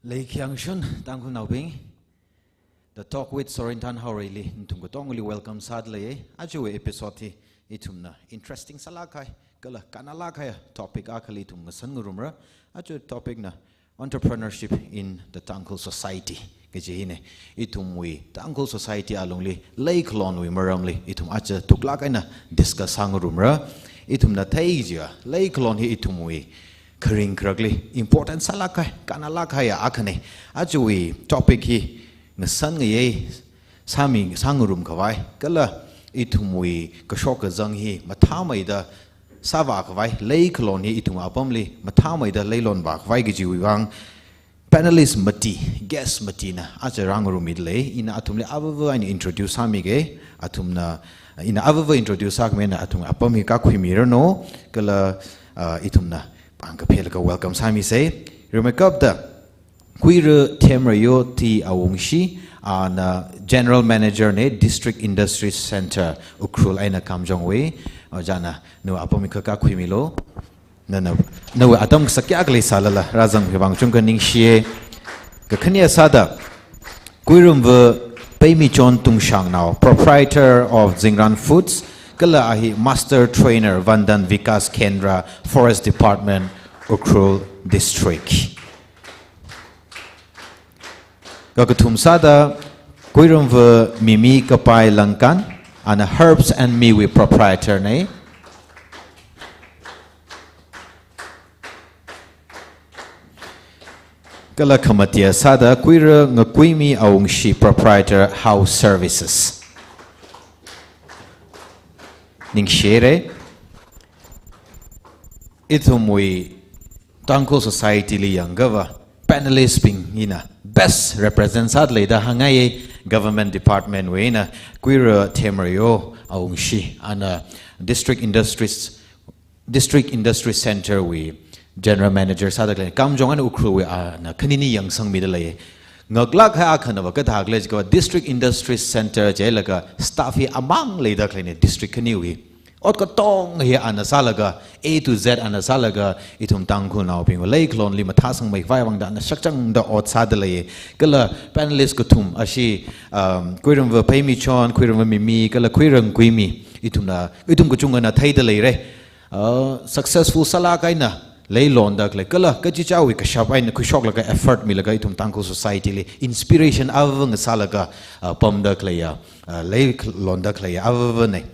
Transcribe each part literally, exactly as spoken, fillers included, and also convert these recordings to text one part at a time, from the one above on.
Leikhyangshun Tangkhulnaobing, The Talk with Sorinthan Haoreili nathum katongali welcome sādalei. Ajawui episode hi ithumna interesting sālāk kahai kala kannalāk kahai topic akhali ithum ngasan ngarumra. Aja topic na entrepreneurship in the Tangkhul society kaji hina. Ithumwui Tangkhul society alungli leikhalonwui maramli ithum aja thuklāk eina discuss sāngarumra. Ithumna thei chiakha leikhalon hi ithumwui kharing kharakli important sālāk kahai, kannalāk kahai akhana. Ajawui topic hi ngasan ngayei sāmi sāngarum khavai kala ithumwui kashok kazang hi mathāmeida sāvā khavai, leikhalon hi ithum apamli mathāmeida leilonvā khavai kajiwui vang panelist mati, guest matina aja rāngarummi dalei. Ina athumli avava eina introduce sāmige. Athumna, ina avava introduce sākhamei eina athum apam hi kakhuimiranu, kala, ah, ithumna pāng kaphelaga welcome sāmisei. Rimeikapta Kuira Themrayo T Awungshi, ana General Manager na District Industries Centre Ukhrul eina Kamjongwui. Ojāna, nawui apam hi kakhuimilu. Nana, nawui atam kasā kayākha leisālala rāzang hi vang chungkha ningshiye. Kakhane sāda Kuiramva Peimichon Tungshangnao, proprietor of Zingran Foods, kala a hi Master Trainer Vandan Vikas Kendra, Forest Department, Ukhrul District. Kakathum sāda Kuiramva Mimi Kapai Langkan, ana Herbs and Me wui proprietor na. Kala khamatiya sāda Kuira Ngakuimi Awungshi, proprietor House Services. Ningshire. Ithumwui Tangkhul society li yangkhavā panelist bing hina best represent sādalei da hāngngaiye. Government department wui eina Kuira Themrayo Awungshi, ana District Industries, District Industry Centre wui General Manager sāda khalei, Kamjong and Ukhrul wui ana khanini yangsangmi dalei. Ngaklāk kahai akhanava kathā khalei jiakha District Industry Centre jilaga staff hi amang leida khaleina district khaniwui. Ot katonga hi ana sālaga, A to Z ana sālaga, ithum Tangkhulnaobingwui leikhalonli mathāsangmei khavai vangda ana shakchangda ot sādalei. Kala panelist kathum ashi, um, Kuiramva Peimichon, Kuiramva Mimi, kala Kuira Ngakuimi, ithumna, ithum kachungkhana theidaleira. Uh, successful sālāk eina leilonda khalei, kala kachichāwui kashap eina khuishoklaga effort milaga ithum Tangkhul society li inspiration avava ngasālaga, uh, pamda khaleiya, uh, leilonda khaleiya avavana.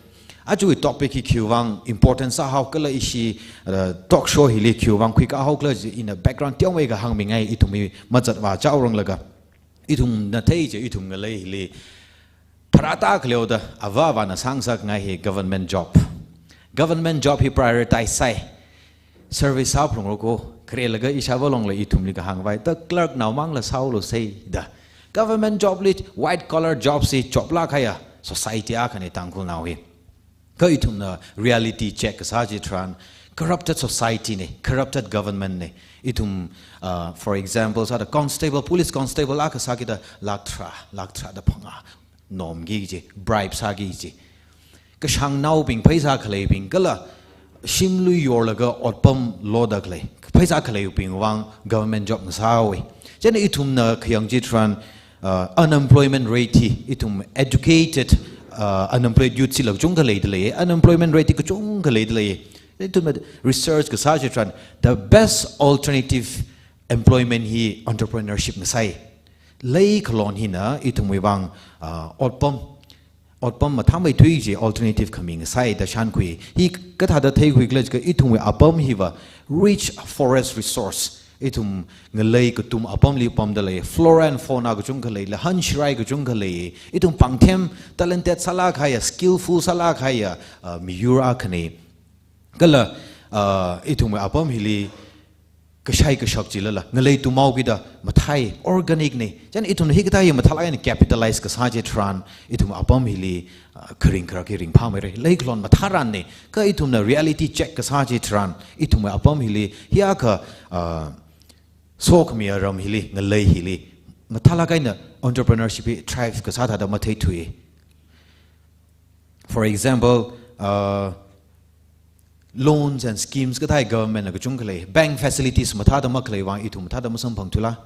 Ajawui topic hi khiwui vang important sāhao kala ishi, uh, talk show hili khiwui vang khuikahao khala chi ina background teomeikha hāngmingai, ithum hi mazatvā chaoranglaga. Ithumna thei chi ithum ngalei hili pharāda khaleoda avā avāna sāngasakngai hi government job. Government job hi prioritize sāi. Service sāphalungra ko, kharelaga ishāvā longla ithumli kahāng khavai, ta clerk naomangla sāhaolu sei da. Government job li, white collar jobs hi job lāk kahaiya society akhana Tangkhulnao hi. Kha ithumna reality check kasā chitharan, corrupted society na, corrupted government na. Ithum, uh, for example, sāda constable, police constable akha sākida lakh tharā, lakh tharāda phangā nomki kaji, bribe sāki kaji. Kashāngnaobing, pheisā khaleibing, kala shimlui yorlaga otpam loda khalei, pheisā khaleibing vang government job ngasāhaowa. Chieina ithumna khayang chitharan, uh, unemployment rate hi, ithum educated, uh, unemployed youth chila kachungkha leidalei, unemployment rate hi kachungkha leidalei. Ithumna research kasā chitharan, the best alternative employment hi entrepreneurship ngasāi. Leikhalon hina ithumwui vang, uh, otpam, otpam mathāmeithui kaji alternative khami ngasāi da shānkhui. Hi kathāda theikhui khala jiakha ithumwui apam hiva rich forest resource. Ithum ngalei katum apamli pamdalei, flora and fauna kachungkha lei, lahan shirai kachungkha lei. Ithum pāngthem talented sālāk kahaiya, skillful sālāk kahaiya, uh, miyur akhana. Kala, uh, ithumwui apam hili kashai kashak chilala ngalei tumhaokida mathāi, organic na. Chieina ithumna hikathā hi mathālāk eina capitalize kasā chitharan, ithum apam hili, uh, kharing kharak hi ringphāmeira. Leikhalon mathāranna. Kha ithumna reality check kasā chitharan, ithumwui apam hili, hiyākha, uh, sokhamiya ram hili, ngalei hili mathālāk eina entrepreneurship hi thrive kasā thāda matheithui. For example, uh, loans and schemes kathā hi government na kachungkha lei, bank facilities mathāda makhalei vang ithum mathāda masamphangthuila.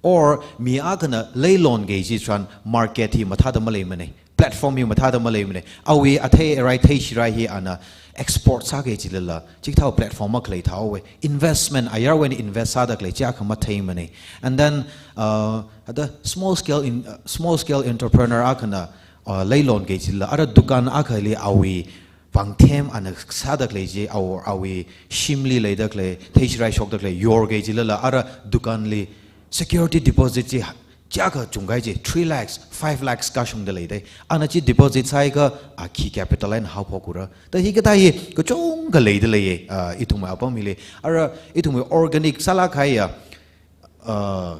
Or mi akhana leilon kaji tharan market hi mathāda maleimanei, platform hi mathāda maleimanei. Awui athei arai theishirai hi ana export sāki kajilala, chikathā platform akha leithaowe. Investment, ayarwui eina invest sāda khalei chi akha matheimanei. And then, uh, the small scale in, uh, small scale entrepreneur akhana, uh, leilon kajilala, ara dukan akhali awui pangthem ana sāda khalei chi, awui, awui shimli leida khalei, theishirai shokda khalei, yorki kajilala, ara dukanli security deposit chi, chiyākha chungkahai chi, three lakhs, five lakhs kashungda leidei. Ana chi deposit sāakha, a khi capital eina haophokura. Da hikathā hi kachungkha leida leiye, uh, ithumwui apam hili. Ara ithumwui organic sālāk kahaiya, uh,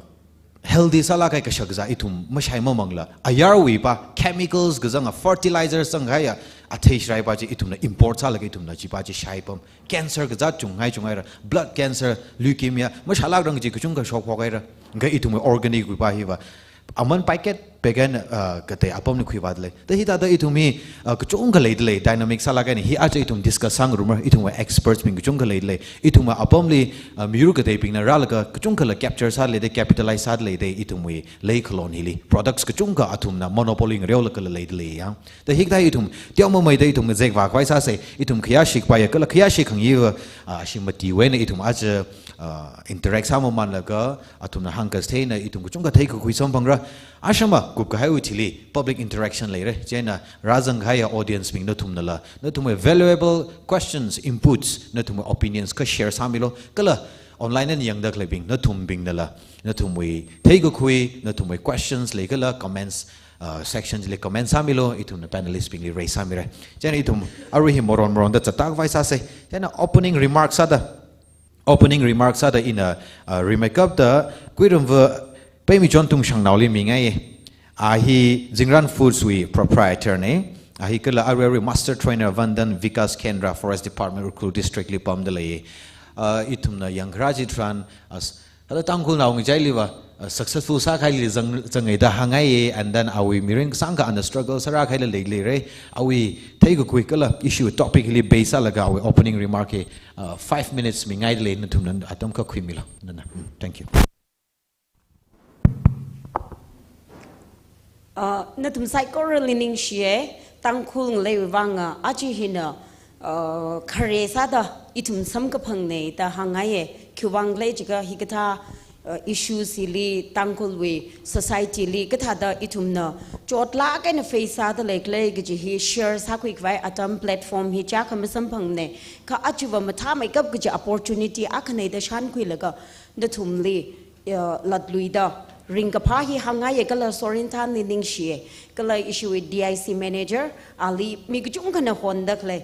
healthy sālāk kahai kashak kazā ithum mashai mamangla, ayarwui pa, chemicals kazanga, fertilizers zangkahaiya, athei shirai pa chi ithumna import sālaga ithumna chi pa chi shaipam. Cancer kazāt chungngai chunghaira, blood cancer, leukemia, mashālākrang chi kachungkha shokphokhaira. Kha ithumwui organic wui pa hiva, aman packet packet, uh, katei apamli khuivāda lei. Da hithāda ithum hi, uh, kachungkha leida lei, dynamic sālāk kahaina, hi aja ithum discuss sāngarumra, ithumwui experts bing kachungkha leida lei, ithumwui apamli, uh, miyur kateibingna rālaga kachungkhala capture sāda leidei, capitalize sāda leidei, ithumwui leikhalon hili. Products kachungkha athumna monopoly ngareolaga leida leiya. Da hikathā ithum teomeida ithum ngazek vākhavai sāsei, ithum khayāshi kapaiya, kala khayāshi khangayiva, ah, ashi matiwui eina ithum aja, ah, interact sāmamanlaga, athumna hāngkathei eina ithum kachungkha theikakhui samphangra. Ashama kupkahaiwui thili public interaction leira. Chieina rāzangkahaiya audience bing nathumnala, nathumwui valuable questions, inputs, nathumwui opinions kha share sāmilu. Kala online eina yangda khaleibing, nathumbingnala, nathumwui theikakhui, nathumwui questions leikhala comments, uh, section li comment sāmilu, ithumna panelist bingli raise sāmira. Chieina ithum arui hi maron maronda zatkhavai sāsei. Chieina opening remarks sāda, opening remarks sāda ina, uh, rimeikapta Kuirumva Peimichon Tungshangnaoli mingai. A hi Zingran Foods wui proprietor nei. A hi kala arui arui master trainer Vandan Vikas Kendra Forest Department Ukhrul District li pamda lei. Uh, ithumna yangkharā chitharan, uh, s-, thāda Tangkhulnao ngachailiva, uh, successful sākahaili zang, zangngaida hāngngaiye, and then awui mirin kasāngkha ana struggle sārākahaila leilei. Awui theikakhui kala issue topic li base sālaga awui opening remark hi, uh, five minutes mingaida lei, nathumna atam kha khuimilu. Nana. Mm, thank you. Uh, nathum saikorali ningshiye, Tangkhul ngaleiwui vang, uh, aja hina, uh, khare sāda ithum samkaphangnei da hāngngaiye, khiwuivang khala jiakha hikathā, uh, issues hili Tangkhulwui society li kathāda ithumna chotlāk eina face sāda leikhala kaji hi share sākhuikhavai atam platform hi chiyākha masamphangmanei, kha ajava mathāmeikap kaji opportunity akhanei da shānkhuilaga nathumli, uh, latluida ringkaphā hi hāngngaiye kala Sorinthanli ningshiye, kala ishiwui D I C manager, ali mi kachungkhana honda khalei,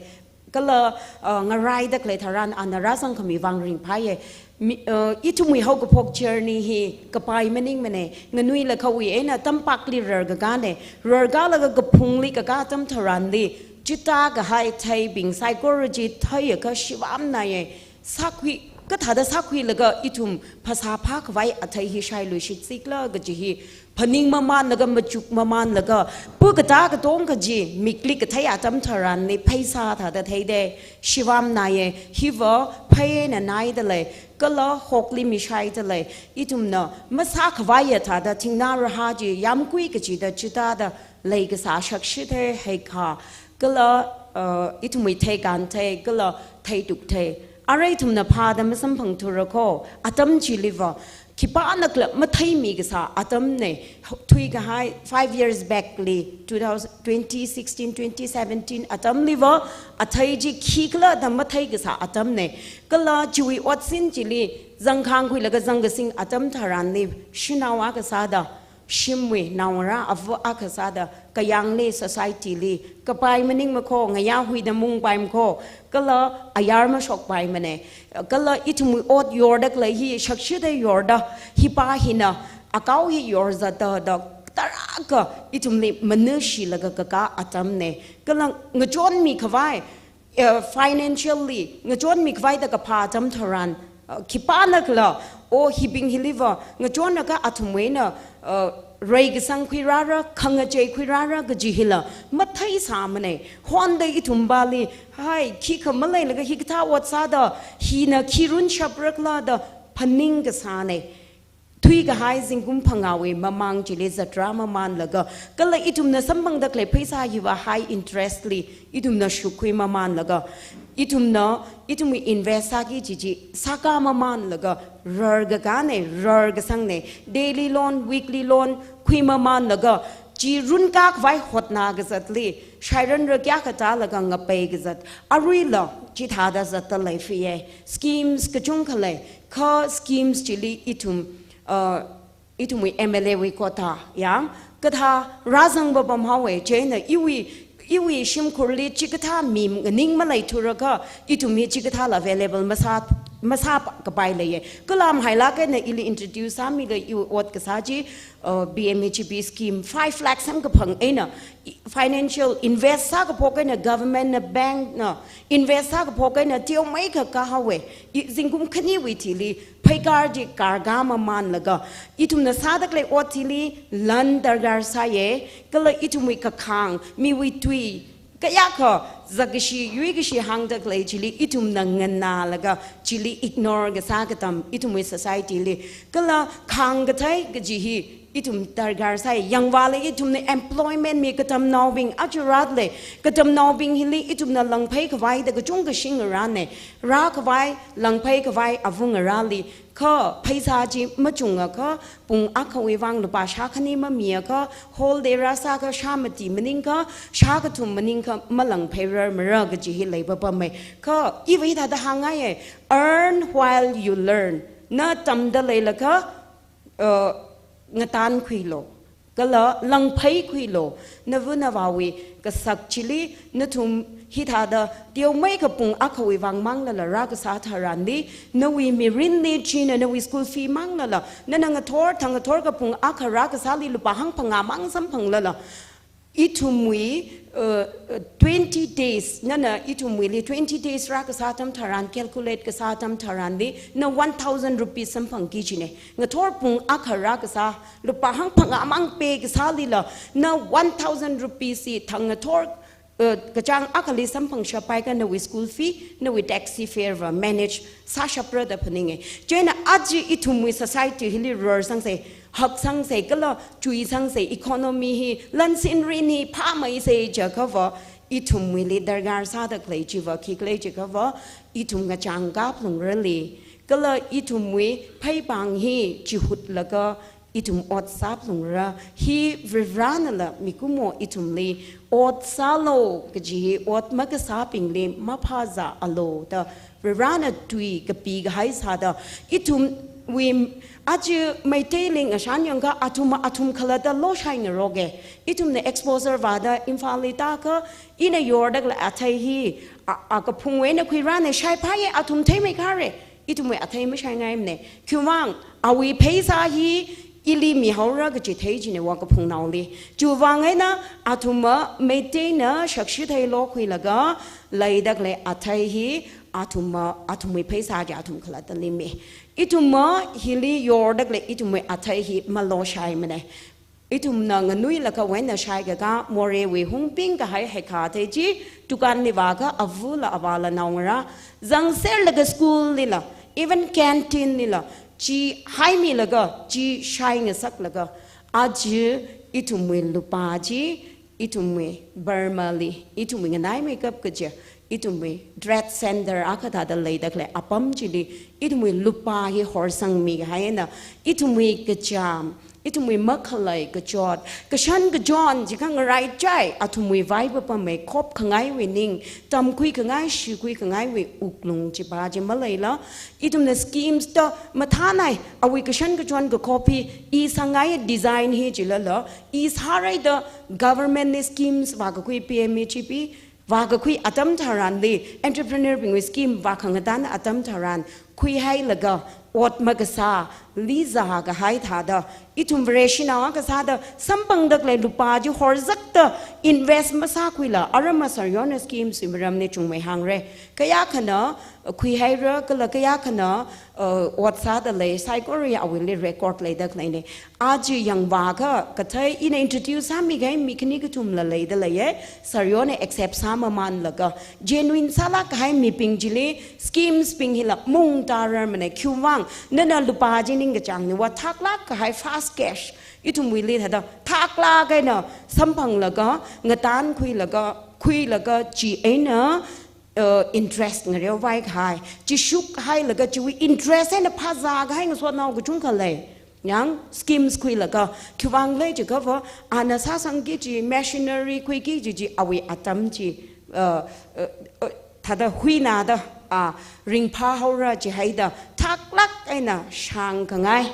kala, uh, ngaraida khalei tharan ana rāzangkhami vang ringphāye. Mi, uh, ithumwui haokaphok journey hi kapai maningmanei, nganuilakha wui eina tampakli rarkakānei, rarkālaga kaphungli kakā atam tharanli, chithākahai theibing saikora chi theiakha shivamnaiye. Sākhui, kathāda sākhuilaga ithum phasā phākhavai athei hi shailuishit sikla kaji hi phaningmamanlaga, machukmamanlaga, pu katā katong kaji mikli kathei atam tharanli pheisā thāda theidei, shivamnaiye, hiva phei eina naida lei, kala hokli mishaida lei, ithumna masākhavaiya thāda thingnā rahā chi yāmkui kachida chithāda leikasā shakshithei, heikha, kala, uh, ithumwui theikānthei, kala theitukthei. Arui ithumna phāda masamphangthura kho, atam chiliva, khipānakhala matheimi kasā atamnei, thuikahai five years back li, two thousand, twenty sixteen, twenty seventeen atamliva, athei chi khikhala da matheikasā atamnei. Kala chiwui otsin chili, zangkhāngkhuilaga zangkasing atam tharanli, shanao akha sāda, shimwui naongarā ava akha sāda, kayāngli society li, kapai maningma kho, ngayā huida mungpaima kho, kala ayar mashokpaimanei, kala ithumwui ot yorda khalei hi, shakshida yorda, hipa hina, akao hi yorzatda da, tarākha ithumli manashilaga kakā atamnei, kala ngachonmikhavai, uh, financially, ngachonmikhavai da kaphā atam tharan, uh, khipānakhala, o hibing hiliva, ngachonakha athumwui eina, uh, reikasang khuirāra, khangachei khuirāra kaji hila, matheisāmanei, honda ithumpali, hai, khikha maleilaga hikathā ot sāda, hina khi runshaprakhala da, phaning kasānei. thuikahai zingkum phangāwui mamang chili zatra mamanlaga, kala ithumna samphangda khalei pheisā hiva high interest li ithumna shukkhui mamanlaga, ithumna, ithumwui invest sāki kaji chi sāka mamanlaga, rarkakāne, rarkasangne, daily loan, weekly loan khui mamanlaga, chi runkakhavai hotnakazatli shairanra kayākha tālaga ngapeikazat, aruila chithāda zatda leifiye. Schemes kachungkha lei, kha schemes chili ithum, uh, ithumwui M L A wui quota yang kathā rāzang papam haowe, chieina iwui, iwui shimkhurli chikathā mi nganing maleithurakha, ithum hi chikathāla available masā, masākapai leiye. Kala mahailāk eina ili introduce sāmilaga iwui ot kasā chi, uh, B M H P scheme five lakh samkaphang eina financial invest sākaphok eina government na, bank na invest sākaphok eina teomeikha kahaowe. I, zingkum khaniwui thili pheikar chi karka mamanlaga, ithumna sāda khalei ot chili lan darkar sāye, kala ithumwui kakhang, miwui tui, kayākha zakkashi, yuikashi hāngda khalei chili ithumna nganālaga, chili ignore kasā katam ithumwui society li. Kala khāngkathei kaji hi ithum darkar sāi. Yangvāla ithumna employment mi katamnaobing aja rāda lei. Katamnaobing hili ithumna langpheikhavai da kachungkha shingrāne. Rākhavai, langpheikhavai avungarāli, kha pheisā chi machungakha, pung akhawui vang lupā shākhani mamiakha, whole day rāsākha shāmati maningkha, shākathum maningkha malangpheirar mara kaji hi leipapame. Kha iva hithāda hāngngaiye, earn while you learn. Na tamda leilakha, uh, ngatankhuilu, kala langpheikhuilu. Nava navāwui kasak chili nathum hithāda teomeikha pung akhawui vang manglala rākasā tharanli, nawui mirinli china nawui school fee manglala, nana ngathor thang ngathorkha pung akha rākasāli lupā hangphangā mang samphanglala, ithumwui, uh, uh, twenty days, nana ithumwuili twenty days rākasā atam tharan, calculate kasā atam tharanli, na one thousand rupees samphangki kajine. Ngathor pung akha rākasā, lupā hangphangā mang pay kasālila, na one thousand rupees hi thang ngathor, uh, kachāng akhali samphangshappaikha nawui school fee, nawui taxi fare va manage sāshapra da phaninge. Chieina aja ithumwui society hili rarsangse, haksangse, kala chuisangse, economy hi, lansin rin hi phāmeise jiakhava, ithumwuili darkar sāda khalei chiva khikhala jiakhava, ithum ngachang kaphalungrali, kala ithumwui pheipāng hi chihutlaga ithum ot sāphalungra. Hi Varivaranala mikumo ithumli ot sālu kaji hi ot makasābingli maphāzāalu da Varivarana tui kapikahai sāda, ithumwui aja Meiteili ngashan yangakha athum athum khalatta loshai ngaroke. Ithumna exposure vāda Imphalli tākha, ina yorda khalei athei hi, a, a kaphungwui eina khuirāne, shaiphāye, athum theimeikhare. Ithumwui athei mashaingaimane. Khiwuivang, awui pheisā hi ili mihaora kaji thei kajine wa kaphungnaoli. Chiwuivang eina athumva Meiteina shakshi thei lokhuilaga leida khalei athei hi athumva, athumwui pheisā chi athum khalattali mi. Ithumva hili yorda khalei ithumwui athei hi maloshaimane. Ithumna nganuilakha wui eina shaikaka, Morehwui hungbing kahai heikha athei chi, dukanli vākha avula avāla naongarā, zangserlaga school lila, even canteen lila, chi haimilaga, chi shaingasaklaga, aja ithumwui lupā chi, ithumwui Burmali, ithumwui nganaimeikap kaja, ithumwui dread center akha thāda leida khalei apam chili, ithumwui lupā hi horsangmi kahaina, ithumwui kachām, ithumwui makhalei kachot, kashan kachon, jiakha ngaraichai, athumwui vaipapamei khop khangaiwui ning, tamkhui khangai, shikhui khangaiwui wuklung chipa chi maleila, ithumna schemes ta mathānai, awui kashan kachon kakhop hi, i sāngai design hi jilala, i sārai da government li schemes vākakhui P M E G P, vākakhui atam tharanli, entrepreneur bingwui scheme vākhangatā atam tharan, khuihailaga, ot makasā, lizā kahai thāda, ithum Vareshinao akha sāda, samphangda khalei lupā chi horzakta, invest masākhuila, aram Sir Yona schemes wui maramli chungmei hāngre. Kayākhana, khuihaira, kala kayākhana, uh, ot sāda lei, saikora awuili record leida khaleine. Aja yangvākha, kathei ina introduce sāmikahai mi khani kathumla leida leiye, Sir Yona accept sāmamanlaga, genuine sālāk kahai mibing chili, schemes bing hila mungtārarmane, khiwuivang, nana lupā chi ningkachāngli va thaklāk kahai fast cash, ithumwuili thāda thaklāk eina samphanglaga, ngatankhuilaga, khuilaga chi eina, uh, interest ngareovai kahai. Chi shukhailaga chiwui interest eina phāzā kahai ngasotnao kachungkha lei. Yang schemes khuilaga, khiwuivang lei jiakha va, ana sāsangki kaji, machinery khuiki kaji chi awui atam chi, uh, uh, uh, thāda huinada, ah, ringphāhaora jihaida, thaklāk eina shāngkhangai.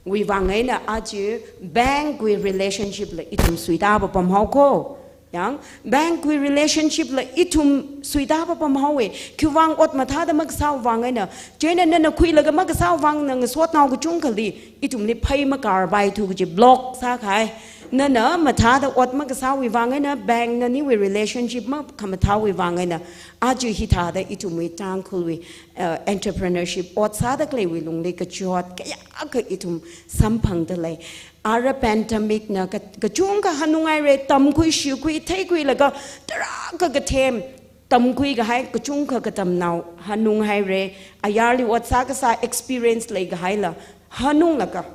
Wuivang eina aja bank wui relationship la ithum suitā papamhao ko. Yang, bank wui relationship la ithum suitā papamhaowe. Khiwuivang ot mathāda makasāwui vang eina, chieina nana khuilaga makasāwui vang na ngasotnao kachungkhali, ithumli phei makarpaithu kaji block sākahai. Nana mathāda ot makasāwui vang eina, bank na niwui relationship makhamathāwui vang eina, aja hithāda ithumwui Tangkhulwui, uh, entrepreneurship ot sāda khaleiwui lungli kachot kayākha ithum samphangda lei. Ara pandemic na ka-, kachungkha hanunghaire, tamkhui, shikhui, theikhuilaga, tarākha kathem, tamkhui kahai kachungkha katamnao hanunghaire, ayarli ot sākasā experience leikahaila hanunglaga.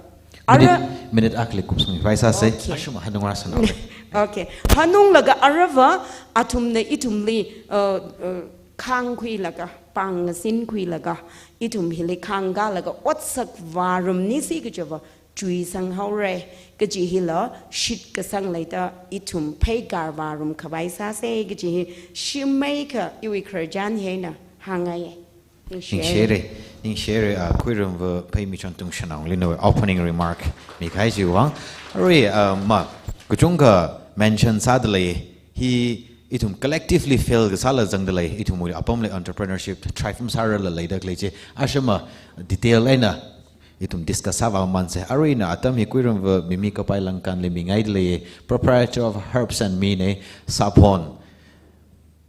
Ara Minute, minute akhali kupsang pai sāse. Okay. Ashum hanungra sānao. Okay. Hanunglaga arava athumna ithumli, uh, uh, khāngkhuilaga, pāng ngasinkhuilaga, ithum hili khāngkālaga otsak vārumnisi kajiva chuisanghaore, kaji hila shitkasang leida ithum phei karvārumkhavai sāse kaji hi shimmeikha iwui khararchan hi eina hāngngaiye. Ningshire. Ningshire, ningshire, ah, Khuiramva Pheimichon Tungshanao li nawui opening remark mikahai chiwui vang. Arui, ah, ma, kachungkha mention sāda lei, hi ithum collectively fail kasāla zangda lei, ithumwui apamli entrepreneurship thrive masārala leida khalei chi, ashama detail eina ithum discuss sāvāmanse. Aruina atam hi Khuiramva Mimi Kapai Langkanli mingaida lei, proprietor of Herbs and Me ne, saphon.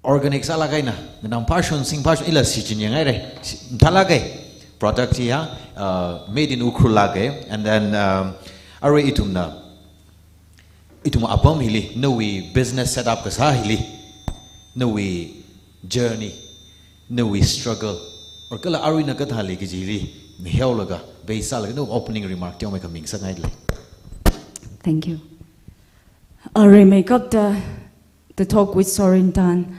Organic sālāk eina, nganam phāshon, sing phāshon, ila shichin yangaire, si-, mathālāke. Product hi ya, uh, made in Ukhrul lāke, and then, um, arui ithumna, ithum apam hili, nawui business setup kasā hili, nawui journey, nawui struggle, or kala aruina kathāli kajili, mihaolaga, bei sālaga, nawui opening remark teomeikha mingasakngaile. Thank you. Arui meikapta, The Talk with Sorin Tan,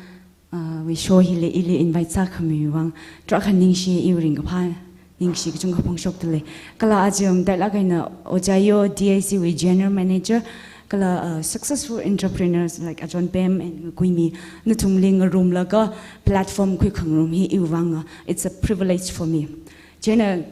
uh, wui show hili ili invite sākhamiwui vang, tarākha ningshi, iwui ringkaphā ningshi kachungkha phongshokda lei. Kala aja matailāk eina Ojayo D I C wui General Manager, kala, uh, successful entrepreneurs like Ajon Pem and Kuimi, nathumli ngarumlaga platform khuikhangarum hi iwui vang, uh, it's a privilege for me. Chieina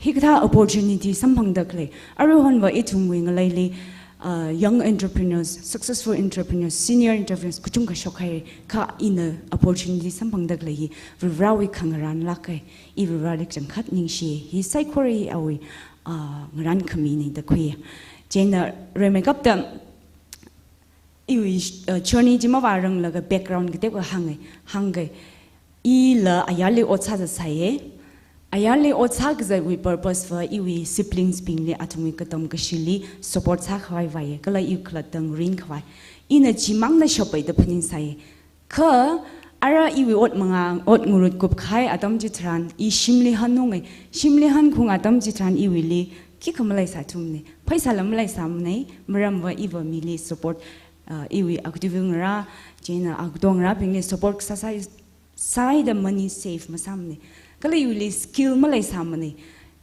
hikathā opportunity samphangda khalei. Aruihonva ithumwui ngaleili, uh, young entrepreneurs, successful entrepreneurs, senior entrepreneurs, kachungkha shokhai, kha ina opportunity samphangda khalei hi, Varivarāwui khangarānlāke, i Varivarāli kachangkhat ningshi, hi saikora hi awui, uh, ngarān khamine da khui. Chieina rimeikapta, iwui, uh, journey chi mavāranglaga background kateokha hānge, hāngke. Ila ayarli ot sāzat sāye. Ayarli ot sākazatwui purpose va iwui siblings bingli athumwui katam kashili support sākhavai vāye. Kala i khalatta ngarinkhavai. Ina chimangna shappaida phaningsāye. Kha, ara iwui ot manga, ot ngarut kupkahai atam chitharan, i shimli hanunge. Shimli hankhaung atam chitharan iwuili, khikha maleisāthumne. Pheisāla maleisāmane, maramva iva mili support, uh, iwui aktivu ngarā, chieina akto ngarābingli support sāsai, sāhaida money save masāmane. Kala iwuili skill maleisāmane.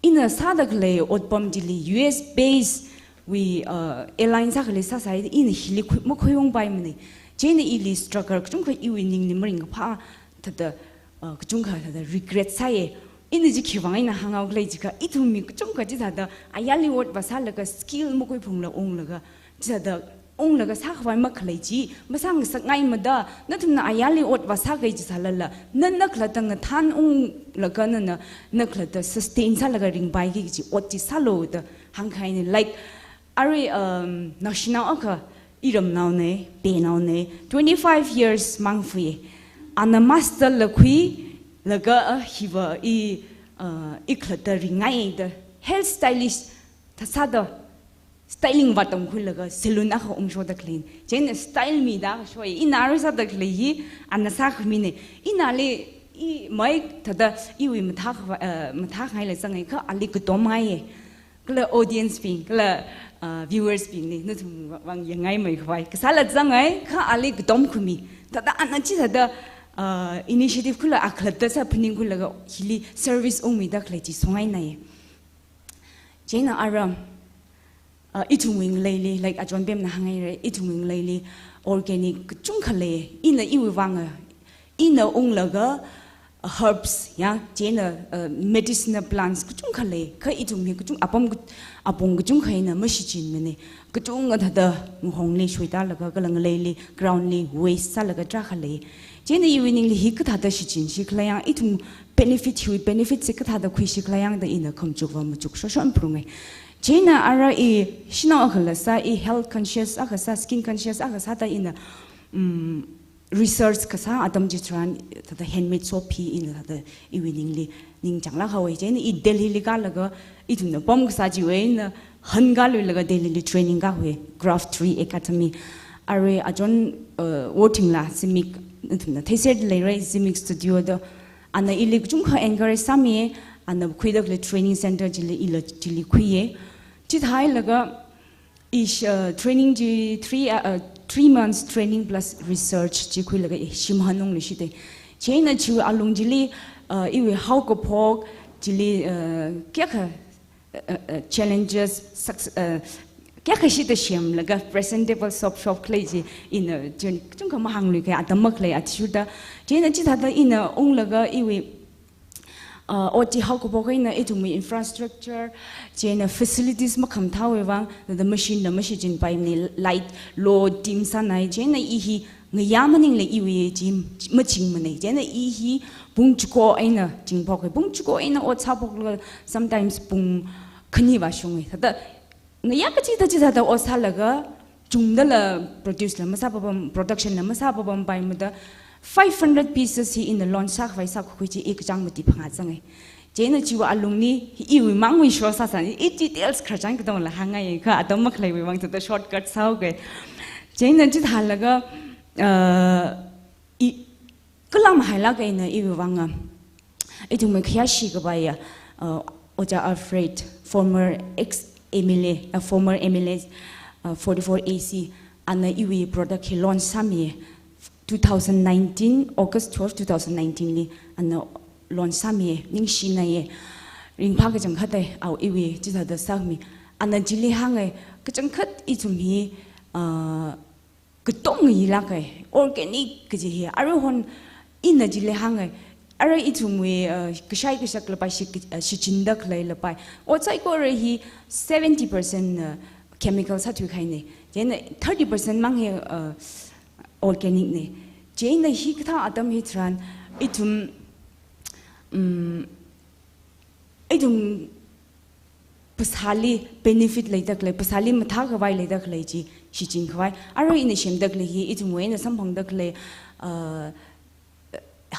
Ina sāda khalei otpam chili U S base wui, uh, airline sākhali sāsai, ina hili khui, makhuiungpaimane. Chieina ili struggle kachungkha iwui ningli maringkaphā thāda, uh, kachungkha thāda regret sāye. Ina chi khiwuivang eina hānghaokhala jiakha, ithum mi kachungkha chithāda ayarli ot vāsālaga skill makhuiphungla unglaga, chithāda unglaga sākhavai makhalei chi, masāngasakngaimada, nathumna ayarli ot vāsākahai chi sālala, na, na khalatta ngathanunglaga nana, na khalatta sustain sālaga ringpaiki kaji ot chi sālu da hāngkahaine. Like, arui, um, naoshinao akha, iramnaone, penaone, twenty-five years mangfui. Ana master la khuilaga, uh, hiva i, uh, i khalatta ringngaida, hair stylist thā sāda, styling vātamkhuilaga salon akha ungshoda khalei. Chieina style mida shoi, ina arui sāda khalei hi, ana sākhamine. Inali, I mai thāda iwui mathā khavai, uh, mathāngaila zangai kha ali katom ngaiye. Kala audience bing, kala, uh, viewers bingli, nathum vang yangngaimei khavai. Kasāla zangai, kha ali katom khami. Thāda ana chithāda, uh, initiative kula akhalatta sā phaningkhuilaga hili service ungmida khalei chi songainai. Chieina ara, uh, ithumwui ngaleili, like Achonpemna hānghaira, ithumwui ngaleili organic kachungkha lei, ina iwui vanga, ina unglaga, uh, herbs, ya, chieina, uh, medicinal plants kachungkha lei, kha ithum hi kachung apam, apong kachungkha eina mashichinmane, kachungkha thāda ngahongli shuitālaga, kala ngaleili, ground li waste sālaga tarākha lei. Chieina iwui ningli hi kathāda shichinsi khala yang, ithum benefit hiwui benefit se kathāda khuisi khala yang da ina khamachukva machuk shoshon phrunge. Chieina ara i shanao akhala sā, i health conscious akha sā, skin conscious akha sāda ina, um, research kasā atam chitharan, thāda handmade soap hi ina thāda iwui ningli ningchānglāk haowe. Chieina i Delhili kālaga, ithumna pam kasā chiwui eina, hāngkāluilaga Delhili training kāhaowe, Craft Tree Academy. Arui Achon, uh, Wothingla, Zimik, nathumna theiser leira, Zimik Studio da. Ana ili kachungkha encourage sāmi, ana khuida khalei training center chili ila chili khuiye. Chithāhailaga, ish, uh, training chi three, uh, uh, three months training plus research chi khuilaga i shim hanung lishite. Chieina chiwui alung chili, uh, iwui haokaphok chili, uh, kayākha, uh, uh, challenges, suc-, uh, kayākha shida semlaga presentable soap shop khalei chi ina chun, chungkha mahānglui khalei atam makhalei athishurda. Chieina chithāda ina unglaga iwui, uh, ot chi haokaphok eina ithumwui infrastructure, chieina facilities makhamathāwui vang, thāda machine la mashichinpaimane, light low dim sānai, chieina i hi ngayā maningla iwui chi machingmane, chieina i hi pung chiko eina chingphok, pung chiko eina ot sāphokla sometimes pung khani vāshunge. Thāda ngayā kachida chithāda ot sālaga, chungdala produce la masāpapam, production la masāpapampaimada, five hundred pieces hi ina launch sākhavai sākakhui chi i kachāng mati phangā zange. Chieina chiwui alungli, iwui mangwui show sāsāni, i details khararchan katongla hāngngaiye kha, atam makhaleiwui vang thāda shortcut sāhaoke. Chieina chithālaga, uh, i, kala mahailāk eina iwui vanga, ithumwui khayāshi khavaiya, uh, Ojā Alfred, former ex M L A, uh, former M L A, uh, forty-four A C, ana iwui product hi launch sāmi, two thousand nineteen, August twelve, two thousand nineteen li, ana launch sāmi, ningshinaiye. Ringphā kachangkhat e, awui iwui chithāda sāmi. Ana chili hānge, kachangkhat ithum hi, uh, katonga yilāke, organic kaji hi, aruihon ina chili hānge, arui ithumwui, uh, kashai kashak lapai shi, uh, shichinda khalei lapai. Ot saikora hi seventy percent, uh, chemical sāthuikahaine. Chieina thirty percent mang hi, uh, organic ne. Chieina hikathā atam hitharan, ithum, um, ithum phasāli benefit leida khalei, phasāli mathā khavai leida khalei chi, shichin khavai. Arui ina semda khalei hi, ithumwui eina samphangda khalei, uh,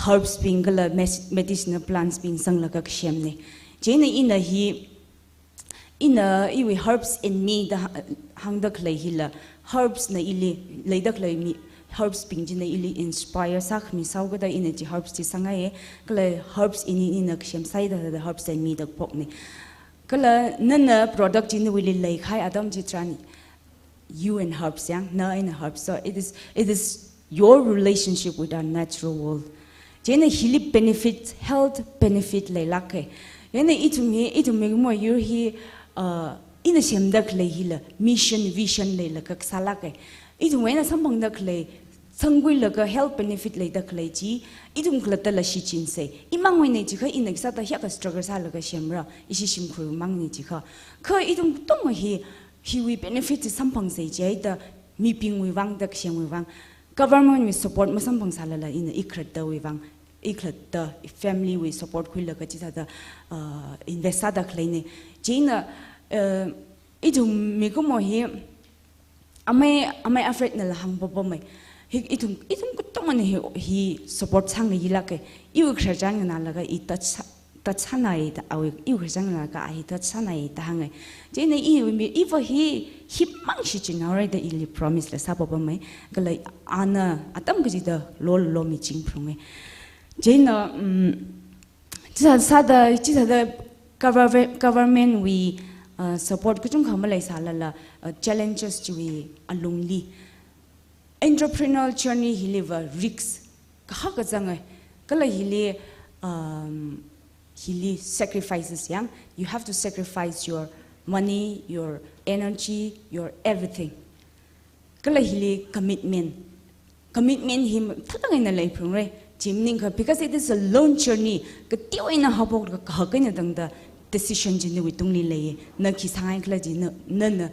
herbs bing kala mes-, medicinal plants bing sanglaga kasemne. Chieina ina hi, ina iwui Herbs and Me da ha-, hāngda khalei hila, herbs na ili, leida khalei mi, herbs bing china ili inspire sākhami sāhaokada ina chi herbs chi sangngaiye, kala herbs ini ina kasem sāhaida da Herbs and Me da phokne. Kala nana product chi nawuili leikahai atam chitharan, you and herbs, ya, na eina herbs. So it is, it is your relationship with our natural world. Chieina hili benefit, health benefit leilāke. Chieina ithum hi, ithum mikumo yur hi, uh, ina semda khalei hila, mission, vision leilaga kasālāke. Ithumwui eina samphangda khalei, sangkhuilaga health benefit leida khalei chi, ithum khalattala shichinse. Imangwuine chikha ina khisāda hiyākha struggle sālaga semra, ishi shimkhur mangni chikha. Kha ithum katonga hi, hiwui benefit chi samphangse jihaida, mibingwui vang da kasemwui vang. Government wui support masamphangsālala ina ikhalattawui vang, ikhalatta, i family wui support khuilaga chithāda, uh, invest sāda khaleine. Chieina, uh, ithum mikumo hi, amei, amei Alfred nala hāngpapamei. Hi, ithum, ithum katongana hi, hi support sāngayilāke. Iwui khararchan nganālaga i touch sā, touch sānai da, awui, iwui khararchan nganālaga a hi touch sānai da hānge. Chieina iwui mi, iva hi, himang shichinhaora da ili promise la sāpapamei. Kala ana atam kachida lo lo miching phrunge. Chieina, um, chithāda, chithāda government, government wui, uh, support kachungkha maleisālala, uh, challenges chiwui alungli entrepreneur journey hiliva risk kahaka zanga. Kala hili, um, hili sacrifices yang, you have to sacrifice your money, your energy, your everything. Kala hili commitment. Commitment hi mathālāk eina leiphalungra. Chi maningakha, because it is a long journey. Kateowa eina haophok kahaka eina tangda decision chi nawui tungli lei. Na khi sāngaikhala chi na, na, na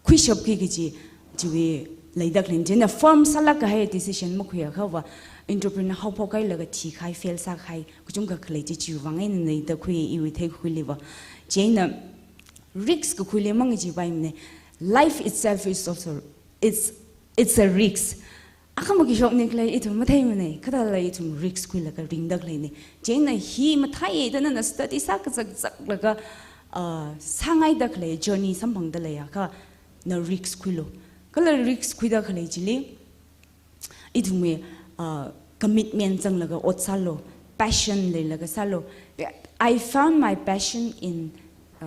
khuishapki kaji, chiwui leida khalei. Chieina firm sālāk kahai decision makhuiakhava, entrepreneur haophokhailaga thikahai, fail sākahai, kachungkha khalei chi chiwui vang eina leida khui iwui theikhuiliva. Chieina risk kakhuili mang chipaimana. Life itself is also, it's, it's a risk. Akha makishokni khalei ithum matheimana, khathāla ithum risk khuilaga ringda khaleina. Chieina hi mathāi da nana study sā kazak zaklaga, uh, sāngaida khalei journey samphangda leiakha, na risk khuilu. Kala risk khuida khalei chili, ithumwui, uh, commitment zanglaga ot sālu, passion leilaga sālu. I found my passion in, uh,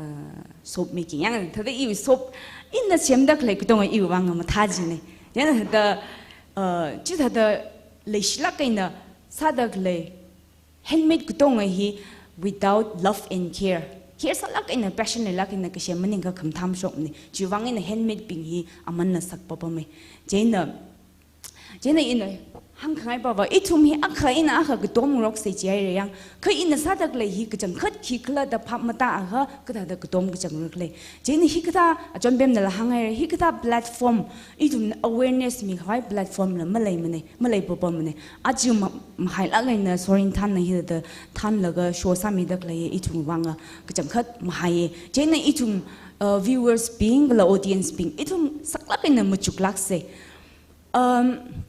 soap making. Yang thāda iwui soap ina semda khalei katonga iwui vang mathā jina. Yang thāda, uh, chithāda leishilāk eina sāda khalei handmade katonga hi without love and care, care sālāk eina, passion leilāk eina kasem maningakha khamathā mashokmana. Chiwui vang eina handmade bing hi amanla sakpapamai. Chieina, chieina ina hāngkhangai pava, ithum hi akha eina akha katom ngaroksa jihaira yang. Kha ina sāda khalei hi kachangkhat khikhala da phap matāakha, kathāda katom kachang ngarok khala. Chieina hikathā, achonpemnala hānghaira, hikathā platform, ithum awareness mikhavai platform la maleimana, maleipapamana. Aja ma-, mahailāk eina Sorinthanna hithāda thanlaga show sāmida khalei ithum vanga kachangkhat mahaiya. Chieina ithum, uh, viewers bing kala audience bing, ithum saklāk eina machuklāksa. Um,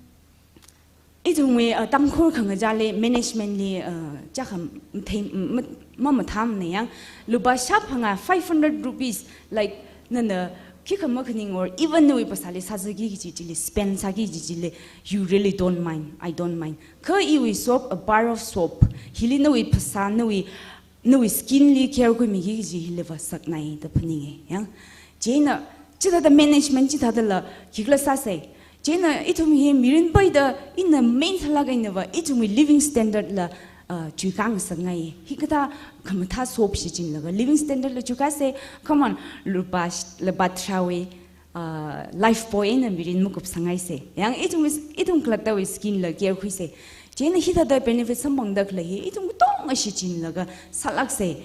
ithumwui, uh, Tangkhul khangachāli, management li, uh, chākham thei, m-, m-, mamathāmana yang, lupā shāphangā five hundred rupees, like, nana khikha makhaning or even nawui phasāli sāzaki kaji chili, spend sāki kaji chili, you really don't mind, I don't mind. Kha iwui soap, a bar of soap, hili nawui phasā, nawui nawui skin li care khuimiki kaji hiliva saknai da phaninga, yang. Chieina, chithāda management chithādala, khikhala sāsa. Chieina, ithum hi mirin paida, ina main sālāk einava, ithumwui living standard la, uh, chuikāngasakngai. Hikathā khamathā soap shichinlaga, living standard la chuikāsa, come on, lupā sh-, lupā tharāwui, uh, Lifebuoy eina mirin makupsāngaisa. Yang ithum, ithum khalattawui skin la care khuisa. Chieina hithāda benefit samphangda khalei hi, ithum katonga shichinlaga sālāksa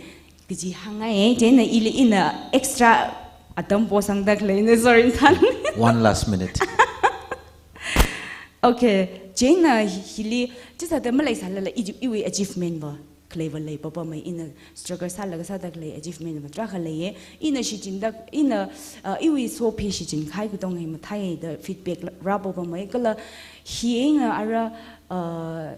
kaji hāngngai. Chieina ili ina extra atam posangda khaleina, Sorinthan. One last minute. Okay, chieina hi-, hili, chithāda maleisālala i-, iwui achievement va khaleiva leipapamai, ina struggle sālaga sāda khalei achievement va tarākha leiya. Ina shichinda, ina, uh, iwui soap hi shichinkahai katonga hi mathāi da feedback la-, rāpapamai. Kala hi eina ara, uh,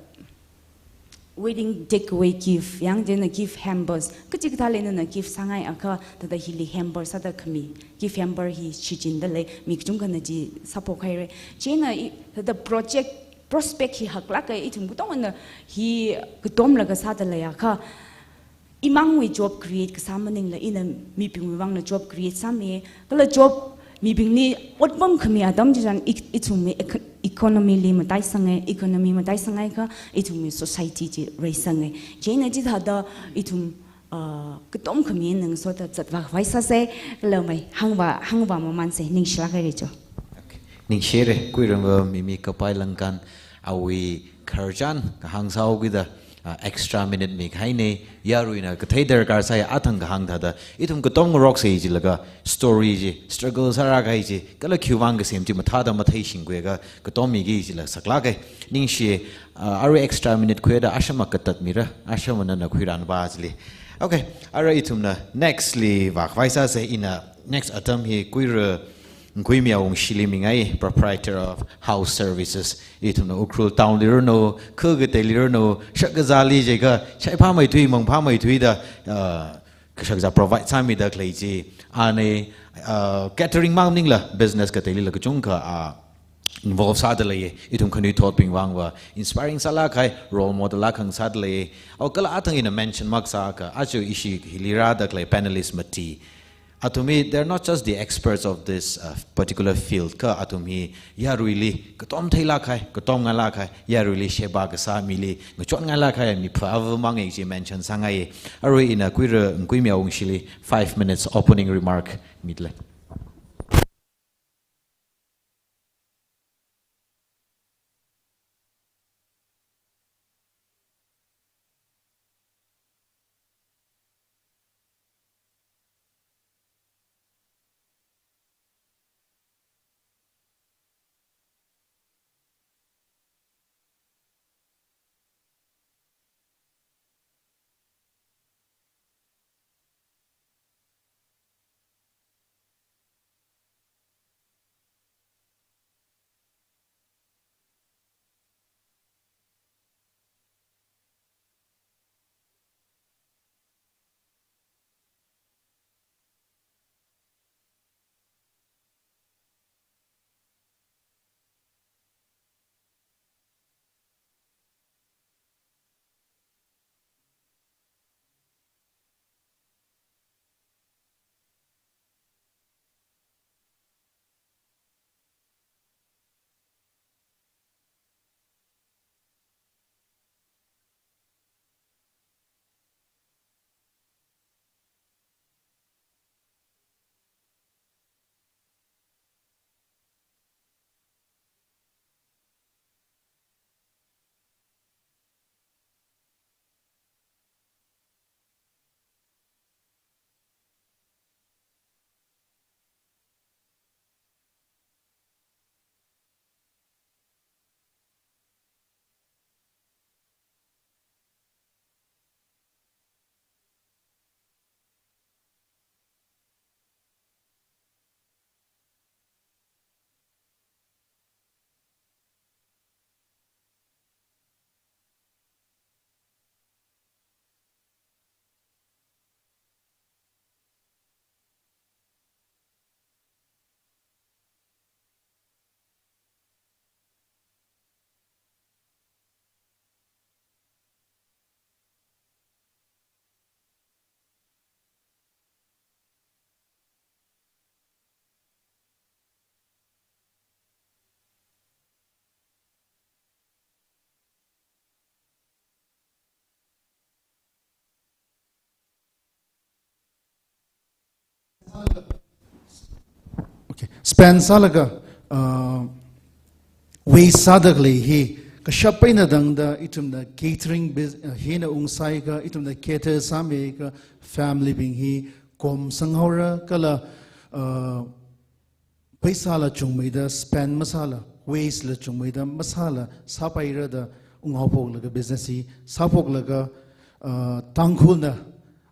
wedding takeaway gift, yang chieina gift hampers, kachikathāli nana gift sāngaiakha, thāda hili hamper sāda khami, gift hamper hi shichinda lei, mi kachungkhana chi sāphokhaira. Chieina i, thāda project, prospect hi haklāka, ithum katongana hi katomlaga sāda leiakha, imangwui job create kasā maningla ina mibingwui vangla job create sāmi, kala job mibingli otpam khami atam chitharan i-, ithumwui ec-, economy li mataisanga, economy mataisangakha ithumwui society chi reisanga. Chieina chithāda ithum, uh, katom khami ngasoda zatvākhavai sāsa, kala mai hāngvā, hāngvā mamansa, ningshilāk haira cho. Okay. Ningshihaira, Kuiremva Mimi kapai langkhan awui khararchan kahāng sāhaokida, ah, extra minute mikahaina, yaruina kathei darkar sāya athang kahāng thāda, ithum katom ngaroksa jilaga, story chi, struggle sārākahai chi, kala khiwui vang kasem chi mathāda matheishingkhuiakha, katom miki jila saklāka. Ningshi, ah, arui extra minute khuida ashama katat mira, ashama nana khuiranvā chili. Okay, arui ithumna next li vākhavai sāsa, ina next atam hi Kuire Ngkhuimiya Wungshili mingai, proprietor of House Services. Ithumna Ukhrul town li ranu, kha kateili ranu, shakkazāli jiakha, shaiphāmeithui, mangphāmeithuida, uh, kashakazā provide sāmida khalei chi. Ana, uh, catering mang maningla, business kateilila kachungkha, uh, involve sāda leiya, ithum khanuithotbing vangva inspiring sālāk kahai, role model akha ngasāda leiya. Aw kala athang ina mention makasā akha, aja ishi hili rāda khalei panelist mati, athum hi, they're not just the experts of this, uh, particular field, kha athum hi yaruili katom theilāk kahai, katom ngailāk kahai, yaruili sheba kasā, mili ngachonngailāk kahai mi phāva mang kaji mention sāngai. Arui ina Kuira Ngkuimei Awungshili five minutes opening remark mida lei. Okay. Spend sālaga, uh, waste sāda khalei hi kashap eina tangda ithumna catering bus-, uh, hina ungsāakha, ithumna cater sāmiakha, family bing hi komsanghaora kala, uh, pheisāla chungmeida spend masāla, waste la chungmeida masāla sāpaira da unghaophoklaga business hi sāphoklaga, uh, Tangkhulna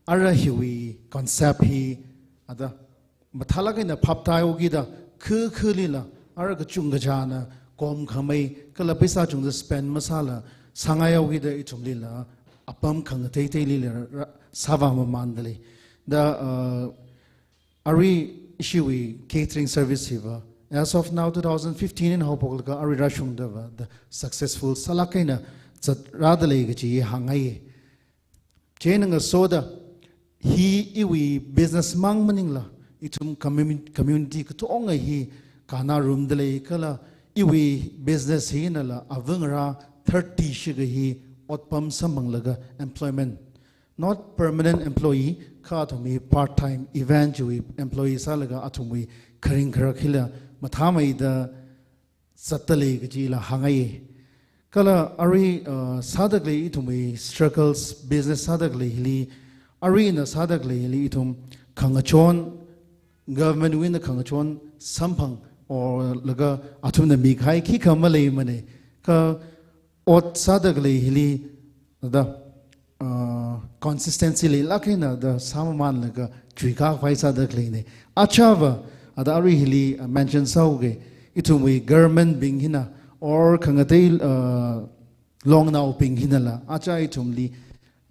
ara hiwui concept hi ada mathālāk eina phaptāhaokida khu khulila ara kachung kachāna komkhamei kala pheisā chungda spend masāla sāngaihaokida ithumlila apam khangateiteilila ra-, sāvāmamānda lei. Da, uh, arui ishiwui catering service hiva, as of now, two thousand fifteen eina haophoklaga arui rāshungdava, the successful sālāk eina zatrāda lei kaji hāngngai. Chieina ngasoda, hi iwui business mang maningla, ithum commu-, community katonga hi kannarumda lei kala, iwui business hinala avangarā thirty shikha hi otpam samphanglaga employment, not permanent employee, kha athum hi part-time event chiwui employee sālaga athumwui kharing kharak hila mathāmeida zatda lei kajila hāngngai. Kala arui, uh, sāda khalei ithumwui struggles, business sāda khalei hili, arui ina sāda khalei hili ithum khangachon, government wui eina khangachon samphang or laga athumna mikahai khikha maleimana. Kha ot sāda khalei hili da, uh, consistency leilāk eina da sāmamānlaga chuikakhavai sāda khaleina. Achava, ada arui hili, uh, mention sāhaoki, ithumwui government bing hina, or khangatei, uh, longnaobing hinala, acha ithumli,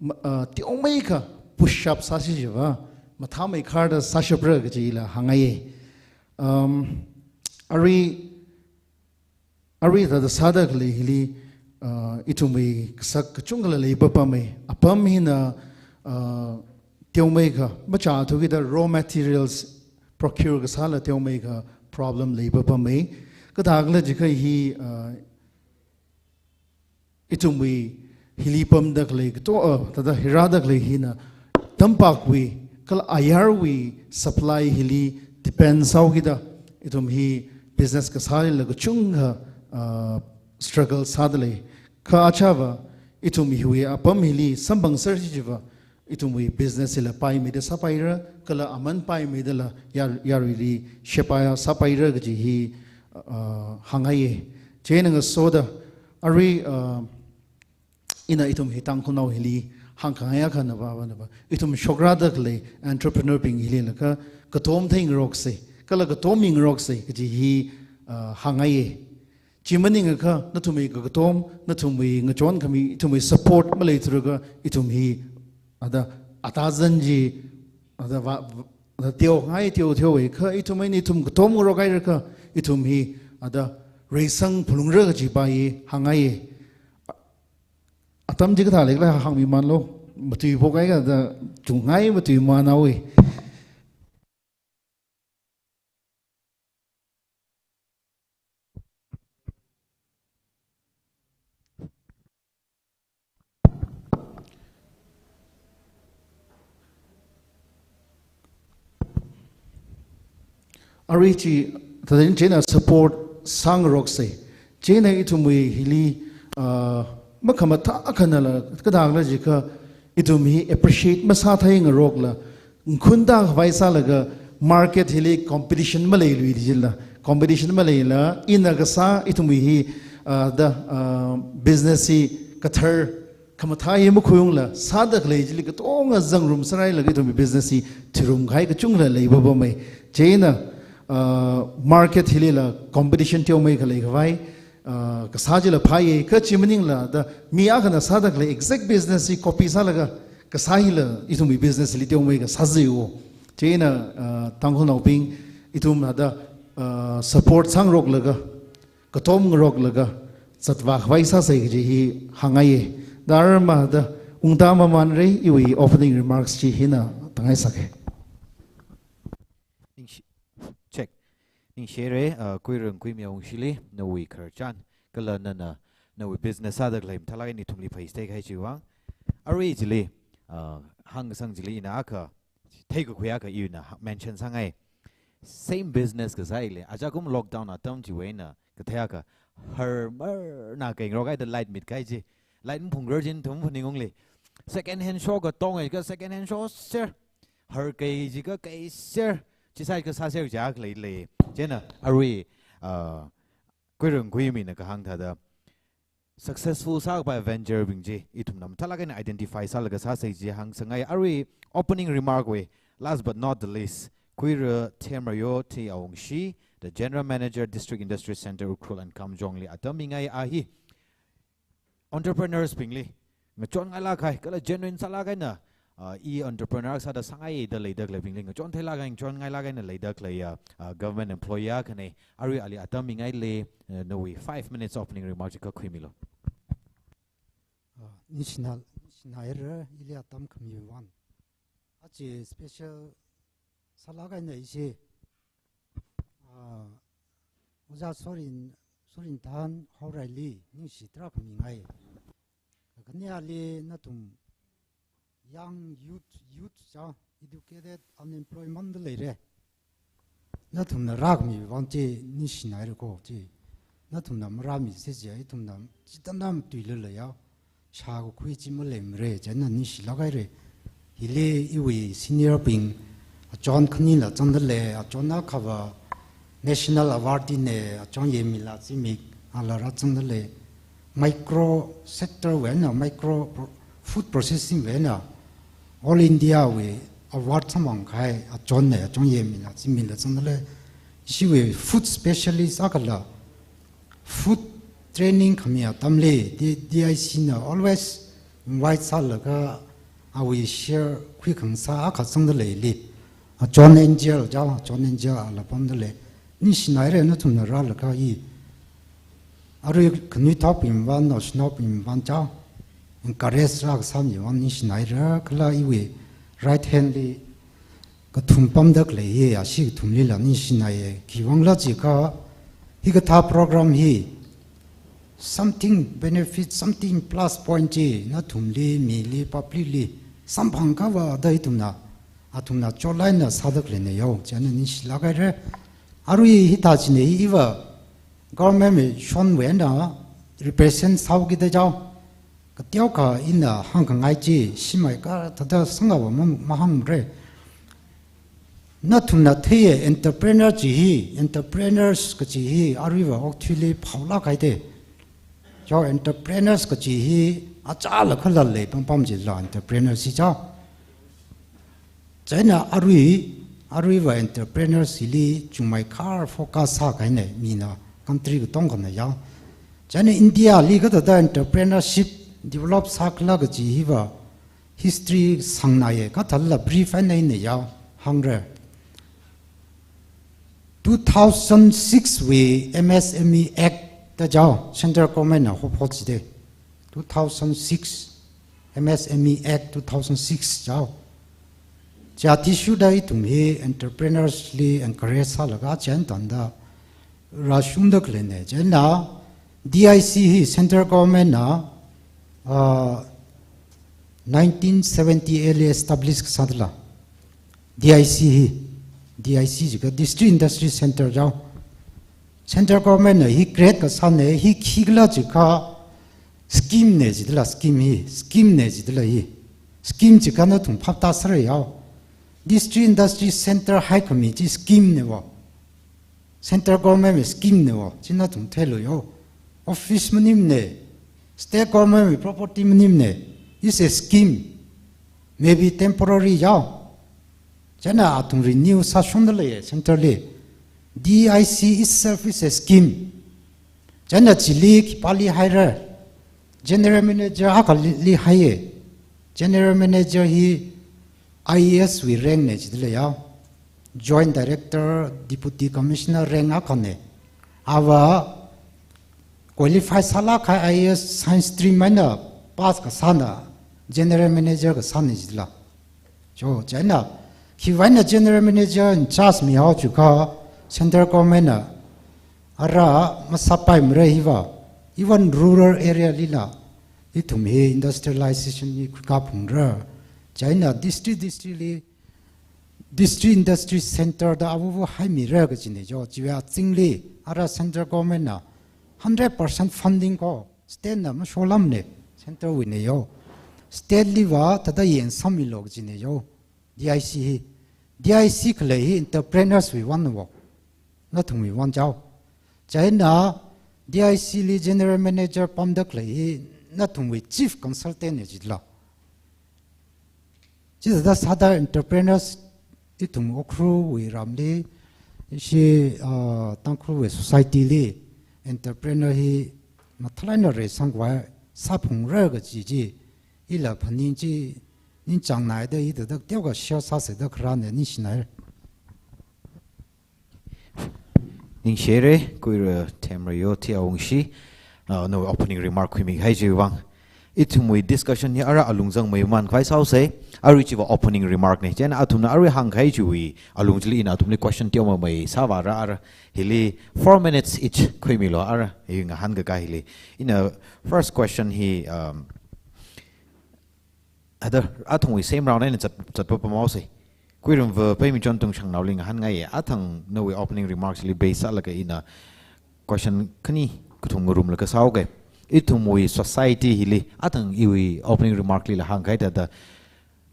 ma-, uh, teomeikha push up sāsi chiva, mathāmeikharda sāshapra kajila hāngngai. Um, arui Arui thāda sāda khalei hili, uh, ithumwui kasak kachungkhala leipapamei. Apam hina, uh, teomeikha, machāthukida raw materials procure kasāla teomeikha problem leipapamei. Kathākhala jiakha hi, uh, ithumwui hili pamda khalei kato, uh, thāda hi rāda khalei hina tampakwui, kala ayarwui supply hili depend sāhaokida, ithum hi business kasālila kachungkha, uh, struggle sāda lei. Kha achāva, ithum hiwui apam hili samphangser chichiva, ithumwui business hila paimeida sāpaira, kala aman paimeidala yar-, yaruili sheba sāpaira kaji hi, uh, hāngngaiye. Chieina ngasoda, arui, uh, ina ithum hi Tangkhulnao hili hāngkhangai akha nava, va nava, ithum shokrāda khalei entrepreneur bing hili laga katom theingaroksei, kala katom mingaroksei kaji hi, uh, hāngngaiye. Chi maningakha, nathumwui kakatom, nathumwui ngachonkhami, ithumwui support maleithura akha, ithum hi, ada, atazan chi, ada, va, va, ada, teongai, teo, teowe, kha, ithum eina ithum katom ngarokhaira akha, ithum hi, ada, reisang phalungra kaji pa hi, hāngngaiye. Atam chi kathā leikhala hāngmimanlu, matui phokhai akha, ada, chungngai matui manaowe. Arui chi, thāda chieina support sāngaroksei. Chieina ithumwui hili, ah, makhamathā akhanala, kathākhala jiakha, ithum hi appreciate masātheingarokla, nkhun tākhavai sālaga market hili competition maleilui jila, competition maleila, ina kasā ithumwui hi, ah, da, ah, business hi kathar khamathā hi makhuiungla, sāda khalei chili katonga zangrumserhailaga ithumwui business hi thirumkahai kachungla leipapamei. Chieina, ah, market hilila competition teomei khaleikhavai, ah, kasā chila phāye, kha chi maningla da mi akhana sāda khalei exact business hi copy sālaga kasā hila ithumwui business hili teomei kasā jiwo. Chieina, ah, Tangkhulnaobing ithum hada, ah, support sāngaroklaga, katom ngaroklaga, zatvākhavai sāsei kaji hi hāngngaiye. Darma da ungta mamanrei, iwui opening remarks chi hina tangaisake. Ningshi-, check. Ningshire, uh, Kuirung Kuimi Awungshili, nawui khararchan, kala nana, nawui business sāda khalei mathālāk eina ithumli phasāthei kahai chiwui vang. Arui chili, uh, hāngsang chili ina akha, theikakhui akha ina ha-, mention sāngai. Same business kasāli, ajakum lockdown atam chiwui eina, kathei akha, harmarna keingarok kahai da light mit kahai chi. Light maphungrar chi nathum phaningungli. Second hand show katongakha second hand show ser. Har kei jiakha kei ser. Chi side kasā ser jiakha leilei. Chieina, arui, uh, Kuirung Kuimina kahāng thāda, successful sākapai venture bing chi, ithumna mathālāk eina identify sālaga sāsei chi hāngsangai. Arui opening remark wui, last but not the least, Kuira Themrayo T Awungshi, the General Manager, District Industry Center, Ukhrul and Kamjongli atam mingai a hi entrepreneurs bingli ngachon ngailāk kahai, kala genuine sālāk eina, ah, i entrepreneur sāda sāngai da leida khaleibingli ngachon theilāk kahai, ngachon ngailāk eina leida khalei, ah, ah, government employee akhana, arui ali atam mingaile, eh, nawui five minutes opening remark chi khuimilu. Ah, ningshina, ningshinaira, ili atam khamiwui vang. Aja special sālāk eina ishi, ah, Ojā Sorin, Sorin Than Haoraili ningshi tarākha mingai. Khani ali nathum young youth, youth cha educated, unemployment da leira. Nathumna rākhamiwui vang chi ningshinaira ko chi. Nathumna marāmisei chi, ithumna chithāda matuilala ya. Shākakhui chi maleimara, chieina ningshilāk haira. Hili iwui senior bing, achon khanila zangdalei, achon akhava National Awardee na, achon Yemila Zimik, ala rāzangdalei. Micro sector wui eina, micro pro-, food processing wui eina, All India wui award samphang kahai achon na, achon Yemila Zimikla zangdalei. Ishiwui food specialist akhala, food training khami atamli, D-, D I C na always invite sālaga awui share khuikhangasā akha zangdaleili. Achon Angel, chao, achon Angel ala pamdalei. Ningshinaira nathumna rālaga i. Arui khanuithotbing vang, naoshinaobing vang chao. Encourage rākasā mi vang ningshinaira, kala iwui right hand li kathum pamda khaleiya, ashi kathumlila ningshinaiya. Khiwuivangkhala jiakha, hikathā program hi something benefit, something plus point chi, nathumli, mili, public li samphang khavāda ithumna, athumna chotlaina sāda khaleina yo, chieina ningshilāk haira. Arui hithā china hi iva government wui shonwui eina represent sāhaokida chao. Kateokha ina hāngkhangai chi, shimai kathāda sangava ma, mahāngra. Nathumna theiya entrepreneur chi hi, entrepreneurs kachi hi, aruiva okathuili phaolāk haida. Chao entrepreneurs kachi hi, achālakhala lei pampam jila entrepreneurs hi chao. Chieina arui, aruiva entrepreneurs hili chungmeikhar focus sākahaina, mina country katonga khana yao. Chieina India li kathāda entrepreneurship develop sākhala kachi hiva history sangnaiya, kathāla brief eina ina yao hāngra. Two thousand six wui M S M E Act da chao, central government na hopho jida. Two thousand six M S M E Act two thousand six chao. Chi athishurda ithum hi entrepreneurs li encourage sālaga chieina tangda rāshungda khaleina. Chieina D I C hi central government na, ah, nineteen seventy-eight li establish kasā dala. D I C hi, D I C jiakha District Industry Center chao. Central government na hi create kasāna, hi khikhala jiakha scheme na jidala, scheme hi, scheme na jidala hi. Scheme jiakha nathum phaptāsāra yao. District Industry Center haikhami chi scheme na wo. Central government wui scheme na wo, chi nathum theilu yo. Office maningmana, state government wui property maningmana, is a scheme, maybe temporary yao. Chieina athum renew sāshungda leiya central li. D I C itself is a scheme. Chieina chili khipāli haira, general manager akhali, li haiya. General manager hi I A S wui rank na jidala yao. Joint Director, Deputy Commissioner rank akhana. Ava qualify sālāk kahai I A S science stream eina pass kasāna, general manager kasāna jidala. Chao, chieina, khiwuivang eina general manager in charge mihao jiakha, central government na ara masāpaimara hiva, even rural area lila, ithum hi industrialization hi khuikaphalungra. Chieina district, district li, district industry center da avuvu haimira kajina chao, chiwui azingli, ara central government na hundred percent funding ko, state na masholamana, central wuina yo. State liva thāda yangsangmilu kajina yo. D I C hi. D I C khalei hi entrepreneurs wui vangna wo. Nathumwui vang chao. Chieina D I C li general manager pamda khalei hi nathumwui chief consultant na jidala. Chithāda sāda entrepreneurs ithum Ukhrulwui ramli, ishi, ah, Tangkhulwui society li entrepreneur hi mathālāk eina reisangkhavai sāphungra kaji chi, ila phaning chi, ningchāngnaida hithāda teokha share sāsāda kharāna ningshinai. Ningshire, kuira themra yo T. Awungshi, ah, nawui opening remark khuimikahai chiwui vang. Ithumwui discussion hi ara alung zangmei man khavai sāhaosa, arui chiva opening remark na. Chieina athumna arui hāngkahai chiwui alung chili ina athumli question teomeimei sāvāra ara. Hili four minutes each khuimilu ara, hi ngahānkakā hili. Ina first question hi, um, Ada, athumwui same round eina zat, zatpapamhaosa. Kuiramva Pheimichon Tungshangnaoli ngahānngaiya, athang nawui opening remarks li base sālaga ina question khani kathum ngarumlaga sāhaoga. Ithumwui society hili, athang iwui opening remark lila hāngkahai thāda,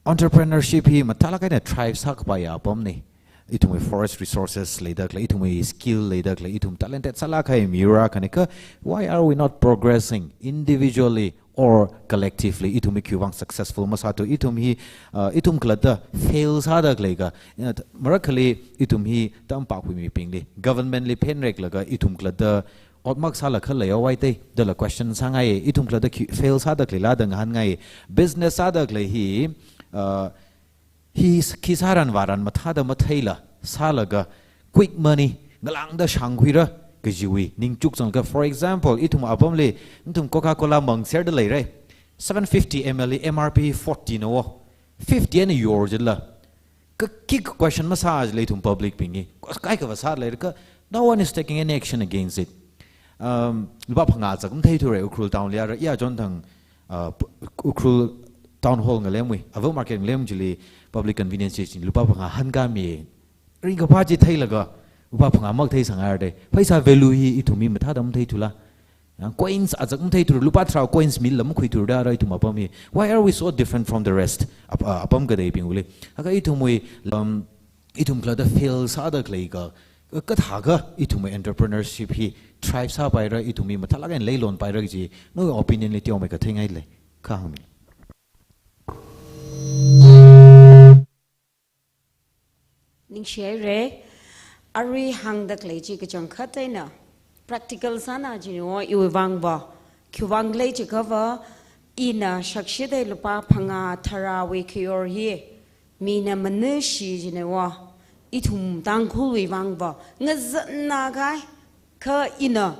entrepreneurship hi mathālāk eina thrive sākapaiya apamna. Ithumwui forest resources leida khalei, ithumwui skill leida khalei, ithum talented sālāk kahai miyur akhana kha, why are we not progressing individually or collectively? Ithum hi khiwuivang successful masāthu, ithum hi, uh, ithum khalatta fail sāda khalei ka, uh, marakhali ithum hi tampakhui mibingli, government li phenreklaga ithum khalatta otmak sālakha leihaowa da, dala question sāngai, ithum khalatta khi fail sāda khaleila da ngahānngai, business sāda khalei hi, uh, hi s-, khi sāran vāran mathāda matheila, sālaga quick money, ngalāngda shāngkhuira, kajiwui ningchuk zanglaga, for example, ithum apamli, ithum Coca-Cola mang serda leira. Seven fifty M L li M R P forty na wo. Fifty eina yor jila. Ka kik question masā jila ithum public bing hi. Kaikha va sāda leira kha, no one is taking any action against it. Um, lupā phangā zak matheithura Ukhrul town li ara, iya chonthang, uh, Ukhrul town hall ngalemwui, Ava market ngalem chili public convenience chi lupā phangā hankami. Ringkaphā chi theilaga, lupā phangā makathei sāngaira de. Pheisā value hi ithum hi mathāda matheithula. Yang coins azak matheithura, lupā tharā coins mila makhuithura da ara ithum apam hi. Why are we so different from the rest? Ap-, uh, apam kateibingwuili. Haka ithumwui, um, ithum khalatta fail sāda khalei ka, kathākha ithumwui entrepreneurship hi thrive sāpaira, ithum hi mathālāk eina leilon paira kaji, nawui opinion li teomeikha theingaile. Kha hāngmi. Ningshihaira, arui hāngda khalei chi kachangkhat eina practical sāna jina wo iwui vang va, khiwui vang khala jiakha va, ina shakshida lupā phangā tharāwui khayor hi, mina manushi jina wo, ithum Tangkhulwui vang va, ngazanna kahai, kha ina,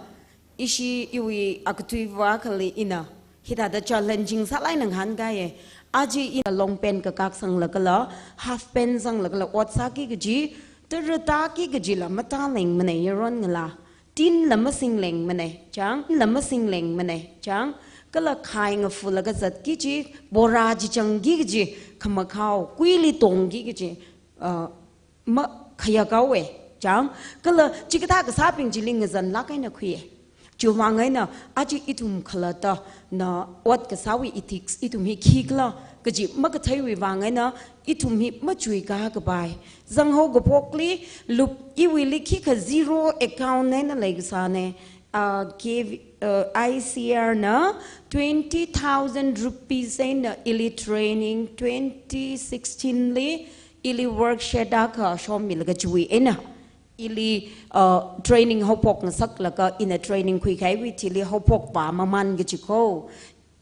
ishi iwui akatui va kali ina, hithāda challenging sālai nang hankaiya. Aja ina long pant kakak sanglaga la, half pant sanglaga la, ot sāki kaji, tara tāki kajila matālengmana yaron ngala. Tinla masinglengmana, chang, la masinglengmana, chang, kala khai ngafulaga zatki kaji, bora chi changki kaji, khamakhao, kuili tongki kaji, uh, makhayākhaowa, chang, kala chikathā kasābing chili ngazanlāk eina khuiya. Chiwui vang eina, aja ithum khalatta, na ot kasāwui ethics, ithum hi khikhala, kaji makatheiwui vang eina, ithum hi machuikā kapai. Zanghao kaphokli, lup iwuili khikha zero account eina leikasāna, uh, K V, uh, I C R na twenty thousand rupees eina ili training twenty sixteen li ili worksheet akha shomilaga chiwui eina. Ili, uh, training haophok ngasaklaga ina training khuikahaiwui thili haophok vāmamān kaji ko.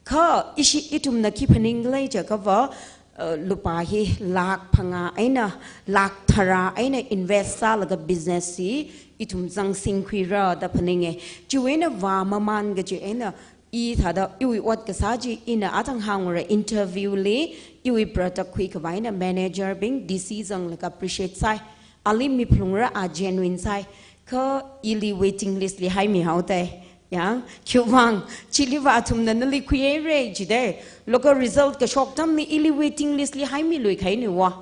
Kha ishi ithumna khi phaning khala jiakha va, uh, lupā hi lakh phangā eina, lakh tharā eina invest sālaga business hi ithum zangsingkhuira da phaninga. Chiwui eina vāmamān kaji eina, i thāda iwui ot kasā chi ina athang hāngra interview li, iwui product khuikhavai eina manager bing, D C zanglaga appreciate sāi. Ali miphalungra a genuine sāi. Kha ili waiting list li haimihaoda. Yang, khiwui vang, chili va athumna nali khuihaira jida. Local result kashok atamli ili waiting list li haimiluikahai ni wa.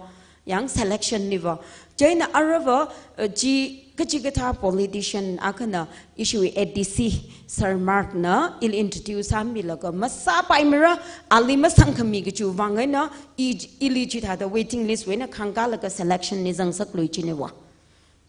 Yang selection li va. Chieina ara va, uh, chi kachikathā politician akhana ishiwui A D C, Sir Mark na ili introduce sāmilaga masāpaimara, ali masangkhami kachiwui vang eina, i, ili chithāda waiting list wui eina khangkālaga selection li zangsaklui jina wa.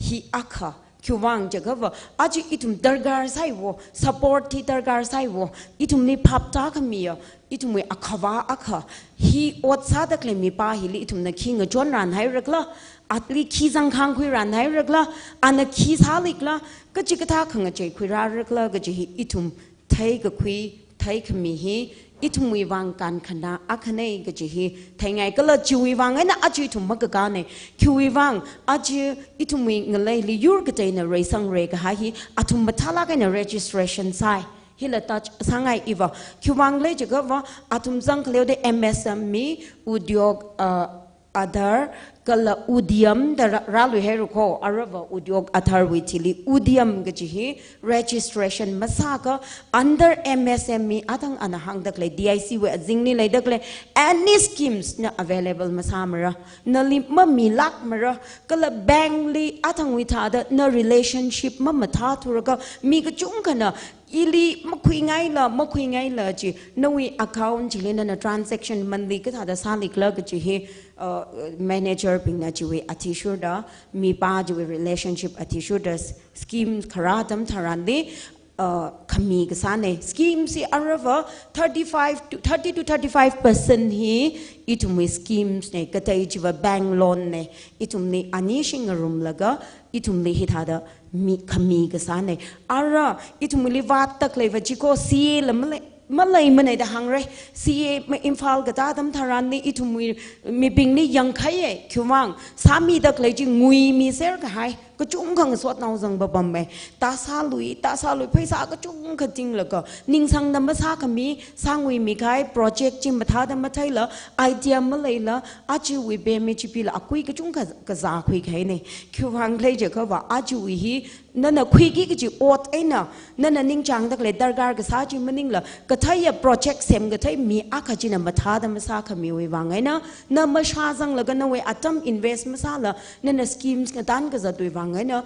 Hi akha, khiwui vang jiakha va, aja ithum darkar sāi wo, support hi darkar sāi wo, ithumli phap tākhamiya, ithumwui akhava akha, hi ot sāda khalei mipā hili ithumna khi ngachonranhairakhala, ali khi zangkhangkhuiranhairakhala, ana khi sālikhala, kachikathā khangachei khuirārakhala, kaji hi ithum theikakhui, theikhami hi, ithumwui vang kankhana akhana kaji hi theingai kala chiwui vang eina aja ithum makakāna. Khiwui vang aja ithumwui ngaleili yur kateina reisangra kahai hi athum mathālāk eina registration sāi. Hila touch sāngai iva. Khiwui vang khala jiakha va athum zangkhaleoda M S M E, Udyog, uh, Aadhaar, kala Udyam da rā-, rāluihaira ko, ara va Udyog Aadhaar wui thili Udyam kaji hi registration masāakha under M S M E athang ana hāngda khalei D I C wui azingli leida khalei any schemes na available masāmara, nali mamilākmara, kala bank li athangwui thāda na relationship mamathāthuraga mi kachungkhana ili makhuingaila, makhuingaila chi, nawui account chili nana transaction monthly kathāda sālikhala kaji hi, uh, manager bingna chiwui athishurda, mipā chiwui relationship athishurda s-, scheme kharā atam tharanli, uh, khami kasāna. Scheme hi ara va thirty-five to, thirty to thirty-five percent hi ithumwui schemes na, katei chiva bank loan na, ithumli ani shingarumlaga, ithumli hithāda mi, khami kasāna. Ara, ithumli vātda khaleiva chi ko C A la malei, maleimana da hāngra. C A ma Imphal katā atam tharanli ithumwui mibingli yangkhaiya, khiwui vang, sāmida khalei chi nguimiser kahai. kachungkha ngasotnao zangpapamme. Tāsālui, tāsālui, pheisā kachungkha tinglaga, ningsangda masākhami, sānguimi kahai project chi mathāda matheila, idea maleila, ajawui pemi chipila, akui kachungkha kazākhui kahaine. Khiwuivang khalei jiakhava, ajawui hi, nana khuiki kaji ot eina, nana ningchāngda khalei darkar kasā chi maningla, katheiya project semkathei mi akha china mathāda masākhamiwui vang eina, na mashāzanglaga nawui atam invest masāla, nana schemes ngatan kazatwui vang eina,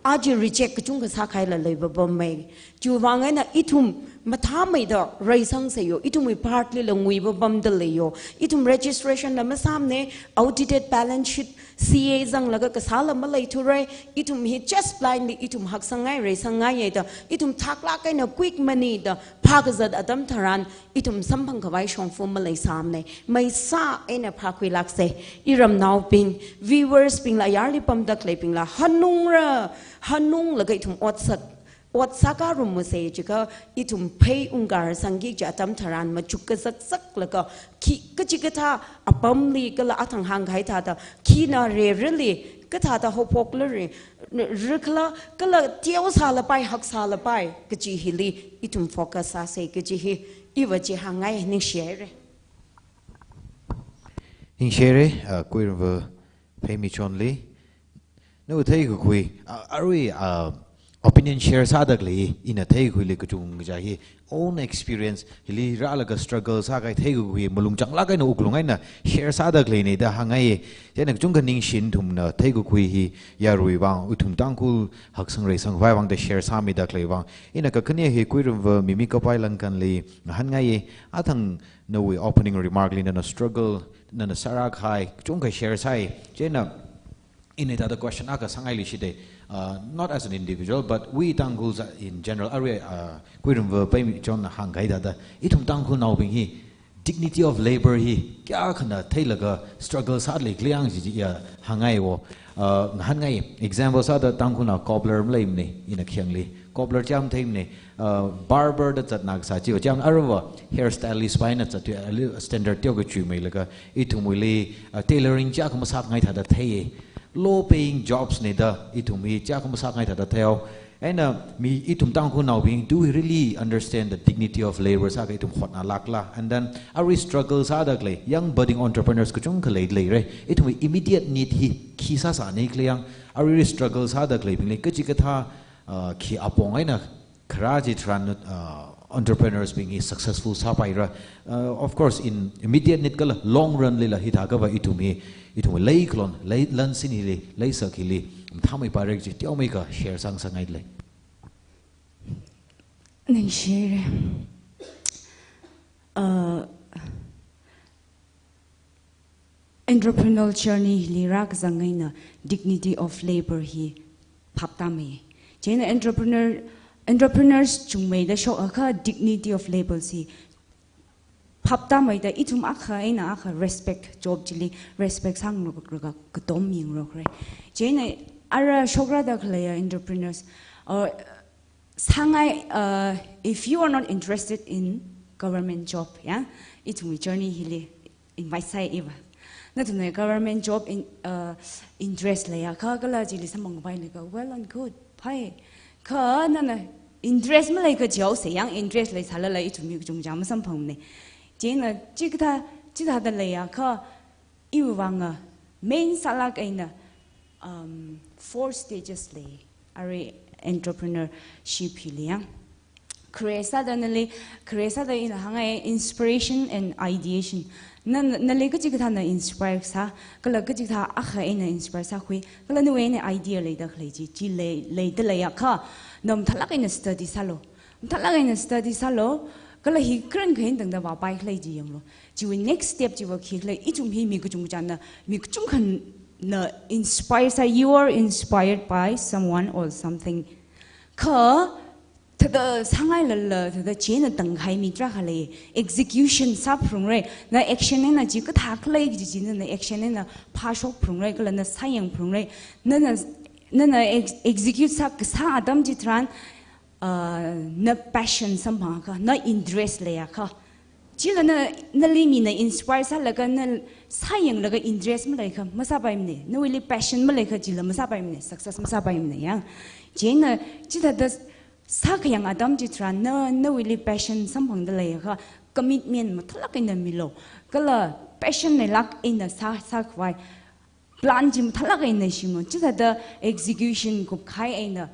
aja reject kachungkha sākahaila leipapamme. Chiwuivang eina ithum mathāmeida reisangsa yo, ithumwui part lila nguipapamda lei yo, ithum registration la masāmane, audited balance sheet, C A zanglaga kasāla maleithura, ithum hi just blindly ithum haksangngai, reisangngaiya da, ithum thaklāk eina quick money da, phākazat atam tharan, ithum samphang khavai shongfa maleisāmane, maisā eina phākhuilākse, iramnaobing, viewers bingla, ayarli pamda khaleibingla, hanungra, hanunglaga ithum otsak, ot sākarum muse jiakha, ithum phei ungkar sangki kaji atam tharan machuk kazakzaklaga, khi, kachikathā apamli kala athang hāngkahai thāda, khina rerali, kathāda haophokla re, rikhala, kala teosālapai, haksālapai, kaji hili, ithum focus sāse kaji hi, iva chi hāngngai, ningshihaire. Ningshihaire, uh, Kuiramva Pheimichonli. Nawui theikakhui, uh, arui, uh, opinion share sāda khalei, ina theikakhuili kachungkha hi, own experience, hili rālaga struggle sākahai theikakhui, malung changlāk eina wuklung eina share sāda khaleine da hāngngai. Chieina kachungkha ningshi ithumna theikakhui hi, yarui vang, ithum Tangkhul haksang reisang khavai vang da share sāmida khalei vang. Ina kakhane hi Kuiramva Mimi Kapai Langkanli ngahānngai, athang nawui opening remark li nana struggle, nana sārākahai, kachungkha share sāi. Chieina, ina thāda question akha sāngaili shite, uh, not as an individual, but we Tangkhuls in general, arui, uh, Kuiramva Pheimichonna hāngkahai thāda, ithum Tangkhulnaobing hi, dignity of labor hi, kayākhana theilaga struggle sālei khalei yang chi, chi ya hāngngai wo. Uh, ngahānngai, example sāda Tangkhulnao cobbler maleimane, ina khayangli. Cobbler chiyam theimane, uh, barber da zatna kasā chi, chiyam aruiva hairstylist pa eina zat, ali standard teo kachuimeilaga, ithumwuili, uh, tailoring chiyākha masāngai thāda theiye. Low paying jobs ne da, ithum hi chiyākha masāngai thāda theihao. Eina mi ithum Tangkhulnaobing, do we really understand the dignity of labor sākha ithum hotnalākla? And then, arui struggle sāda khalei, young budding entrepreneurs kachungkha lei, leire. Ithumwui immediate need hi khi sāsāne khalei yang, arui struggle sāda khaleibingli kachikathā, uh, khi apong eina kharā chitharan, uh, entrepreneurs bing hi successful sāpaira. Uh, of course, in immediate need kala long run lila hithākhava ithum hi, ithum leikalon, lei, lansin hili, leisak hili, mathāmeipaira kaji teomeikha share sāngasakngaile. Ningshihaire. Uh, entrepreneurial journey hili rākazang eina dignity of labor hi phaptāmei. Chieina entrepreneur, entrepreneurs chungmeida shokakha dignity of labor chi phaptāmeida ithum akha eina akha respect, job chili respect sāngarok, rok, katom yangrokre. Chieina ara shokrada khaleiya entrepreneurs, uh, sāngai, uh, if you are not interested in government job, ya, ithumwui journey hili invite sāi iva. Nathumna government job in, uh, interest leiakha, kala chili samphangpai leiakha, well and good, phāi. Kha nana interest maleikha jihaose, yang interest leisālala ithum mi kachungkha masamphangne. Chieina chikathā, chithāda leiakha, iwui vanga main sālāk eina, um, four stages lei, arui entrepreneurship hili yang. Khare sāda nali, khare sāda ina hāngngai inspiration and ideation. Na, nali kachikathāna inspire sā, kala kachikathā akha eina inspire sākhui, kala nawui eina idea leida khalei chi, chi lei, leida leiakha, na mathālāk eina study sālu. Mathālāk eina study sālu, kala hi kharan khain tangda vāpai khalei chi yanglu. Chiwui next step chiva khi khalei, ithum hi mi kachungkhana, mi kachungkhana inspire sā, you are inspired by someone or something. Kha, thāda sāngailala, thāda chieina tangkahai mi tarākha lei, execution sāphalungra, na action eina chikathā khalei kaji chi, na action eina phāshokphalungra, kala na sāyangphalungra, nana, nana ex-, execute sā, kasā atam chitharan, uh, na passion samphangakha, na interest leiakha, Chila na, nali mina inspire sālaga na sāyanglaga interest maleikha masāpaimana. Nawuili passion maleikha chila masāpaimana, success masāpaimana yang. Chieina chithāda sākhayang atam chitharan na, nawuili passion samphangda leiakha commitment mathālāk eina milu. Kala passion leilāk eina sā, sākhavai plan chi mathālāk eina shimlu. Chithāda execution kupkahai eina,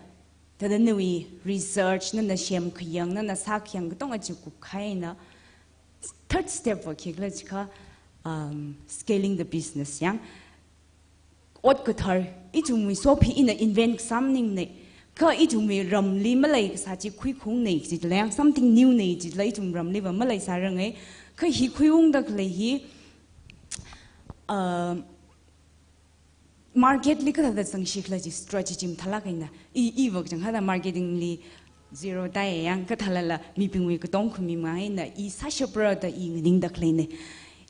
thāda nawui research, nana semkhayang, nana sākhayang katonga chi kupkahai eina, third step va khikhala jiakha, um, scaling the business yang. Ot kathar, ithumwui soap hi ina invent kasā maningmana. Kha ithumwui ramli maleikasā chi khuikhaungna jilei yang, something new na jilei ithum ramli va maleisārangai. Kha hi khuiungda khalei hi, uh, market li kathāda zangshikhala chi strategy mathālāk eina. I, iva kachangkhatta marketing li zero tāi yang, kathālala mibingwui katomkhami manga eina i sāshapra da i nganingda khaleina.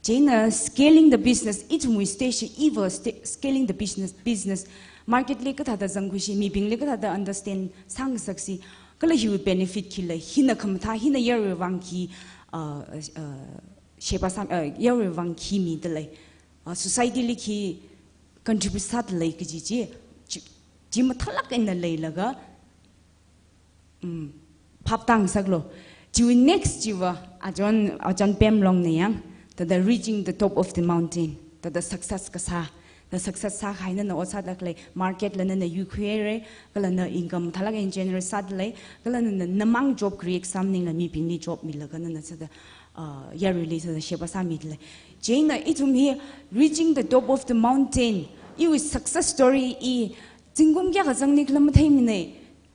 Chieina scaling the business, ithumwui stage iva sta-, scaling the business, business. Market li kathāda zangkhuishi, mibingli kathāda understand sāngasaksi. Kala hiwui benefit khi lei, hina khamathā, hina yaruiwui vang khi, uh, uh, sheba sam, uh, yaruiwui vang khi midalei. Uh, society li khi contribute sādalei kaji chi, chi, chi mathālāk eina leilaga, mm, phap tāngasaklu. Chiwui next chiva, Ajahn, Ajahn Pemlongna yang, thāda reaching the top of the mountain, thāda success kasā, na success sākahai nana ot sāda khalei, market la nana yuikhuihaira, kala na income mathālāk eina generate sādalei, kala nana namang job create sā maningla mibingli job milaga nana sāda, uh, yaruili sāda sheba sāmidalei. Chieina ithum hi reaching the top of the mountain, iwui success story i zingkum kayākha zangnikhala matheimana.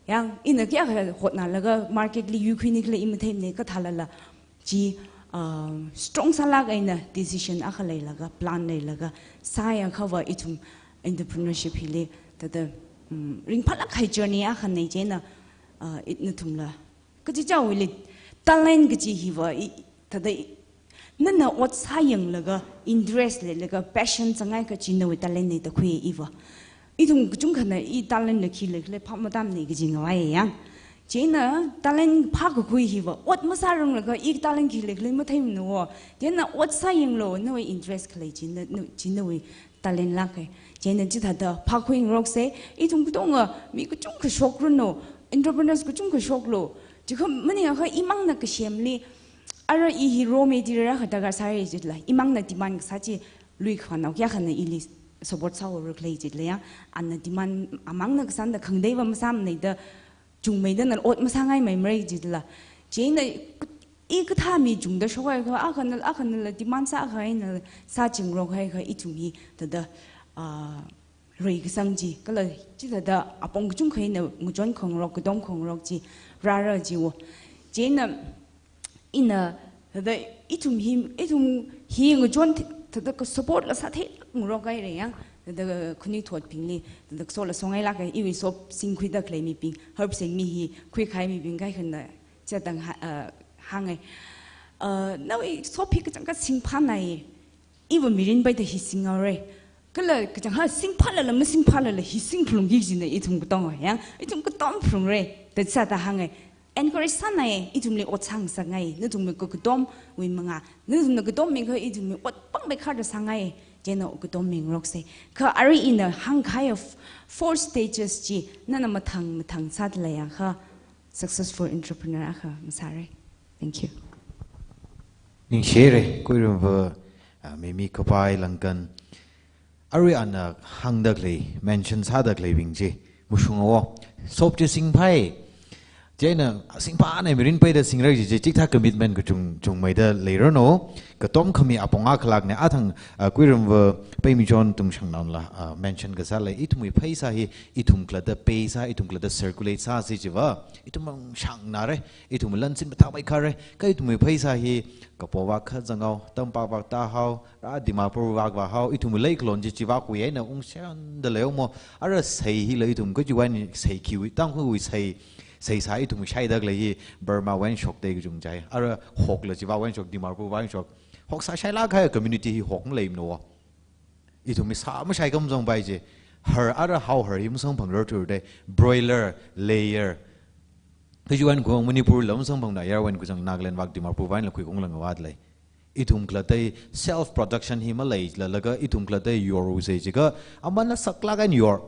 Yang, ina kayākha hotnalaga market li yuikhuinikhala i matheimana, kathālala chi, uh, strong sālāk eina decision akha leilaga, plan leilaga sāyangkhava ithum entrepreneurship hili thāda, um, ringphālāk kahai journey akhana. Chieina, uh, it nathumla kachichāwuili talent kaji hiva i, thāda i, nana ot sāyanglaga, interest leilaga, passion zanghaiakha chi nawui talent na da khuiya iva. Ithum kachungkhana i talent la khi leikhala phap matāmana kaji ngavaiya yang. Chieina talent phākakhui hiva, ot masāranglaga i talent khi leikhala matheimana wo. Chieina ot sāyanglu, nawui interest khalei chi na, na, chi nawui talent lāka. Chieina chithāda phākhuingaroksa, ithum katonga mi kachungkha shokranu, entrepreneurs kachungkha shoklu. Chikha maningakha imangna kasemli, ara i hi raw material akha darkar sāra jilala, imangna demand kasā chi lui khanao kayākhana ili support sāhaora khala jilala yang, ana demand amangna kasāna khangateiva masāmana da, chungmeida nala ot masāngaimeimarai jilala. Chieina i kathā mi chungda shokhaiakha, akhanala, akhanala demand sākahai einala sāchingarokhaiakha ithum hi thāda, ah, reikasang chi, kala chithāda apong kachungkha eina ngachon khangarok, katom khangarok chi rāra jiwo. Chieina ina thāda ithum hi, ithum hi ngachon thi-, thāda ka support la sātheingarok haira yang, thāda khanuithotbingli, thāda kasot la songailāka, iwui soap singkhuida khalei mibing, Herb Singmi hi khuikahai mibing kaikhana chithāda ha-, uh, hānga. Uh, nawui soap hi kachangkhat singphānai, iva mirin paida hi singhaora. Kala kachangkhat singphālala masingphālala hi singphalungki kajina ithum katonga yang, ithum katom phalungra, da chithāda hānga. Encourage sānai, ithumli ot sāngasakngai, nathumwui ka-, katomwui manga, nathumna katom miakha ithumwui ot pāngmeikharda sāngai, chieina katom mingaroksa. Kha arui ina hāngkahai f-, four stages chi, nana mathang mathang sāda leiakha successful entrepreneur akha ngasāra. Thank you. Ningshira, Kuirumva, ah, Mimi Kapai Langkan. Arui ana hāngda khalei, mention sāda khaleibing chi, mashunga wo. Soap chi singphai. Chieina singphānai mirin paida singra kaji chi, chikathā commitment kachung, chungmeida leiranu. Katom khami apong akhalākna, athang, ah, Kuirumva Paimichon Tungshangnaonla, ah, mention kasā lei, ithumwui pheisā hi, ithum khalatta pay sā, ithum khalatta circulate sāsi chiva, ithum mang shangnara, ithum lan sin mathāmeikhara, kha ithumwui pheisā hi, kapo vak kha zanghao, tampak vak tāhao, rā Dimapur vak vāhao, ithumwui leikhalon chi chiva khuiya eina ungshanda leiya mo, ara sei hila ithum kajiwui eina sei khiwui, Tangkhulwui sei, seisā ithum shaida khalei hi, Burma wui eina shokda kachungchai, ara hokla chiva wui eina shok, Dimapur vak eina shok, hok sāshailāk kahai community hi hok maleimana wo. Ithumwui sā mashai khamzangpai chi, har ara hao har hi masamphang rarthurda, broiler, layer. Kajiwui eina khuiung Manipur la masamphangda, yarwui eina khuizang Nagaland vak Dimapur vak einala khuiung langva lei. Ithum khalattali self production hi maleilalaga ithum khalattali yorusei jiakha, amanna saklāk eina yor.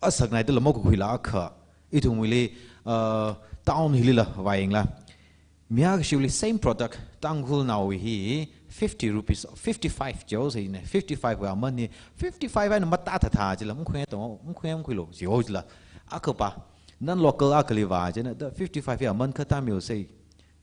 Asaknaida lamok khuila akha. Ithumwuili, uh, town hilila vāyangla. Mi akhashiwuili same product, Tangkhulnaowui hi fifty rupees, fifty-five jihaosei ne, fifty-five wui aman hi, fifty-five eina matathātha jila, mkhuiya to, mkhuiya mkhuilu, jihao jila. Akhapa, non-local akhali vā jina, da fifty-five wui aman kha tamyosei.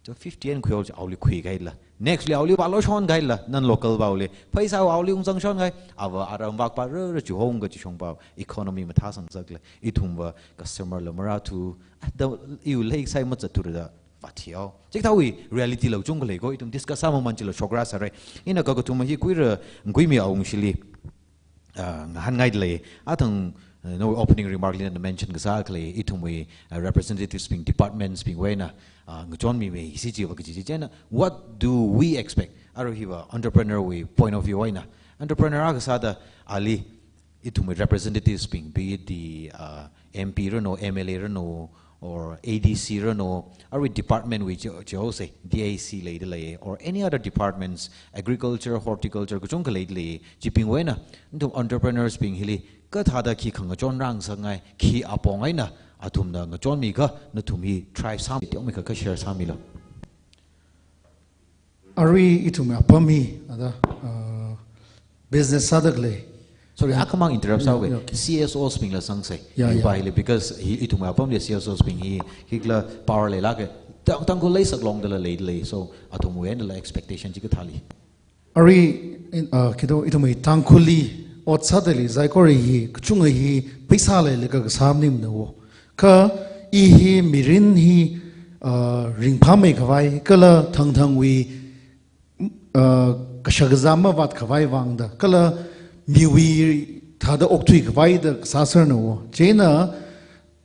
Chi fifty eina khuihaoji aoli khuikahaila. Next li aoli vālo shonkahaila, non-local pāwuili. Pheisā aoli ungzang shonkahai, ava aram vak pa rara chuhong kachishong pa, economy mathāsang saklei. Ithumva customer la marāthu, ah, da, iwui leisai mazatthuda vāthihao. Chikathāwui reality la kachungkha lei ko, ithum discuss sāmaman chila shokra sārai. Ina kakathuma hi khuira, khuimi awungshili, ah, ngahānngaida lei. Athang, uh, nawui opening remark lina mention kasā khalei, ithumwui, uh, representatives bing, departments bingwui eina, uh, ngachonmimei si jiva kaji chi chieina, what do we expect? Arui hiva entrepreneur wui point of view eina. Entrepreneur akha sāda ali ithumwui representatives bing, be it the, uh, M P ranu, M L A ranu, or A D C ranu, arui department wui chi, chihaosei, D I C leida lei, or any other departments, agriculture, horticulture, kachungkha leida lei, chibingwui eina, nathum entrepreneurs bing hili, kathāda khi khangachon rāngasakngai, khi apong eina, athumna ngachonmi kha, nathum hi try sāmi, teomeikha kha share sāmilu. Arui ithumwui apam hi, ada, uh, business sāda khalei. Sorry, akhamang interrupt sāuge. Yeah, okay. C S Os bingla sangsei. Yeah, yeah. Ipa hili, because hi, ithumwui apamli C S Os bing hi, hikla power leilāke. Tang, Tangkhul leisak longdala leida lei. So, athumwui einala expectation chi kathāli. Arui, in, uh, khi to, ithumwui Tangkhulli ot sādali, saikora hi, kachunga hi, pheisā leilaga kasā maningmana wo. Kha i hi mirin hi, uh, ringphāmeikhavai, kala thangthangwui, uh, kashakazā mavātkhavai vangda, kala miwui thāda okthuikhavai da kasā sāranu wo. Chieina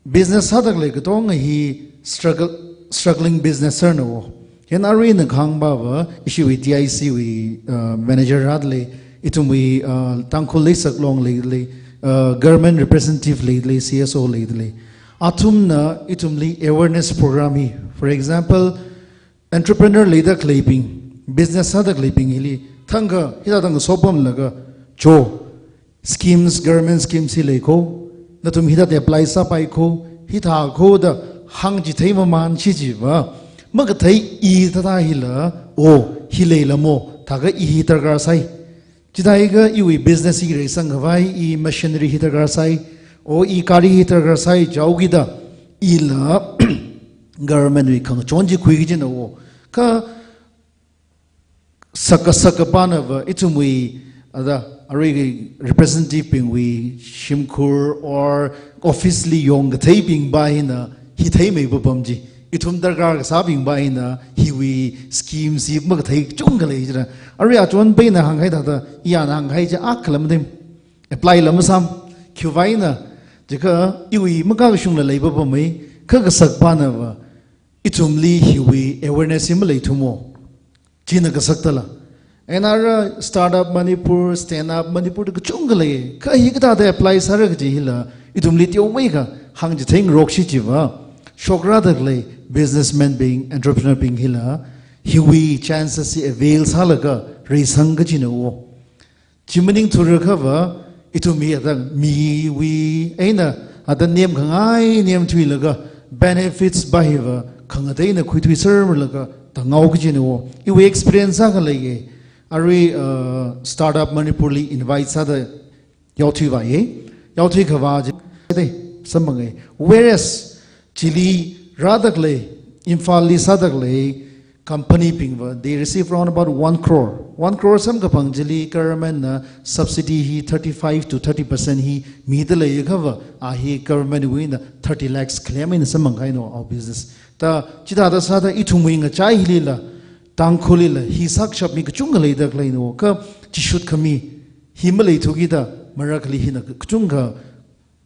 business sāda khalei katonga hi struggle, struggling business sāranu wo. Hina arui ina kahāng pava, ishiwui D I C wui, uh, manager rāda lei, ithumwui, uh, Tangkhul leisak long leida lei, uh, government representative leida lei, C S O leida lei. Athumna ithumli awareness program hi, for example, entrepreneur leida khaleibing, business sāda khaleibing hili, thangkha, hithāda ngasopamlaga, jo, schemes, government schemes hi lei ko, nathum hithāda apply sāpai ko, hithā ko da hāngchithei maman chi jiva, makathei i thāda hila, o, hi leila mo, thākha i hi darkar sai. Chithākha iwui business hi reisangkhavai, i machinery hi darkar sai, o, i gari hi darkar sai, jihaokida, ila government wui khangachon chi khui kajina wo. Kha saka saka pana va, ithumwui, ada, arui representative bingwui shimkhur or office li yongkatheibing pa hina, hi theimeipa pam chi. Ithum darkar kasābing pa hina, hiwui scheme si makathei chungkha lei jira. Arui achon peina hānghai thāda, iyana hānghai chi akhala mathei. Apply la masām, khiwuivang eina, jiakha iwui makakashungla leipa pammei, kha kasak pana va, ithumli hiwui awareness hi maleithu mo. China kasaktala. Eina ara Startup Manipur, Stand Up Manipur da kachungkha lei. Kha hi kathāda apply sāra kaji hila, ithumli teomeikha hāngchitheingarok shi jiva. Shokra da khalei businessman bing, entrepreneur bing hila, hiwui chances hi avail sālaga reisang kajina wo. Chi maningthura kha va, ithum hi athang miwui eina, athang nemkhangai nemthuilaga, benefits pa hiva, khangateina khuithuiserlaga, thangao kajina wo. Iwui experience akha leiye. Arui, uh, Startup Manipur li invite sāda yaothuivāye. Yaothuikhava chi, de, samphanga. Whereas, chili rāda khalei, Imphalli sāda khalei, company bingva, they receive around about one crore. One crore samkaphang chili government na subsidy hi thirty-five to thirty percent hi mida leiakhava, a hi government wui eina thirty lakhs claim eina samphangkahai no our business. Ta chithāda sāda ithumwui ngachai hilila, Tangkhulli la, hi sākashap mi kachungkha leida khalei no, kha chishut khami, hi maleithukida, marakhali hina kachungkha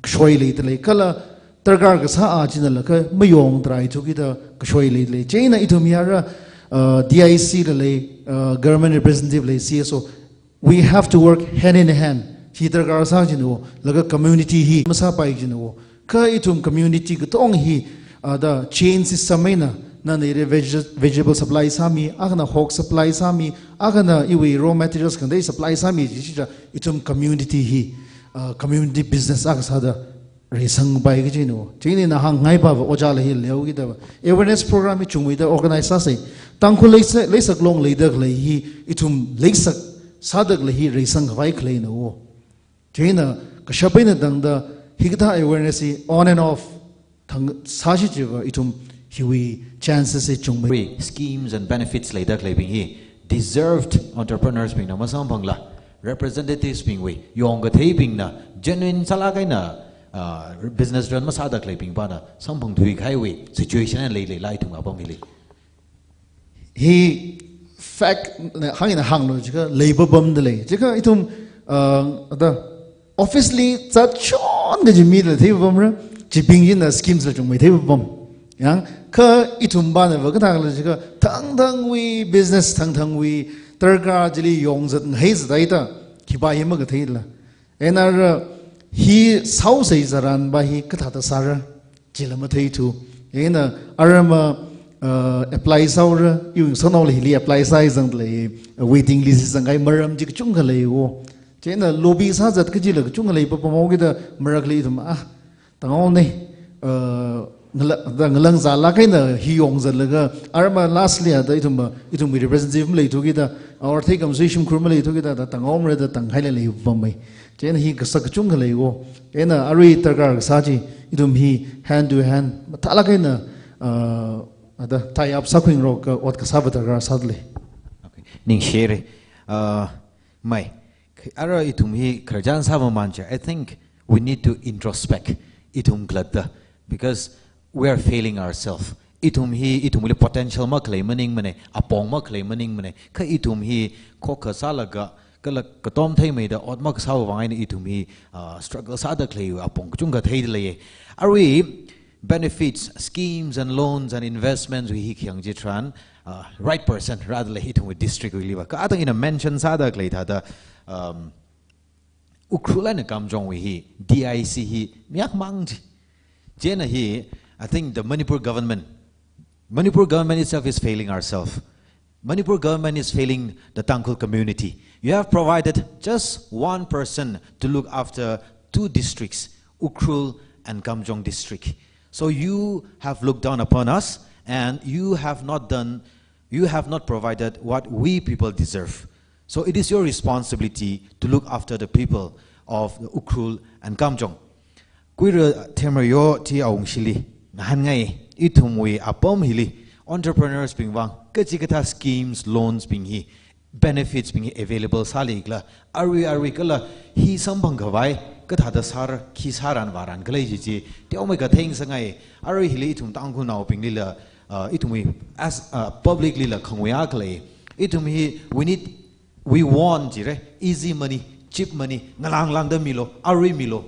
kashoi leida lei, kala darkar kasā a chinala kha mayongtharai thukida kashoi leida lei. Chieina ithum hi ara, uh, D I C la lei, uh, government representative lei, C S O. We have to work hand in hand. Hi darkar sā kajina wo, laga community hi masāpai kajina wo. Kha ithum community katong hi, uh, da chain system eina, Nana ire veg-, vegetable supply sāmi, akhana hog supply sāmi, akhana iwui raw materials khangatei supply sāmi, chi chi cha ithum community hi, uh, community business akha sāda reisangpai kajina. Chieina hāngngai pava ojāla hi leokida awareness program hi chungmeida organize sāsei. Tangkhul leisak, leisak long leida khalei hi ithum leisak sāda khalei hi reisangkhavai khaleina. Chieina kashap eina tangda hikathā awareness hi on and off thang sāshi chiva ithum hiwui chances hi chungmei. Wui schemes and benefits leida khaleibing hi deserved entrepreneurs bingna masamphangla, representatives bingwui yongkatheibingna genuine sālāk eina, uh, business run masāda khaleibing pana samphangthui kahaiwui situation eina leilei la ithum apam hili. Hi fact na hāng ina hānglu jiakha leipapamda lei. Jiakha ithum, uh, ada office li zatchon kaji mila theipapamra, chibing hina schemes la chungmei theipapam. Yang, kha ithum pana va kathāla jiakha thangthangwui business thangthangwui darkar chili yongzat ngahaizat haida, khipā hi makatheila. Eina ara hi sāhaosei tharan va hi kathāda sāra, chila matheithu. Eina ara ma, uh, apply sāhaora, iwui ngasotnaoli hili apply sāhai zangda lei, uh, waiting list zangkahai maram chi kachungkha leiwo. Chieina lobby sāzat kajila kachungkha leipapamhaokida marakli ithum, ah, tanghaona, uh, ngala-, da ngalang zālāk eina hi yongzatlaga, ara ma lastly ada ithum ma, ithumwui representative maleithukida, or thei kam sui shimkhur maleithukida, da tanghaomara da tanghaila leipammei. Chieina hi kasak kachungkha leiwo. Eina arui darkar kasā chi, ithum hi hand to hand, mathālāk eina, uh, ada tie up sākhuingarok ka ot kasā va darkar sāda lei. Okay. Ningshire. Uh, mai. Ara ithum hi khararchan sāmamān cha, I think we need to introspect ithum khalatta, because we are failing ourselves. Ithum hi, ithumli potential makhalei maningmana, apong makhalei maningmana. Kha ithum hi khokha sālaga, kala katom theimeida ot makasāwui vang eina ithum hi, ah, struggle sāda khalei apong kachungkha theida leiya. Arui benefits, schemes and loans and investments wui hi khayang chitharan, ah, right person rāda lei ithumwui district wuili va. Kha atang ina mention sāda khalei thāda, um, Ukhrul eina Kamjongwui hi, D I C hi, miyak mang chi. Chieina hi, I think the Manipur government, Manipur government itself is failing ourselves. Manipur government is failing the Tangkhul community. You have provided just one person to look after two districts, Ukhrul and Kamjong district. So you have looked down upon us and you have not done, you have not provided what we people deserve. So it is your responsibility to look after the people of Ukhrul and Kamjong. Kuira Themrayo chi awungshili ngahānngai, ithumwui apam hili entrepreneurs bing vang kachikathā schemes, loans bing hi, benefits bing hi available sālikhala, arui arui kala hi samphang khavai kathāda sāra, khi sāran vāran khala chi chi teomeikha theingasakngai. Arui hili ithum Tangkhulnaobinglila, uh, ithumwui as, uh, public lila khangwui akha lei. Ithum hi we need, we want jira, easy money, cheap money, ngalāng lāngda milu, arui milu.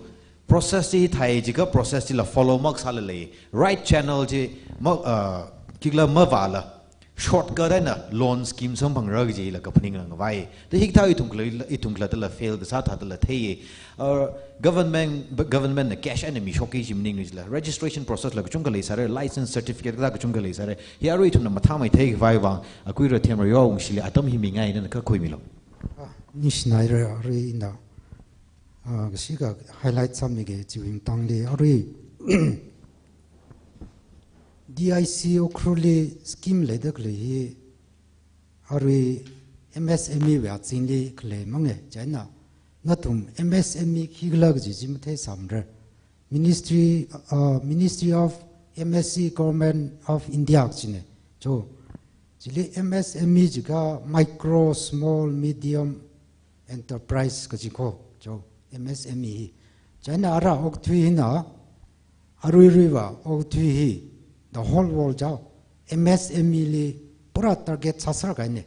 Process chi thai jiakha process chila follow makasāla lei. Right channel chi ma, uh, khikhala mavāla, shortcut eina loan scheme samphangra kajila kaphaning ngavai. Da hikathā ithum khala, ithum khalattala fail kasā thādala theiya. Uh, government, government na cash eina mishokki chi maningla, registration process la kachungkha leisāra, license certificate kathā kachungkha leisāra. Hi arui ithumna mathāmeithei khavai vang, a Kuira Themrayo awungshili atam hi mingai, nana kha khuimilu. Ah, ningshinaira arui ina, ah, kashika highlight sāmige chiwui matangli. Arui D I C Ukhrulli scheme leida khalei hi, arui M S M E wui azingli khalei manga. Chieina nathum M S M E khikhala kaji chi matheisāmara. Ministry, uh, Ministry of M S E, Government of India kajina. Cho, chili M S M E jiakha micro, small, medium enterprise kaji ko. Cho, M S M E hi. Chieina ara okathui hina, aruiruiva okathui hi, the whole world jao, M S M E li pura target sāser kahaina.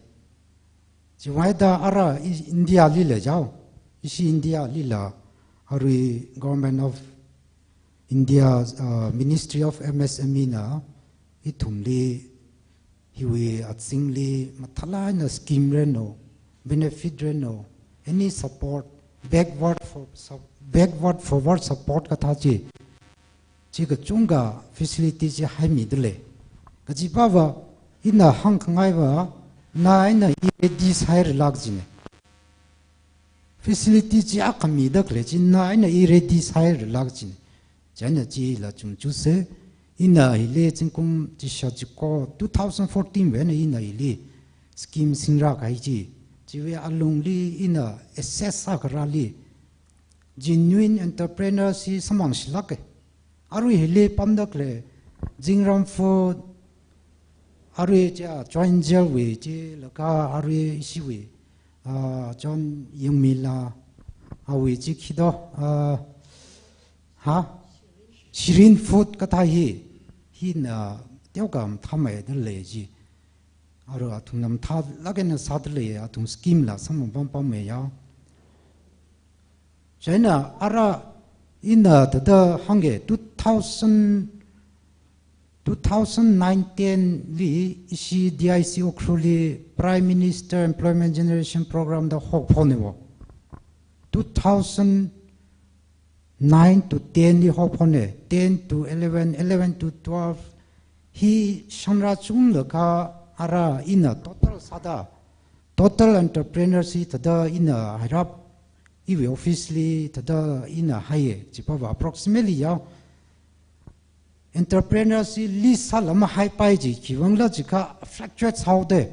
Chiwuivang eina ara i-, India lila jao, ishi India lila, arui Government of India, uh, Ministry of M S M E na ithumli, hiwui azingli mathālāk eina scheme reno, benefit reno, any support, backward for, sup-, backward forward support kathā chi, chi kachungkha facility chi haimida lei. Kajiva va, ina hāngkhangai va, na eina i ready sāhairala kajina. Facility chi akha mida khalei chi, na eina i ready sāhairala kajina. Chieina chila chungchuse, ina hili zingkum chishat chiko, two thousand fourteen wui eina ina hili scheme singra kahai chi. Chiwui alungli ina assess sākharāli, genuine entrepreneurs hi samphangshilāka. Arui hili pamda khalei, Zingram Food, arui chi, ah, Joint Jail wui chi, laga arui ishiwui, ah, John Yangmila, awui chi khi do, ah, ha? Shireen Food kathā hi, hina teokha mathāmeida lei chi. Arui athumna mathālāk eina sāda lei, athum scheme la samphang pampammeiya. Chieina ara ina thāda hāngga two thousand, two thousand nine ten li ishi D I C Ukhrulli Prime Minister Employment Generation Program da hokphone wo. Two thousand nine to ten li hokphone, ten to eleven, eleven to twelve, hi shāngra chunglaga ara ina total sāda, total entrepreneurs hi thāda ina hairap, iwui office li thāda ina haiya, chiva va approximately ya. Entrepreneurs hi list sāla mahaipai chi, khiwuivangla jiakha fluctuate sāhaoda.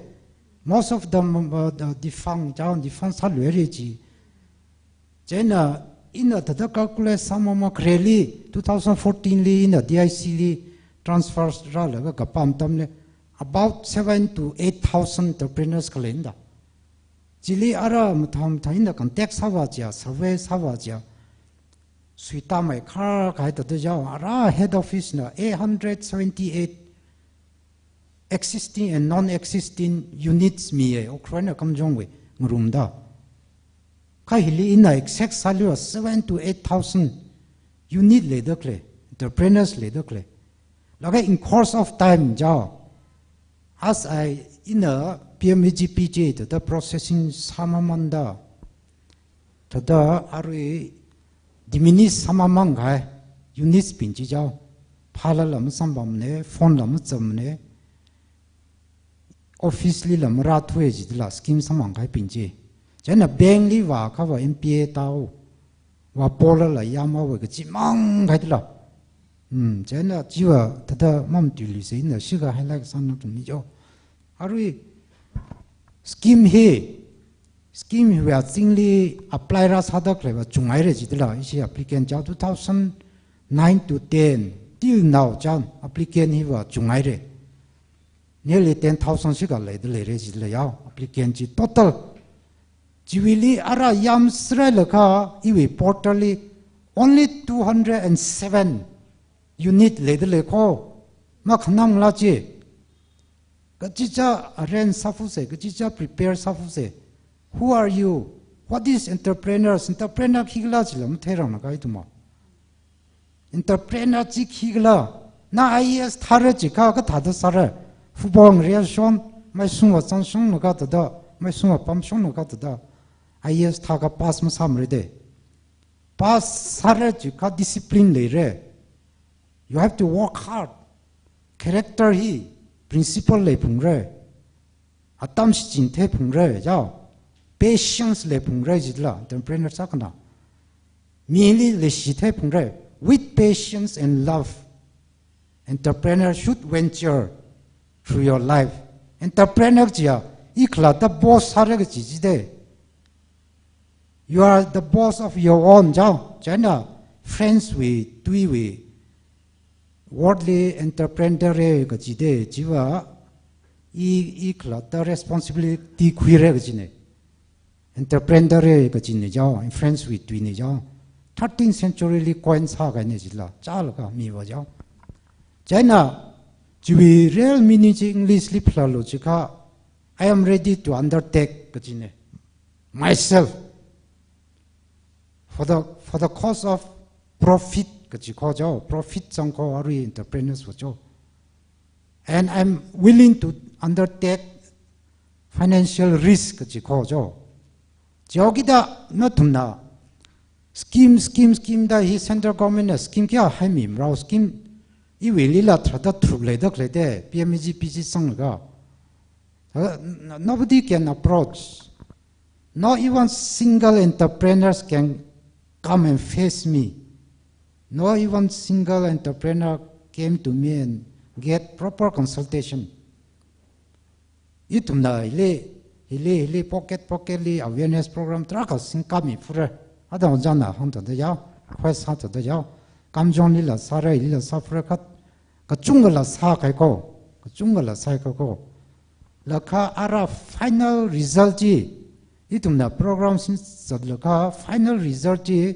Most of them, uh, the defunct, down defunct sāluira chi. Chieina ina thāda calculate sāmamang khareli, two thousand fourteen li ina D I C li transfer rālaga kapam atamli, about seven to eight thousand entrepreneurs khalei da. Chili ara mathāmathā ina contact sāva chiya, survey sāva chiya, suitāmeikhar kahai thāda yao, ara head office na eight hundred seventy-eight existing and non-existing units miya, Ukhrul eina Kamjongwui ngarumda. Kha hili ina exact sāluiya seven to eight thousand unit leida khalei, entrepreneurs leida khalei. Laga in course of time yao, as I ina P M E G P chi thāda processing sāmamanda, thāda arui diminish sāmamang kahai units bing chi yao, phālala masamphangmana, phone la mazamna, office lila marāthuwa jidala scheme samphang kahaibing chi. Chieina bank li vākha va N P A tāhaowa, polala yamhaowa kaji mang kahaidala. Hmm, chieina chiva thāda mamatuiluisa, ina shikha highlight sāngarummi yao. Arui scheme hi, scheme hiwui azingli apply rāsāda khalei va chunghaira jidala, ishi applicant yao two thousand nine to ten, till now chang applicant hi va chunghaira. Nearly ten thousand shikha leida leira jidala yao, applicant chi total. Chiwuili ara yamserhailaga iwui portal li only two hundred and seven unit leida lei kho, makhanangla chi. Kachicha arrange sāfusa, kachicha prepare sāfusa. Who are you? What is entrepreneurs? Entrepreneur khikhala chila matheirangna kahaithuma. Entrepreneur chi khikhala? Na I A S thāra jiakha kathāda sāra? Football ngareishon, maishungva zangshunglaga thāda, maishungva pamshunglaga thāda, I A S thākha pass masāmara da. Pass sāra jiakha discipline leira. You have to work hard. Character hi principle leiphungra. Atam shichin theiphungra, yao. Patience leiphungra jidala, entrepreneur sākahai. Mili leishi theiphungra. With patience and love, entrepreneur should venture through your life. Entrepreneur chiya, i khalatta boss sāra kaji jida. You are the boss of your own, yao. Chieina French wui tuiwui word li entrepreneur kajida, chiva i, i khalatta responsibility khuira kajina. Entrepreneur kajina yao, French wui tuina yao. Thirteenth century li coin sākahaina jila, chālaga miva yao. Chieina, chiwui real meaning chi English li phalalo jiakha, "I am ready to undertake," kajina. "Myself. For the, for the cause of profit," kaji kho yao, profit zang kho arui entrepreneurs va jo. "And I'm willing to undertake financial risk," kaji kho jo. Chihaokida nathumna scheme, scheme, scheme da hi central government na scheme kayā haimimarao, scheme Iwuilila tharāda tharuk leida khaleite, P M E G P chi zanglaga. Uh, n-, nobody can approach. Not even single entrepreneurs can come and face me. Not even single entrepreneur came to me and get proper consultation. Ithumna hili, hili, hili pocket, pocket li awareness program tarākha singkami phura. Ada ojāna hāngthāda yao, request sāthāda yao. Kamjong lila sāra, lila sāphura kha, kachungkhala sākahai ko, kachungkhala sākahai ko. Laga ara final result chi, ithumna program singzatlakha final result chi,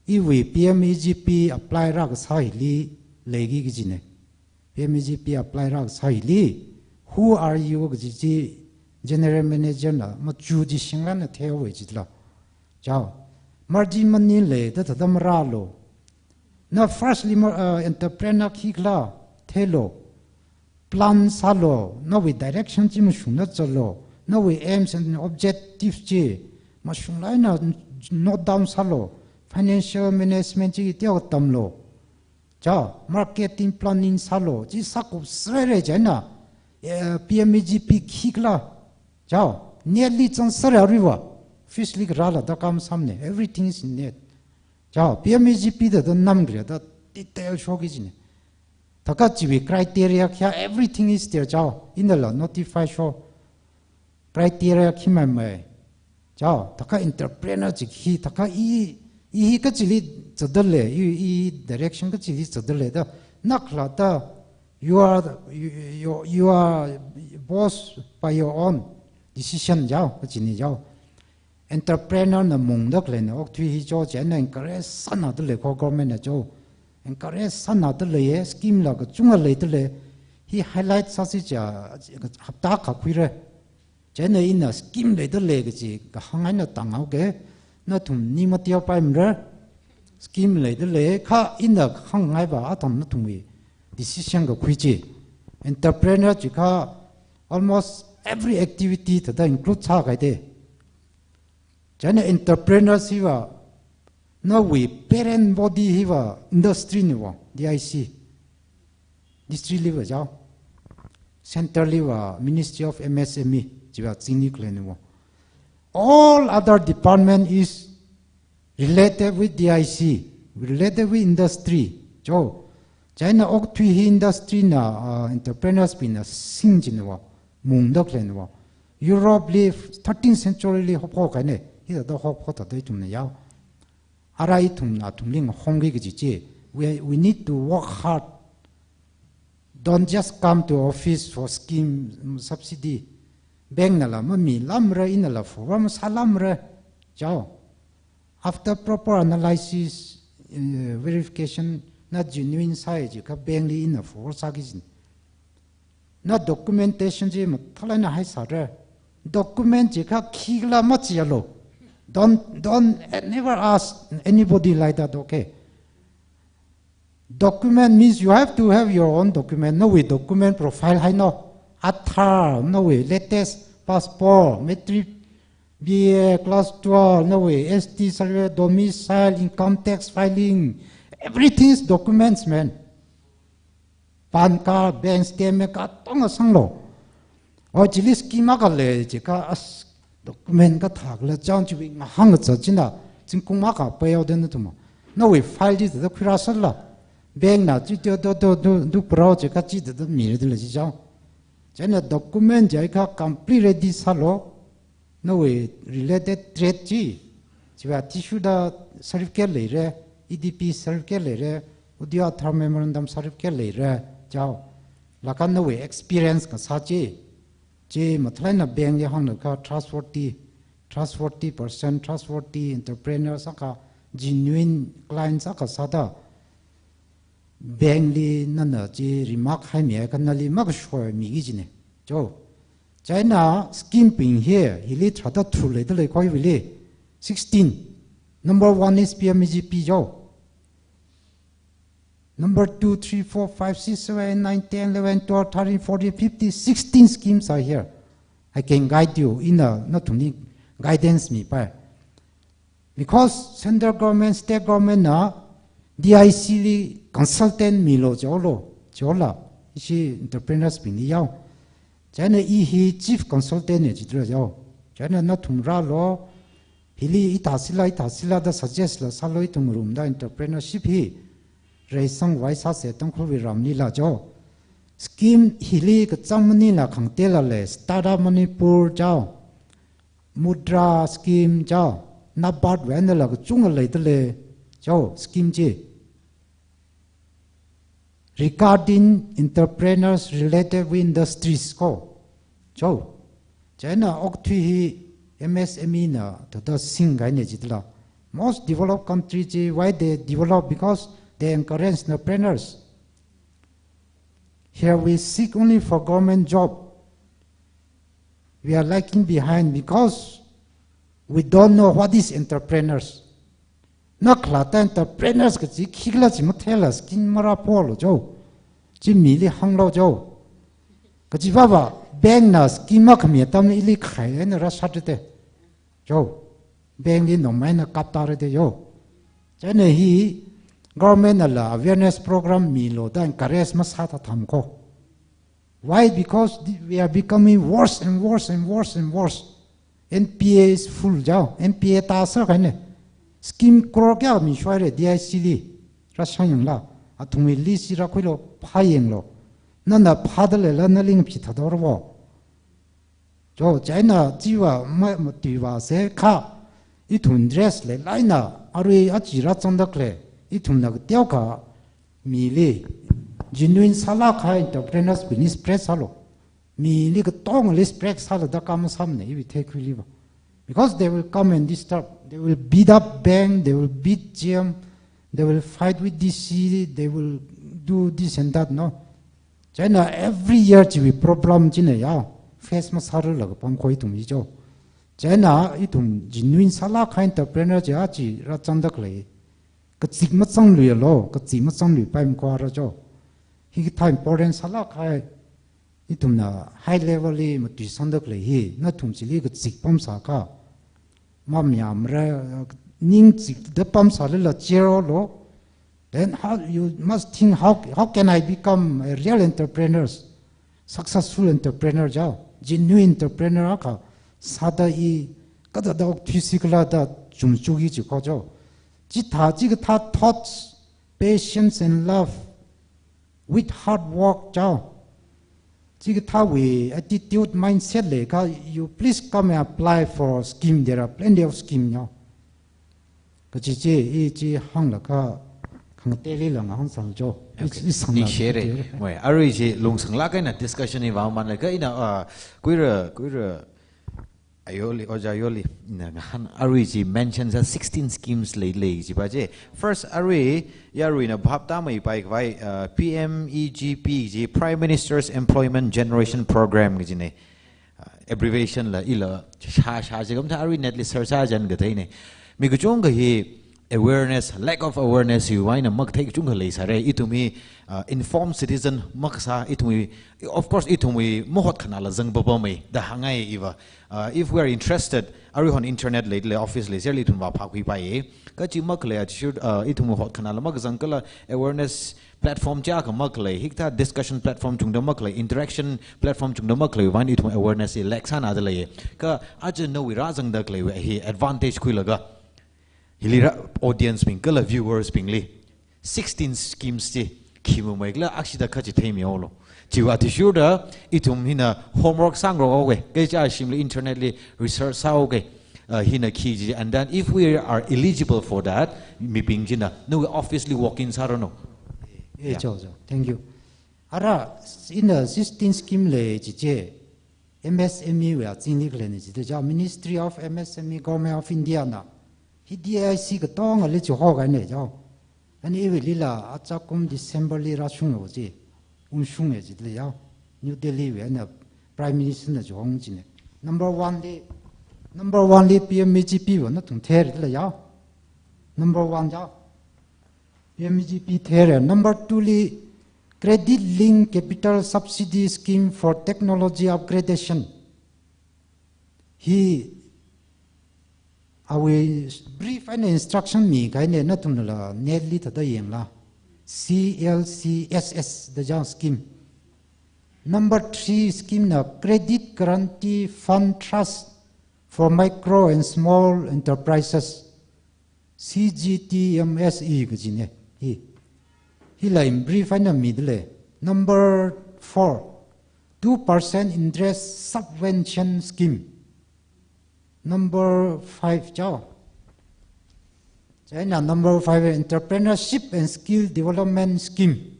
iwui P M E G P apply rākasā hili leiki kajina. P M E G P apply rākasā hili, "Who are you?" kaji chi general manager na machu chi singlaga theihaowa jila. Chao, margin money leida thāda marālu. Na firstly ma, uh, entrepreneur khikhala theilu. Plan sālu, nawui direction chi mashungda zatlu, nawui aims and objectives chi mashunglaga note down sālu, financial management chi teokha tamlu. Chao, marketing planning sālu, chi sākup sāra chieina, eh, P M E G P khikhala. Chao, NET li zangsāra riva, office li kharāla da kam samne, everything is in NET. Chao, P M E G P da da namkhala da detail shoki jina. Thākha chiwui criteria kayā everything is there chao, inala notify sho. Criteria khi maimai. Chao, thākha entrepreneur chi khi, thākha i, i hi kachili zatdalei, i, i direction kachili zatdalei da, nakhala da, you are, you, you, you are boss by your own decision chao, kachina chao. Entrepreneur na mungda khaleina, okathui hi chao chieina encourage sānadalei ko government na chao. Encourage sānadalei, scheme la kachungkha leidalei, hi highlight sāsi cha, hapta akha khuira. Chieina ina scheme leidalei kaji kahāng eina tānghaoki, nathum ning mateopaimara, scheme leidalei, kha ina hāngngaiva atam nathumwui decision kakhui chi. Entrepreneur chikha almost every activity thāda include sākahaite. Chieina entrepreneur hiva, nawui parent body hiva industry niwo, D I C. District liva chao. Center liva Ministry of M S M E, chiva chingni khaleiniwo. All other department is related with D I C, related with industry. Chao, chieina okathui hi industry na, uh, entrepreneurs bingna singchinwo, mungda khaleiniwo. Europe li thirteenth century li hophokahaina, hithāda hophoda ithumna yao. Ara ithumna athumli ngahongki kaji chi. We, we need to work hard. Don't just come to office for scheme, mm, subsidy. Bank nala mamilamara, inala forward masālamara. Chao. After proper analysis, uh, verification, na genuine sāi chikha bank li ina forward sāki jina. Na documentation chi mathālāk eina haisāra. Document chikha khikhala machialu. Don't, don't, never ask anybody like that, okay? Document means you have to have your own document. Nawui document profile haina. Aadhaar, nawui latest passport, matric, B A, class twelve, nawui S T certificate, domicile, income tax filing. Everything is documents, man. PAN card, bank statement katonga sanglu. O chili scheme akha lei chikha, as, document kathākhala chang chiwui ngahānzat china, zingkum akha peihaoda nathum. Nawui file chi thāda khuirāsāla. Bank na chi do, do, do, do, do pro chikha chi thāda miradalei chi chao. Chieina document chikha complete ready sālu. Nawui related trade chi, chiva thishuda certificate leira, E D P certificate leira, Udyog Aadhaar memorandum certificate leira, chao. Laga nawui experience kasā chi, chi mathālāk eina bank li hānglakha trustworthy, trustworthy person, trustworthy entrepreneur sākha, genuine client sākha sāda, bank li nana chi remark haimiakha nali makashoimiki jina. Chao. Chieina scheme bing hi, hili tharāda tharuk leidalei ko iwuili. Sixteen. Number one is P M E G P chao. Number two, three, four, five, six, seven, eight, nine, ten, eleven, twelve, thirteen, fourteen, fifteen, sixteen schemes are here. I can guide you in a, nathumli guidance mipai. Because central government, state government na D I C li consultant milo jolo, jola, ishi entrepreneurs bingli yao. Chieina i hi chief consultant ne jitlo jao. Chieina nathum rālo, hili ithā sila, ithā sila da suggest la sālo, ithum ngarumda entrepreneurship hi reisang vai sāse Tangkhulwui ramli la jao. Scheme hili kachang maningla khangatei la lei, Startup Manipur jao, Mudra scheme jao, NABARD wui eina la kachunga leidalei jao scheme chi. Regarding entrepreneurs related with industries ko jao. Chieina okathui hi M S M E na thāda singkahai ne jitla. Most developed country chi, why they develop? Because they encourage entrepreneurs. Here we seek only for government job. We are lagging behind because we don't know what is entrepreneurs. Na khalatta entrepreneurs kachi khikhala chi matheila scheme marāpholo jao. Chi mili hānglo jao. Kachi baba bank na scheme makhami atamli ili khai eina rāshat rite jao. Bank li nongmai eina kapta rite jao. Chieina hi government nala awareness program milo da encourage masāthathamko. Why? Because the- we are becoming worse and worse and worse and worse. N P A is full jao, N P A tāsākahai ne. Scheme crore kayā mishoire D I C li. Rāshang yangla, athumwui list chi rākhuilo, phāyanglo. Nana phādaleila nali ngaphithādaora vo. Jao, chieina chiva ma- matuiva se kha, ithum interest leilala eina, arui aja rāzangda khalei, ithumna kateokha mili genuine sālākkahai entrepreneurs bingli spread sālo. Mili katongali spread sālada kha masāmane iwui theikhuiliva. Because they will come and disturb. They will beat up bank, they will beat G M, they will fight with D C, they will do this and that, no? Chieina every year chiwui problem china ya face masārarlaga pamkhui ithum hi jao. Chieina ithum genuine sālākkahai entrepreneur chi aja rāzangda khalei. Kazip mazangluilo, kazip mazanglui paimkhuira jao. Hikathā important sālākkahai, ithumna high level li matuisangda khalei hi, nathum chili kazip pamsākha, mamayāmara, ningzipda pamsālala zero lo. Then how, you must think, how, how can I become a real entrepreneur, successful entrepreneur jao, genuine entrepreneur akha sāda i kathāda okthui sikhala da chumchuki jiko jao. Chithā, chikathā thoughts, patience and love with hard work jao. Chikathāwui attitude, mindset leikha, you please come and apply for scheme. There are plenty of scheme jao. Kachi chi, i chi hānglaga khangateilila ngahānsang jao. I, Okay. I sangla Ningshire. Kachi. Moi, arui chi lungsanglāk eina discussion hi vāmanlaga ina, ah, kuira, kuira, Ayoli, Ojā Ayoli, ina ngahān arui chi mention sā sixteen schemes leilei jiva chi. First, arui, yaruina bhap tāmeipai khavai, uh, P M E G P chi, Prime Minister's Employment Generation Program kajine. Uh, abbreviation la ila shā shā chi kamtha arui net li search sāchān katheine. Mi kachungkha hi awareness, lack of awareness hiwui eina makathei kachungkha leisāre. Ithum hi, uh, informed citizen makasā, ithum hi, of course, ithum hi mahot khanāla zangpapamei da hāngngai iva. Uh, if we are interested, aruihon internet leilei, office lei, serli ithum vāphākhuipaiye. Kachi makhalei aja, uh, ithum hot khanāla makazang kala awareness platform chiyākha makhalei, hikathā discussion platform chungda makhalei, interaction platform chungda makhalei, vāng ithum awareness hi lack sānada leiye. Kha aja nawui rāzangda khaleiwui hi advantage khuilaga, hili rā audience bing kala viewers bingli sixteen schemes chi khi mamei khala akshida kha chi theimihaolu. Chiwui athishurda ithum hina homework sāngarok haoke. Kei cha shimli internet li research sāhaoke. Uh, hina khi chi, and then if we are eligible for that, mibing china nawui office li walk in sāranu. Eh, Yeah. Chao, chao. Thank you. Ara, ina sixteen scheme lei chi chi, M S M E wui azingli khaleine jida jao, Ministry of M S M E, Government of India na. Hi D I C katongali chihokahaine jao. Ani iwuilila achakum December li rāshunglo chi. Ungshunge jida jao. New Delhi wui eina Prime Minister na chihong chine. Number one li, number one li P M E G P va nathum theira jao. Number one jao. P M E G P theira. Number two li Credit Linked Capital Subsidy Scheme for Technology Upgradation. Hi Awui brief eina instruction mikahaina, nathumnala net li thāda yanglu. C L C S S da jao scheme. Number three scheme na Credit Guarantee Fund Trust for Micro and Small Enterprises, C G T M S E kajina. Hi, hila in brief eina midalei. Number four, two percent interest subvention scheme. Number five jao. Chieina number five, entrepreneurship and skill development scheme.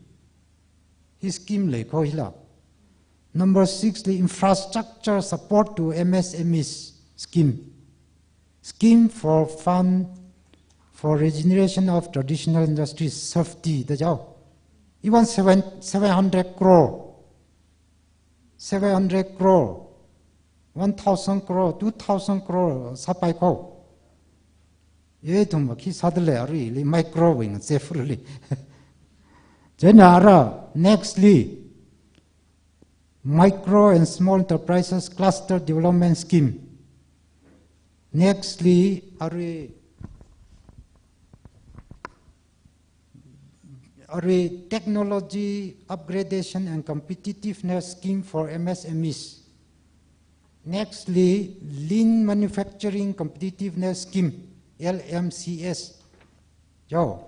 Hi scheme lei kho hila. Number six li infrastructure support to M S M Es scheme. Scheme for fund for regeneration of traditional industries, SAFTI da jao. Even seven, seven hundred crore. Seven hundred crore, one thousand crore, two thousand crore sāpai kho. Ithumva khi sādalei aruili micro wing zefurli. Chieina ara next li Micro and Small Enterprises Cluster Development Scheme. Next li arui arui Technology Upgradation and Competitiveness Scheme for M S M Es. Next li Lean Manufacturing Competitiveness Scheme, L M C S. Jao.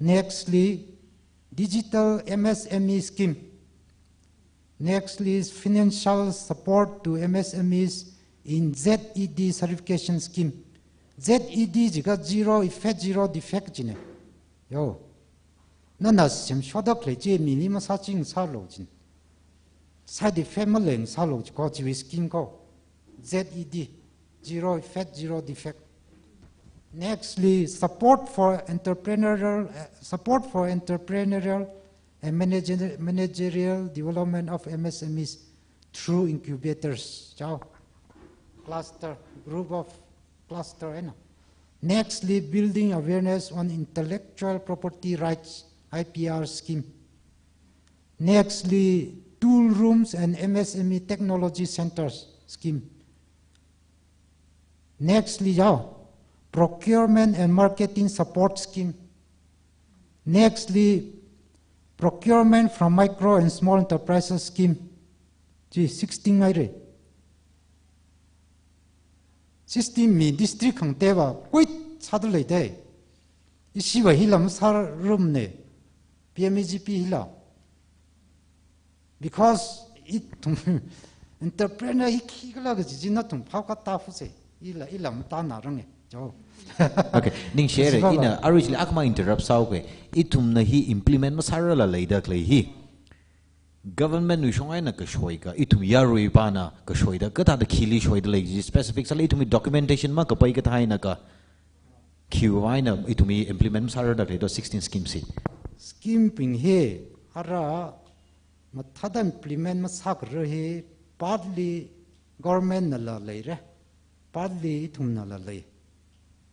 Next li Digital M S M E Scheme. Next li Financial Support to M S M Es in Z E D Certification Scheme. Z E D jiakha zero effect, zero defect jina. Jao. Nana semshoda khalei chi mili masāching sālu jina. Side effect maleng sālu jiko, chiwui scheme kho. Z E D, zero effect, zero defect. Next li support for entrepreneurial, uh, support for entrepreneurial and manager, managerial development of M S M Es through incubators. Jao. Cluster, group of cluster, eh, na. Next li building awareness on intellectual property rights, I P R scheme. Next li tool rooms and M S M E technology centers scheme. Next li jao, procurement and marketing support scheme. Next li procurement from micro and small enterprises scheme. Chi sixteen ngaira. Sixteen mi district khangateivā quit sādalei dei. Ishiva hila masārumna. P M E G P hila. Because ithum entrepreneur hi khikhala kaji chi nathum phākatā fuse. Ila, ila matānaranga. Jao. Okay, ningshire, ishiva ina aruili akhamang interrupt sāuke. Ithumna hi implement masārala leida khalei hi. Government wui shong eina kashoika, ithum yaruiva na kashoida, kathāda khili shoida lei, specific sālala ithumwui documentation makapai kathā eina ka, khiwui eina ithum hi implement masārada khalei do sixteen schemes hi. Scheme bing hi, ara mathāda implement masākharā hi, partly government nala leira, partly ithumnala lei.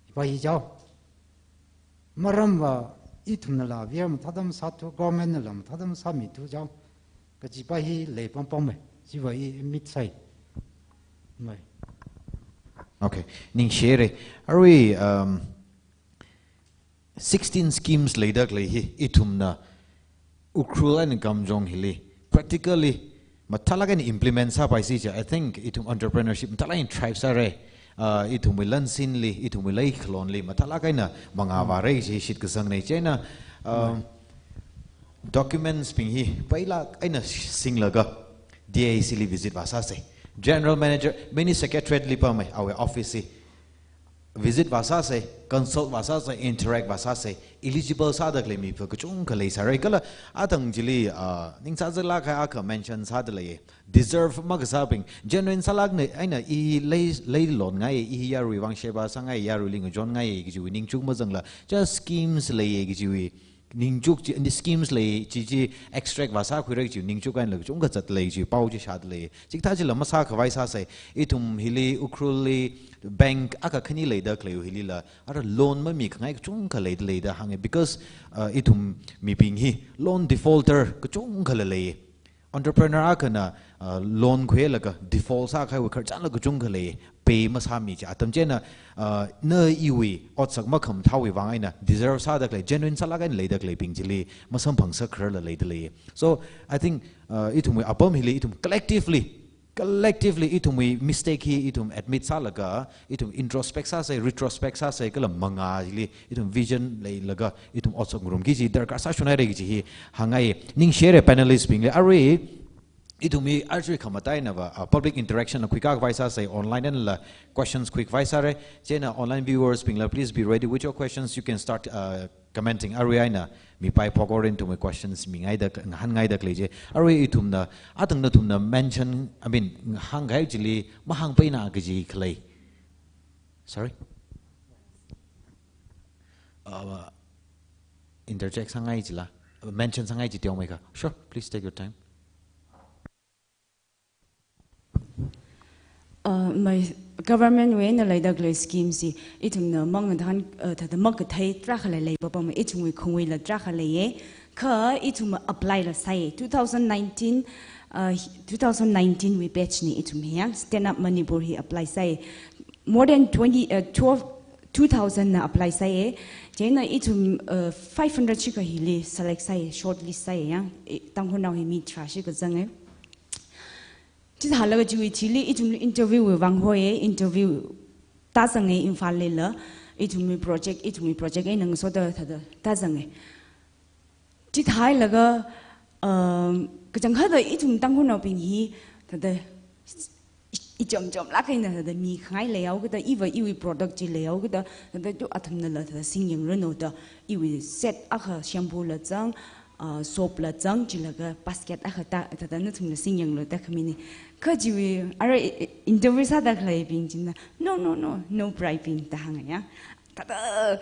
Hiva hi jao. Maramva ithumnala aware mathāda masāthu, government nala mathāda masāmithu jao. Kajiva hi lei pampam mei. Chiva i mit sai. Mei. Okay, ningshire. Arui, um, sixteen schemes leida khalei hi, ithumna Ukhrul and Kamjong hili practically mathālāk eina implement sāpaisi chi, I think ithum entrepreneurship mathālāk eina thrive sāra. Uh, ithumwui lansinli, ithumwui leikhalonli mathālāk eina mangā vāra chi shitkasangna. Chieina, um, documents bing hi pailāk eina singlaga D I C li visit vāsāsa. General Manager, Mini Secretariat li pamei, awui office hi. Visit vāsāsa, consult vāsāsa, interact vāsāsa, eligible sāda khalei mi pha kachungkha leisāra. Kala athang chili, ah, ningsāzālāk kahai akha mention sāda lei. Deserve makasābing, genuine sālākna, eina i lei, leilon ngai, i yarui vang sheba sāngai, yaruili ngachon ngai kajiwui ningchuk mazangla, just schemes lei kajiwui ningchuk chi, and the schemes lei chi chi extract vāsākhuira kaji ningchuk eina kachungkha zatlei chi, pao chi shāda lei. Chikathā chila masākhavai sāsa, ithum hili Ukhrulli bank akha khani leida khalei hilila, ara loan mamikhangai kachungkha leida leida hānga, because, uh, ithum mibing hi loan defaulter kachungkhala lei. Entrepreneur akhana, uh, loan khuilaga default sākahaiwui khararchanla kachungkha lei. pay masāmi chi atam chieina, uh, na iwui otsak makhamathāwui vang eina deserve sāda khalei, genuine sālāk eina leida khaleibing chili masamphang sākhararla leida lei. So I think, uh, ithumwui apam hili ithum collectively, collectively ithumwui mistake hi ithum admit sālaga, ithum introspect sāsei, retrospect sāsei, kala mangā chili ithum vision leilaga ithum otsak ngarumki kaji darkar sāshunhaira kaji hi hāngngai. Ningshire panelist bingli, arui ithumwui archui khamataina va, uh, public interaction la khuikakhavai sāsei, online einala questions khuikhavai sāra. Chieina online viewers bingla, please be ready with your questions. You can start, uh, commenting. Arui eina mipai phok orin ithumwui questions mingaida, ngahānngaida khalei chi. Arui ithumna, atang nathumna mention, I mean, hāngkahai chili mahāngpaina kaji khalei. Sorry? Uh, interject sāngai chila, mention sāngai chi teomeikha. Sure, please take your time. Uh, my government wui eina leida khalei scheme chi ithumna mangathan, uh, thāda makathei tarākha lei, leipapam, ithumwui khongwuila tarākha leiya. Kha ithum apply la sāya. Two thousand nineteen, uh, two thousand nineteen wui batch na ithum hi, ya, Stand Up Manipur hi apply sāya. More than twenty, uh, twelve, two thousand na apply sāya. Chieina ithum, uh, five hundred shikha hili select sāya, shortlist sāya, ya. I, Tangkhulnao hi mi tharā shikha zanga. Chithālaga chiwui thili ithum interview wui vang hoya, interview tāzanga Imphallila, ithumwui project, ithumwui project eina ngasoda thāda tāzanga. Chithālaga, um, kachangkhatta ithum Tangkhulnaobing hi thāda i, ichomchomlāk eina thāda mikhangai leihaokida, iva iwui product chi leihaokida, thāda tu athumnala thāda singyangranu da, iwui set akha shampoo la zang, uh, soap la zang, chilaga basket akha tā, thāda nathumla singyanglu da khamina. Kha chiwui, ara i, i, interview sāda khaleibing china, "No, no, no, no bribing," da hāngaya. Thāda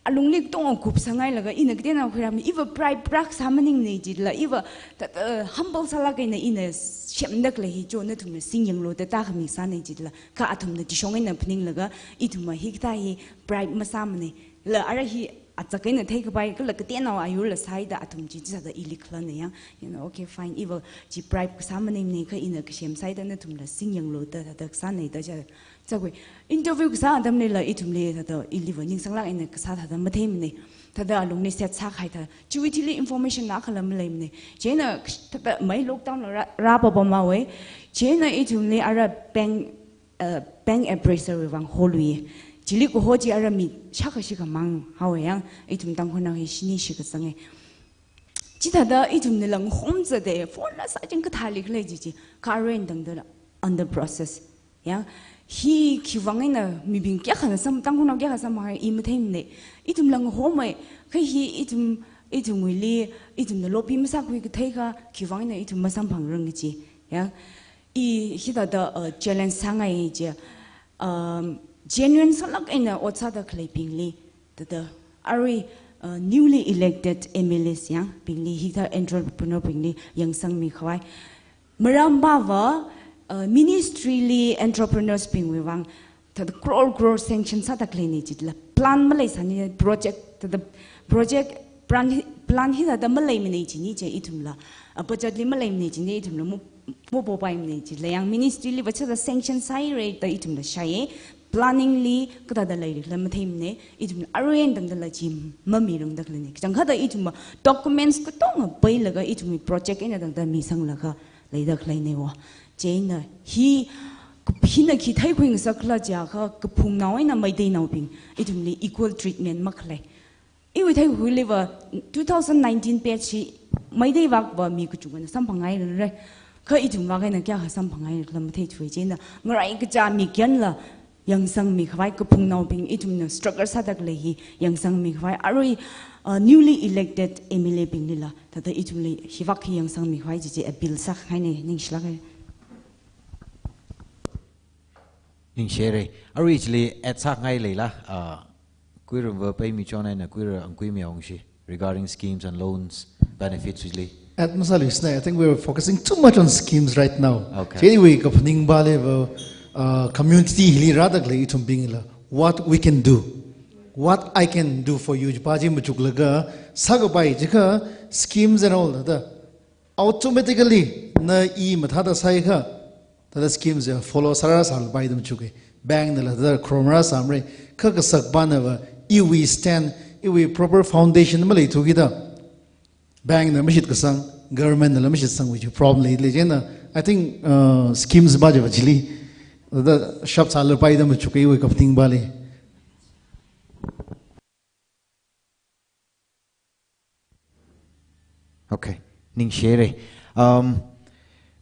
alungli katonga kupsanghailaga, ina kateonao khuirāmi, iva bribe tarākha sā maningmana jila, iva thāda humble sālāk eina ina semda khalei hi cho, nathumna singyanglu da tākhami sāna jila, kha athumna tishong eina phaninglaga, ithumva hikathā hi bribe masāmana. La ara hi achak eina theikapai, kala kateonao ayurla sāhaida athum chi chithāda ili khalana, ya. You know, "Okay, fine, iva chi bribe kasā maningmana, kha ina kasem sāhaida nathumla singyanglu da, thāda kasāna," da cha, chakhui. Interview kasā atamlila ithumli thāda iliva ningsanglāk eina kasā thāda matheimana. Thāda alungli set sākahai thā. Chiwui thili information la akhala maleimana. Chieina thāda mai lockdown la rā, rāpapamhaowa. Chieina ithumli ara bank, uh, bank appraiser wui vang holuiya. Chili kaho chi ara mi shākha shikha mang haowa, ya, ithum Tangkhulnao hi shini shikha zanga. Chithāda ithumnala ngahomzata, phone la sāching kathāli khalei chi chi, kha arui eina tangdala under process. Ya, hi khiwui vang eina mibing kayākhana sam, Tangkhulnao kayākha samphanga i matheimana. Ithumla ngahoma, kha hi ithum, ithumwuili, ithumna lobby masākhui kathei kha, khiwui vang eina ithum masamphangranga chi. Ya, i hithāda, uh, challenge sāngai chi, um, genuine sālāk eina ot sāda khaleibingli, thāda arui, uh, newly elected M L As, ya, bingli, hithā entrepreneur bingli yangsangmi khavai. Maramva, uh, ministry li entrepreneurs bingwui vang thāda crore crore sanction sāda khaleina jila, plan maleisāni, project, thāda project plan hi, plan hithāda maleimana jini chi ithumla, uh, budget li maleimana jini ithumla mo, mopopaimana jila, yang ministry liva chithāda sanction sāhaira da ithumla shāya, planning li kathāda leirikhala matheimana, ithumla arui eina tangdala chi mamirangda khaleina. Kachangkhatta ithumva documents katonga peilaga ithumwui project eina tangda misanglaga leida khaleina wo. Chieina hi, hina khi theikhuingasakhala jiakha, kaphungnao eina Meiteinaobing ithumli equal treatment makhalei. Iwui theikhuiliva two thousand nineteen batch hi Meitei vakva mi kachungkhana samphanghairara. Kha ithum vak eina kayākha samphanghaira matheithuwa. Chieina ngarai kacha mi kyanla yangsangmi khavai, kaphungnaobing ithumna struggle sāda khalei hi yangsangmi khavai, arui, uh, newly elected M L A binglila thāda ithumli hivak hi yangsangmi khavai chi chi appeal sākhangaina, ningshilāka. Ningshire. Arui chili add sākhangai leila, uh, Kuiramva Peimichon eina Kuira Angkuimi Awungshi regarding schemes and loans benefits chili. Add masāluisāna, I think we are focusing too much on schemes right now. Okay. Chi anyway, kaphaning pāliva, uh, community hili rāda khalei ithumbingla, what we can do, what I can do for you, jipa chi machuklaga, sākapai jiakha schemes and all thāda automatically na i mathāda sāhaiakha, thāda schemes ya follow sārāsālapai da machuka. Bank nala da khrom ra samre, kha kasakpa nava, iwui stand, iwui proper foundation maleithu kida. Bank na mashit kasang, government nala mashit sang, which problem le, le jena, I think, uh, schemes ba java chili, da shop sala pai da machukai iwui kapting ba le. Okay, ningshire. Um,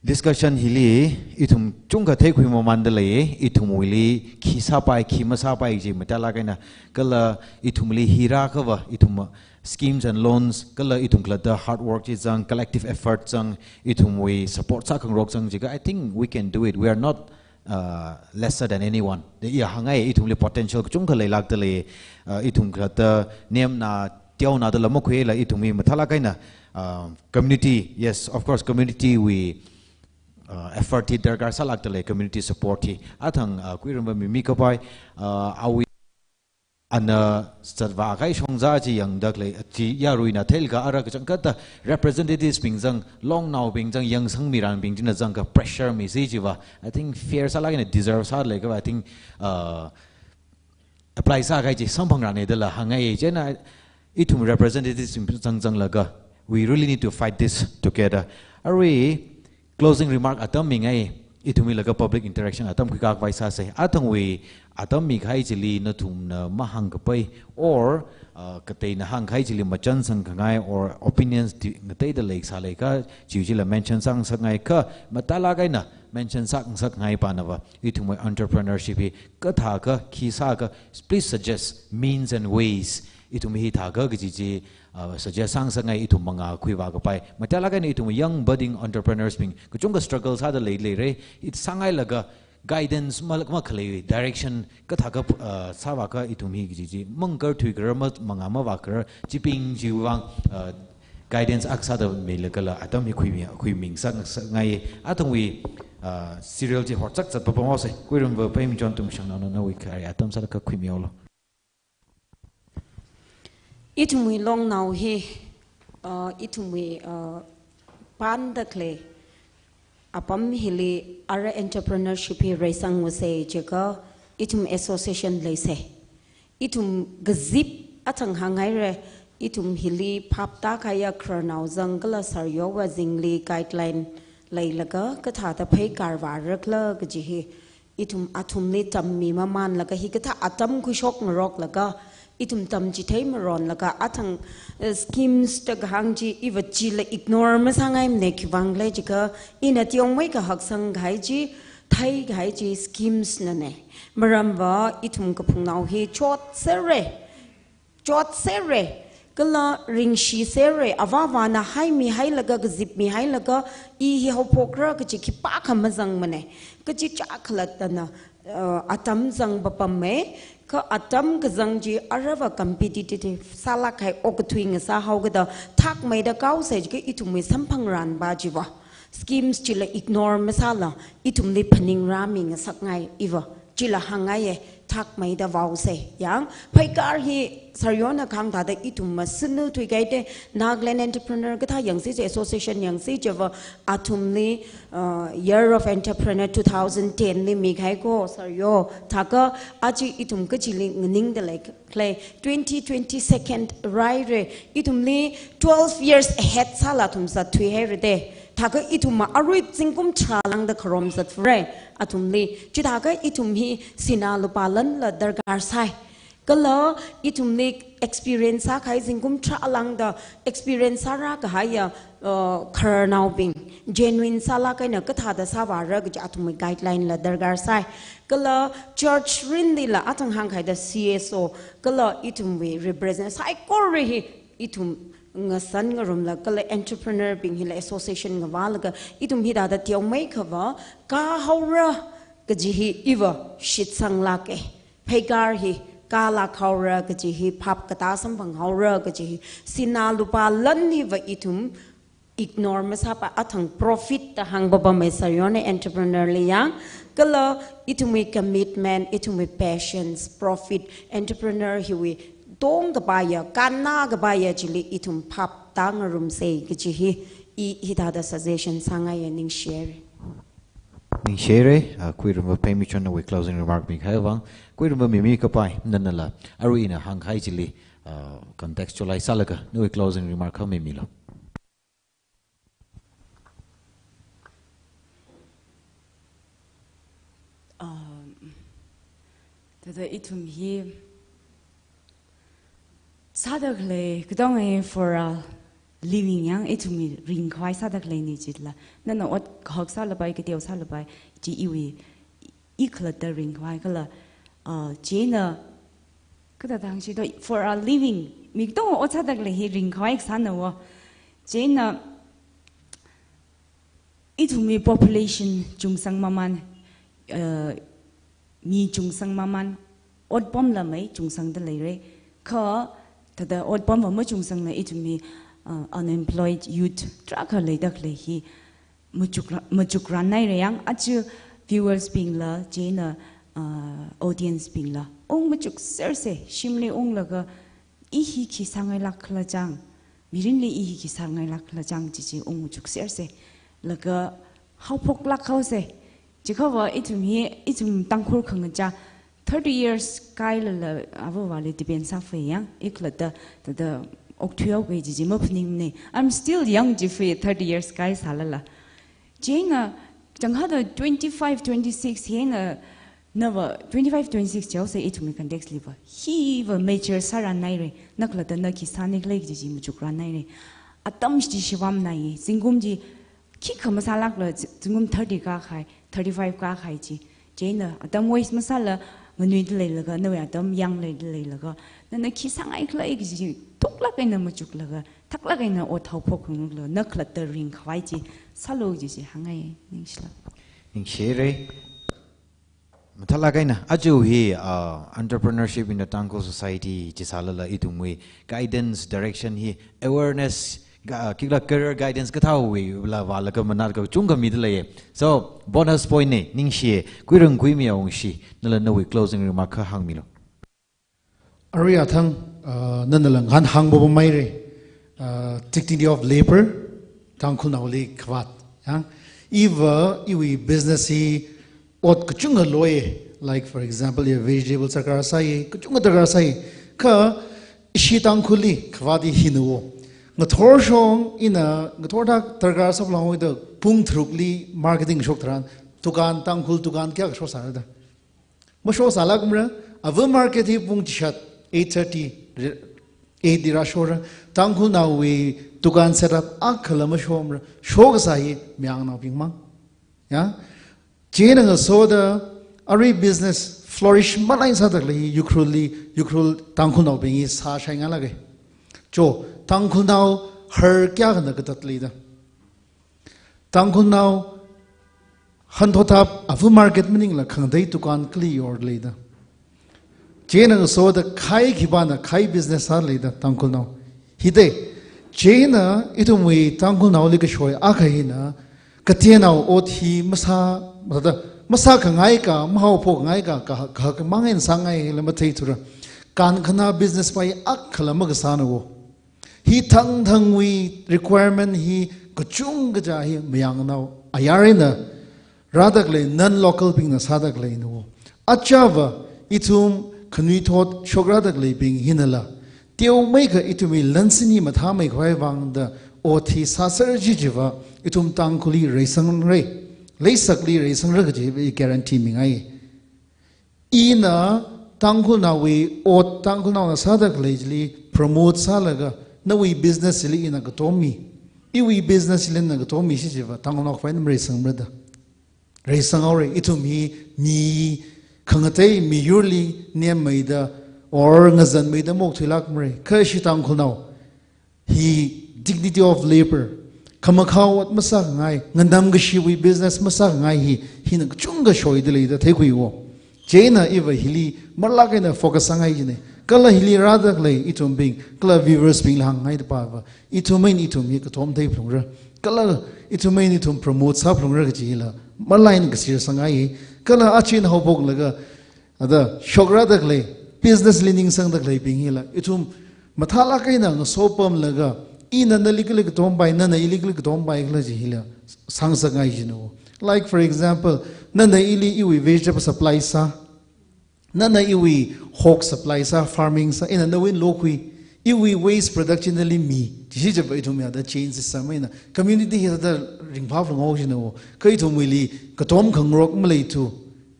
discussion hili ithum chungkha theikhui mamanda lei, ithumwuili khi sāpai, khi masāpai chi matalak eina, kala ithumli hi rākhava, ithum schemes and loans, kala ithum khalatta hard work chi zang, collective effort zang, ithumwui support sākhangarok zang jiakha, I think we can do it. We are not uh, lesser than anyone. Da iya hāngngai, ithumli potential kachungkha leilakta lei, uh, ithum khalatta nemna, teonada la makhuila ithumwui matalak eina, uh, community, yes, of course, community wui, uh, effort hi darkar sālakta lei, community support hi. Athang, uh, Kuiramba Mimi kapai, uh, awui ana zatvā kahai shongza chi yangda khalei, chi yaruina theilaga ara kachangkhatta representatives bing zang, longnaobing zang, yangsangmiranbing china zangakha pressure misi chiva, I think fair sālak eina deserve sālei kha, I think, uh, apply sākahai chi samphangrane dala hāngngai. Chieina ithum representatives bing zang zanglaga, we really need to fight this together. Arui closing remark atam mingai, ithumwui laga public interaction atam khuikakvai sāsei. Athangwui atam mikahai chili nathumna mahāngkapai, or, uh, kateina hāngkahai chili machansang khangai, or opinions di ngateida leisālei kha, chiwui chila mention sāngasakngai kha, matalak eina mention sāngasakngai panava, ithumwui entrepreneurship hi kathākha, khi sākha, please suggest means and ways. Ithum hithākha kaji chi, uh, suggest sāngasakngai, ithum mangā khuivā kapai. Matalak eina ithum young budding entrepreneurs bing kachungkha struggle sāda lei, leire. It sāngailaga guidance ma, makhalei direction kathākha, uh, sāvākha ithum hi kaji chi mangkar thuikharar ma, mangā mavākharar chibing chiwui vang, uh, guidance akha sāda meilaga la atam hi khuimi, khuimingasakngai. Athangwui, uh, serial chi horchak zatpapam haosei. Kuiramba Paiminchon Tumshangnaona nawui khare atam sālaga khuimihaolu. Ithumwui longnao hi, uh, ithumwui, uh, pānda khalei apam hili ara entrepreneurship hi reisangvāsei jiakha ithum association leisei. Ithum kazip athang hānghaire, ithum hili phaptākahaiya khararnao zang kala sāryo vāzingli guideline leilaga kathāda pheikar vārakhala kaji hi ithum athumli tammi mamanlaga hikathā atam khuishokngaroklaga, ithum tamchitheimaronlaga athang, eh, schemes da kahāng chi iva chila ignore masāngaimane, khiwuivang khala jiakha ina teomeikha haksangkahai chi, theikahai chi schemes nane. Maramva ithum kaphungnao hi chotsere. Chotsere, kala ringshisere, avāvāna haimihailaga, kazipmihailaga, i hi haophokra kaji khipākha mazangmane. Kachichā khalattana, uh, atam zangpapame, kha atam kazang chi arava competitive sālak kahai okathui ngasāhaokida, thakmeida kaosei jiakha ithumwui samphangranpa chiva schemes chila ignore masāla, ithumli phaningrāmingasakngai iva, chila hāngngaiye, thakmeida vaosei. Yang, pheikar hi sāryona kahāng thāda ithum masunu thuikahaite, Nagaland Entrepreneur kathā yangsi chi, association yangsi chiva, athumli, uh, Year of Entrepreneur two thousand ten li mikahai ko, sāryo, thākha, aja ithum kachili nganingda lei khalei, twenty twenty second raire, ithumli twelve years ahead sāla athum zatthuihairade. Thākha ithumva arui zingkum tharā lāngda kharom zatfure athumli. Chithākha ithum hi sinā lupā lanla darkar sai. Kala ithumli experience sākahai zingkum tharā lāngda experience sārākahaiya, uh, khararnaobing, genuine sālak eina kathāda sāvāra kaji athumwui guideline la darkar sai. Kala church rinlila athang hāngkahaida C S O, kala ithumwui represent saikora hi ithum ngasan ngarumla, kala entrepreneur bing hila association ngavālaga, ithum hithāda teomeikhava kāhaora kaji hi iva shitsanglāke. Pheikar hi kālākhaora kaji hi, phap katā samphanghaora kaji hi, sinā lupā lan hiva ithum ignore masāpai, athang profit da hāngpapamei sāryona entrepreneur li yang, kala ithumwui commitment, ithumwui patience, profit, entrepreneur hiwui tongkapaiya, kannākapaiya chili ithum phap tāngarumsei kaji hi, i hithāda suggestion sāngaiya, ningshire. Ningshire, ah, Khuiramba Phemichon nawui closing remark mikahai vang, Khuiramba Mimikapai, nanala, arui ina hāngkahai chili, ah, contextualize sālaga, nawui closing remark kha mimilo. Um, thāda ithum hi sāda khalei, katonga for a living yang ithumwui ringkhavai sāda khaleina chila. Nana ot kahak sālapai, kateo sālapai, chi iwui, i khalatta ringkhavai kala, uh, chieina, kathāda hāngsi to, for a living, mi katonga ot sāda khalei hi ringkhavai kasāna wo. Chieina, ithumwui population chungsang mamān, uh, mi chungsang mamān, otpamla mei chungsangda leira. Kha, thāda otpamva machungsangla ithumwui, uh, unemployed youth tarākha leida khalei hi machukra-, machukranhaira yang, aja viewers bingla, chieina, uh, audience bingla ung machuksersa, shimli unglaga, i hi khi sāngailāk khala chang, mirinli i hi khi sāngailāk khala chang, chi chi ung machuksersa. Laga haophoklāk haosa. Chiakhava ithum hi, ithum Tangkhul khangachā thirty years kailala, avāvali depend sāfa yang, i khalatta, thāda okthuihaoki chi chi maphaningmana. I'm still young chi fa thirty years kai sālala. Chieina, changhaoda twenty-five, twenty-six hina, nava twenty-five, twenty-six chaosa ithumwui context liva. Hiva mature sāranhaira, na khalatta na khi sāni khalei chi chi machukranhaira. Atam chi shivamnai, zingkum chi khikha masālākla, zingkum thirty kākahai, thirty-five kākahai chi. Chieina, atam waste masāla, nganuida leilaga, nawui atam yangleida leilaga, nana khi sāngai khalei chi chi, thuklāk eina machuklaga, thaklāk eina ot haophok khangaklaga, na khalatta ringkhavai chi sālu chi chi hāngngai, ningshila. Ningshire. Mathālāk eina, aja hi, uh, Entrepreneurship in the Tangkhul Society chi sālala ithumwui guidance, direction hi, awareness, ga-, khikhala career guidance kathāwuila vālaga manat kachungkha mida leiya. So, bonus point na, ningshiya, Khuirangkhui Miyaungshi, nala nawui closing remark kha hāngmilo. Arui athang, uh, nanala ngahānhāng baba maira, uh, dignity of labor, Tangkhulnaoli khavāt. Yang, iva, iwui business hi ot kachungkha loi, like for example, ya vegetable darkar sāi, kachungkha darkar sāi, kha ishi Tangkhulli khavāt hi hina wo. Ngathor shong ina, ngathor thak darkar sāphalungda pung tharukli marketing shok tharan, dukan, Tangkhul dukan kayākha shosāra da. Mashosālākmara, ava market hi pung chishat, eight thirty, re-, eight li rāshora, Tangkhulnaowui dukan setup akhala mashomara, shokasā hi mayangnaobing mang. Ya? Chieina ngasoda, arui business flourish malai sāda khalei hi Ukhrulli, Ukhrul Tangkhulnaobing hi sāshai ngalāka. Cho, Tangkhulnao har kayākhana katat leida. Tangkhulnao hanthotap ava market maningla khangatei dukan kali yor leida. Chieina ngasoda khai khipāna khai business sā leida Tangkhulnao. Hithāda, chieina ithumwui Tangkhulnaoli kashoi akha hina, kateonao ot hi masā, masā, masākhangai ka, mahaophokngai ka, ka, ka, ka mang eina sāngai la matheithura. Kankhana business pai akhala makasāna wo. Hi thangthangwui requirement hi kachungkha kaja hi mayangnao ayar eina rāda khalei non-local bingna sāda khaleina wo. Achava ithum khanuithot shokrada khaleibing hinala, teomeikha ithumwui lansin hi mathāmeikhavai vangda ot hi sāser chichiva ithum Tangkhulli reisangra, leisakli reisangra kaji hi guarantee mingai. Ina Tangkhulnaowui ot, Tangkhulnaona sāda khalei chili promote sālaga, nawui business chili ina katom mi, iwui business chili ina katom mi shichiva, Tangkhulnao khavai eina mareisangmara da. Reisanghaora, ithum hi mi khangatei miyurli nemmeida, or ngazanmeida maokthuilākmara, kha ishi Tangkhulnao hi dignity of labor, khamakhao ot masākhangai, ngandam kashiwui business masākhangai hi, hina kachungkha shoida leida theikhui wo. Chieina iva hili marlāk eina focus sāngai jina. Kala hili rāda khalei ithumbing, kala viewers bingli hāngngaida pava, ithum eina ithum hi katom theiphalungra, kala ithum eina ithum promote sāphalungra kajila marlāk eina kashir sāngai. Kala achin haophoklaga, ada, shokrada khalei, business li ningsangda khaleibing hila, ithum mathālāk eina ngasopamlaga, ina nali kali katom pai, nana ili kali katom pai khala chi hila, sāngasakngai jina wo. Like for example, nana ili iwui vegetable supply sā, nana iwui hog supply sā, farming sā, ina nawui eina lokhui, iwui waste production li mi, chishi chapa ithum ya da change sāmana. Community hi da ringphā phungao shina wo, kha ithumwuili katom khangarok maleithu,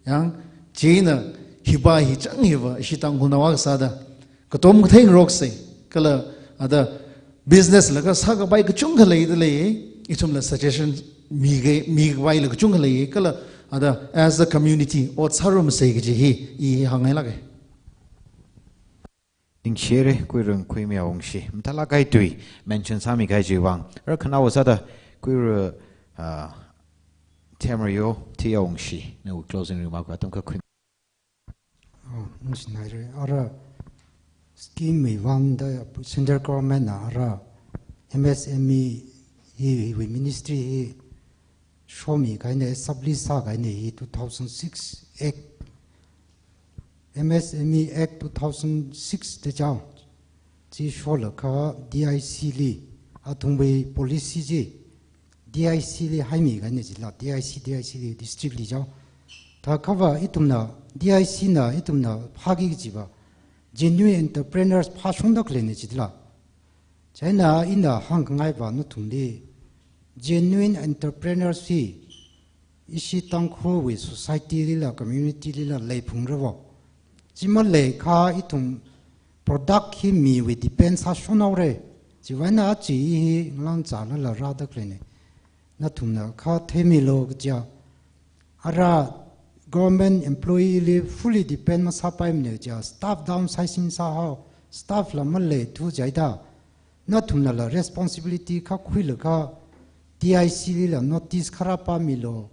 yang, china hipa hi chang hiva, ishi Tangkhulnao akha sāda katom kathei ngaroksei, kala ada business laga sākapai kachungkha leida lei, ithumla suggestion miga, mikapaila kachungkha lei, kala ada as a community, ot sārumsei kaji hi, i hāngngailāka. Ningshire, Kuirang Khuimiya Wungshi. Mathālāk kahai tui, mention sāmi kahai chiwui vang. Ra khanaowa sāda, Kuirang, ah, Themrayo, Thiya Wungshi, nawui closing remark atam kakhui. Oh, ningshinaire. Ara scheme wui vangda central government na ara M S M E hi, hiwui ministry hi shomi kahaina, establish sākahaina hi two thousand six Act, M S M E Act two thousand six da chao. Chi sholaga D I C li, athumwui policy chi D I C li haimi kahaina chila, D I C, D I C li district li chao. Thākhava ithumna, D I C na ithumna phāki kajiva genuine entrepreneurs phāshungda khaleina chila. Chieina ina hāngkhangaiva nathumli, genuine entrepreneurs hi ishi Tangkhulwui society lila, community lila leiphungra vo. Chi maleikha ithum product hi miwui depend sāshunhaora. Chiwui vangna chi hi ngalāng zālala rāda khaleina. Nathumna kha theimilu kaja. Ara government employee li fully depend masāpaimana ja, staff downsizing sāhao, staff la maleithu jaida. Nathumnala responsibility kha khuilaga D I C lila notice kha rāpāmilu,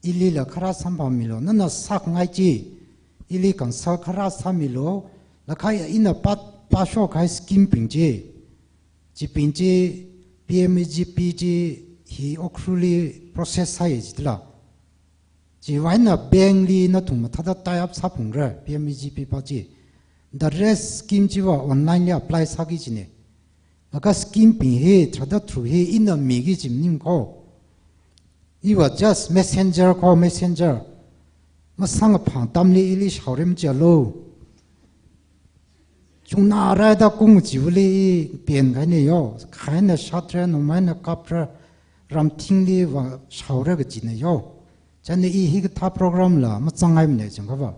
ilila kha rāsamphāmilu, nana sākhangai chi, ili consult kha rāsāmilu, laga ina pā, pāshok kahai scheme bing chi, chibing chi, P M E G P chi, hi Ukhrulli process sāya chila. Chiwui vangna bank li nathum mathāda tie up sāphungra, P M E G P pa chi. The rest scheme chiva online li apply sāki kajina. Laga scheme bing hi, tharāda thru hi, ina miki kaji maningmana. Iva just messenger ko, messenger. Masāngphang atamli ili shaorim chalo. Chungna rāda kung chivali i pen kahaina yo, khaina shatra, numaina kapra, ramthingli va shaora kajina yo. Chieina i hikathā program la mazangngaimana chang kava.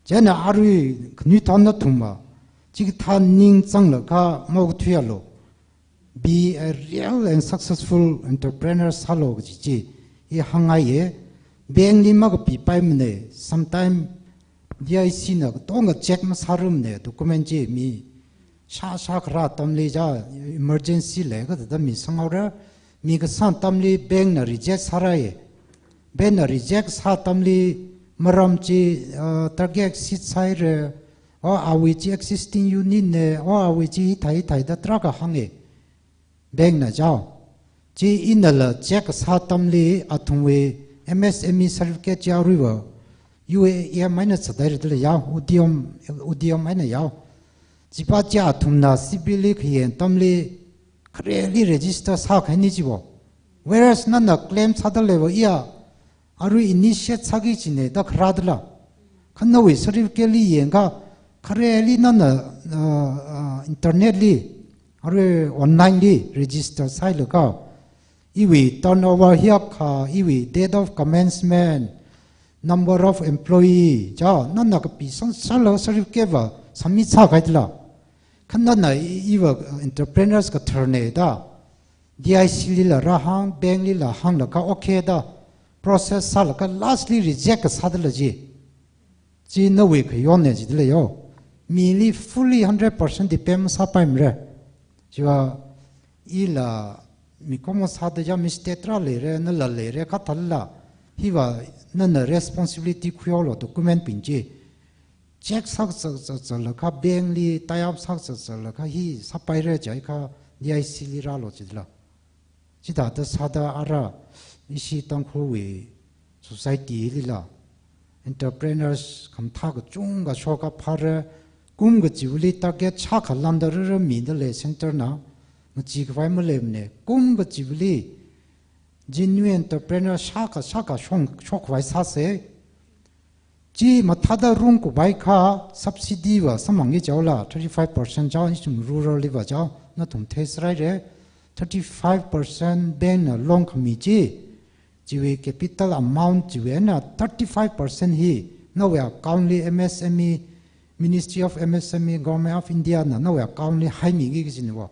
Chieina arui khanuithotna thumva, chikathā ning zanglaga maokathuialu. Be a real and successful entrepreneur sālu kaji chi i hāngngaiya. Bank li makapipaimana, sometime D I C na katonga check masārumana, document chi mi shāshā kharā atamli ja, emergency lei kathāda mi sanghaora, mi kasang atamli bank na reject sārāya. Bank na reject sā atamli maram chi, uh, target exceed sāhaira, o awui chi existing unit na, o awui chi hithā hithāda tarākha hānga. Bank na chao. Chi inala check sā atamli athumwui M S M E certificate chi aruiva U A M eina sādai ridala yao, Udyam, Udyam eina yao. Chipa chi athumna C B li khayen atamli khareli register sākahaina chiva. Whereas nana claim sāda leiva iya, arui initiate sāki kajina da kharā dala. Kha nawui certificate li yangakha, khareli nana, uh, uh, internet li, arui online li register sāhailaga, iwui turnover hiyākha, iwui date of commencement, number of employee, ja, nana kapi sangsangla certificate va submit sākahai dala. Kha nana i, iva, uh, entrepreneurs kathar na da. D I C lila rāhāng, bank lila hānglaga okay da, process sālaga lastly reject kasā dala chi. Chi nawui khayonna chidala yao. Mili fully hundred percent depend masāpaimara. Chiva ila mikumo sāda ya mistake tarā leira, nala leira kathāla. Hiva nana responsibility khuihaolu document bing chi. Check sākazat zatzatlaga bank li tie up sākazat zatzatlaga hi sāpaira jiakha D I C li rālu chidala. Chithāda sāda ara ishi Tangkhulwui society lila entrepreneurs khamathā kachungkha shoka phāra, kum kachivali target shākha lamda rāra mida lei center na, ngachee khavai maleimana, kum kachivali Genuine entrepreneur shākha, shākha shong, shokhavai sāsa. Chi mathāda rungkhuipaikha subsidy va samphangki jihaola, thirty-five percent jihaola, ithum rural li va jihaola, nathum theisāra re. Thirty-five percent bank na loan khami chi, chiwui capital amount chiwui eina thirty-five percent hi nawui account li M S M E, Ministry of M S M E, Government of India na nawui account li haimiki kajina wo.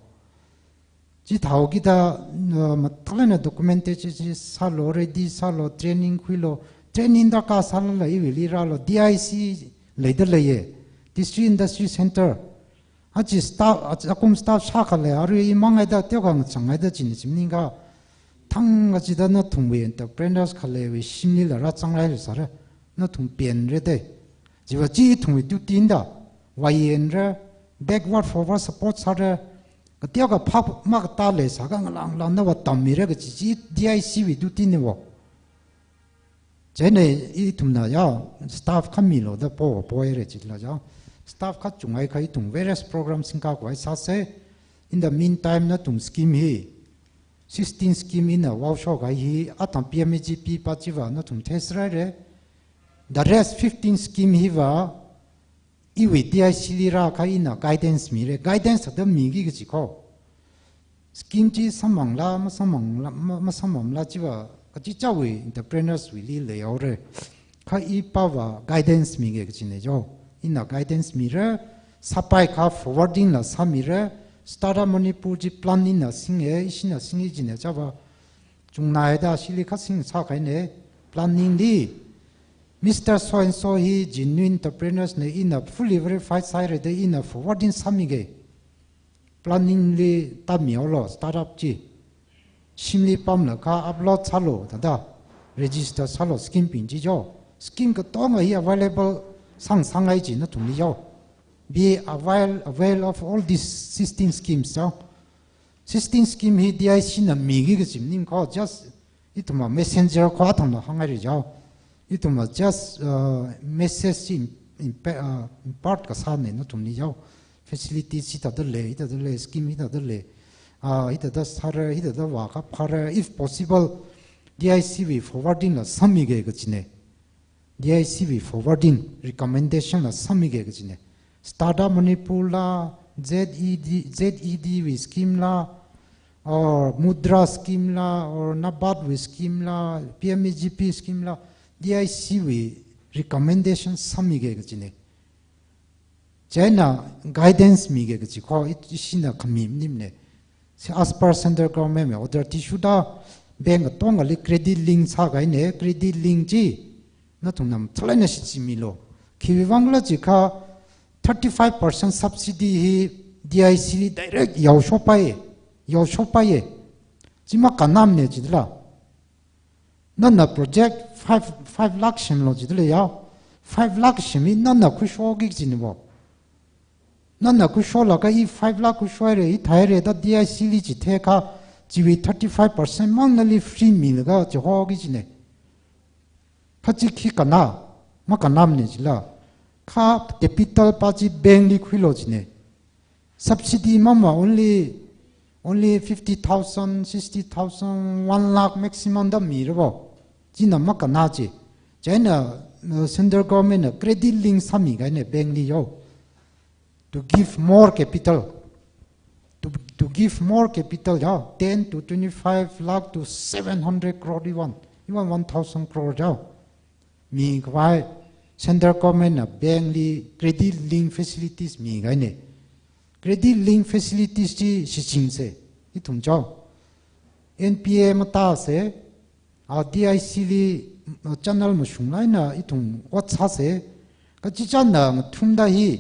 Chithāhaokida, uh, mathālāk eina documentation chi sālu, ready sālu, training khuilu, training darkar sālala iwuili rālu, D I C leida leiya, District Industry Center. Aja staff, aja akum staff shākha lei, arui imang haida, teokha ngachang haida china chi maningakha, thang kachida nathumwui entrepreneurs khaleiwui shimlila rāzangrāsāra, nathum penra de. Chiva chi ithumwui duty na da, vāyenra, backward forward support sāra, kateokha phap makatā leisākha ngalāng ngalāngna vātammira kaji chi D I C wui duty na wo. Chieina ithumna ya, staff kha milu da po, poira chila ya. Staff kha chunghaikha ithum various program singkakhavai sāsa. In the meantime, nathum scheme hi, sixteen scheme ina vaoshokhai hi, atam P M A G P pa chiva nathum theisāra re. The rest fifteen scheme hiva, iwui D I C li rākha ina guidance mira, guidance thāda miki kaji kho. Scheme chi samphangla, masamphangla, ma-, masamphangla chiva, kachichāwui entrepreneurs wuili leihaora. Kha ipava guidance miki kajina yo. Ina guidance mira, sāpaikha forwarding la sāmira, Startup Manipur chi plan ina singa, ishina singi jina chiva. Chungnaida shili kha sing sākahaina, planning li, Mister So and So hi genuine entrepreneurs na ina fully verified sāhaira da ina forwarding sāmiga. Planning li tāmihaolu, startup chi. Shimli pamlakha upload sālu, thāda register sālu, scheme bing chi yo. Scheme katonga hi available sāngasakngai chi nathumli yo. Be avail, avail of all these sixteen schemes yo. Sixteen scheme hi D I C na miki kaji maningakha, just ithumva messenger kho athumna hānghaira yo. Ithumva just, uh, message chi im-, impa-, uh, impart kasāna nathumli yo. Facility chi hithāda lei, hithāda lei, scheme hithāda lei. Ah, hithāda sāra, hithāda vākha phāra, if possible, D I C wui forwarding la sāmiga kajina. D I C wui forwarding recommendation la sāmiga kajina. Startup Manipur la, Z E D, Z E D wui scheme la, or Mudra scheme la, or NABARD wui scheme la, P M A G P scheme la, D I C wui recommendation sāmiga kajina. Chieina guidance miga kaji kho, i-, ishina khami maningmana. Si as per central government wui order chi shuda, bank katongali credit link sākahaina, credit link chi nathumna mathālāk eina shichinmilu. Khiwuivang khala jiakha thirty-five percent subsidy hi D I C li direct yaoshopai, yaoshopai. Chi makannamana jidala. Nana project five, five lakh semlu jidala ya. Five lakh sem hi nana khuishoki kajina bo. Nana khuisholaga i five lakh khuishohaira, i thāhaira da D I C li chitheikha, chiwui thirty-five percent mang nali free milaga chihoki kajina. Kha chi khi kanna, makannamana jila. Kha capital pa chi bank li khuilu jina. Subsidy mama only, only fifty thousand, sixty thousand, one lakh maximum da mira bo. China makanna chi. China, uh, central government na credit link sāmikahaina bank li yo. To give more capital. To, to give more capital ya. Ten to twenty-five lakh to seven hundred crore even. Even one thousand crore ya. Mikhavai central government na bank li credit link facilities mikahaina. Credit link facilities chi shichinsa, ithum chao. N P A matāsa, a D I C li, mm, channel mashungla eina ithum ot sāsa. Kachichāna ngathumda hi,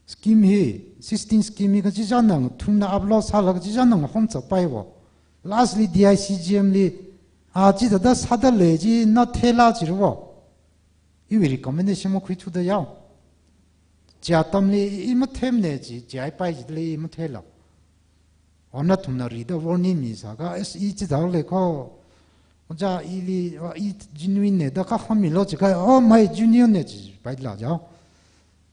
scheme hi, sixteen scheme hi kachichāna ngathumda upload sāla kachichāna ngahomchappai bo. Lastly D I C G M li, a chithāda sāda lei chi na theila jira bo. Iwui recommendation makhuithuda yao. Chi atamli i matheimana chi, chi aipai chili i matheila. Ona nathumna rida warning misākha, es i chithāda lei kho. Oja ili, o, i genuine na da kha hāngmilu jiakha, oh, my genuine na jipaila yao.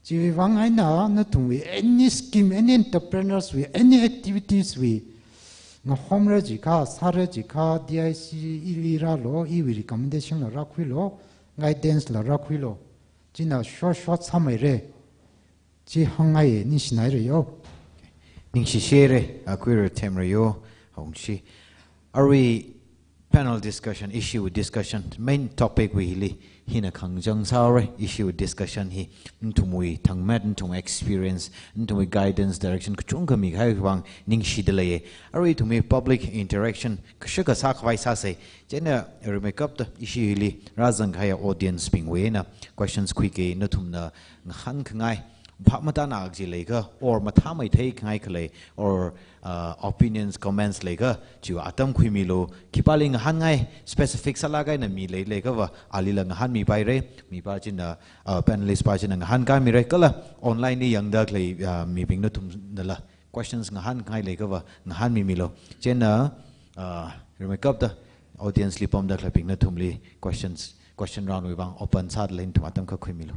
Chiwuivang eina nathumwui any scheme, any entrepreneurs wui, any activities wui, Ngahomra jikha, sāra jikha, D I C ili rālu, iwui recommendation la rākhuilu, guidance la rākhuilu. China short short sāmeira. Chi hāngngaiya, ningshinaira yo. Ningshishira, a, khuira themra yo, hongshi. Arui panel discussion, issue discussion, main topic wui hili, hina khangachang sāra, issue discussion hi, nathumwui thangmet, nathum experience, nathumwui guidance, direction, kachungkha mikahai vang ningshida leiya. Arui ithumwui public interaction, kashakha sākhavai sāsa, chieina rimeikapta issue hili, rāzangkahai audience bingwui eina, questions khuiki, nathumna ngahānkhangai, phap matāna kaji leikha, or mathāmeithei khangai khalei, or, uh, opinions, comments leikha, chiwui atam khuimilu, khipāli ngahānngai, specific sālaga eina mi lei leikhava, alila ngahānmipaira, mipā china, uh, panelist pā china ngahānkāmira, kala online li yangda khalei, uh, mibing nathumnala, questions ngahānkhangai leikhava, ngahānmimilu. Chieina, uh, rimeikapta, audience li pamda khaleibing nathumli, questions, question round wui vang, open sāda lei nathum atam kha khuimilu.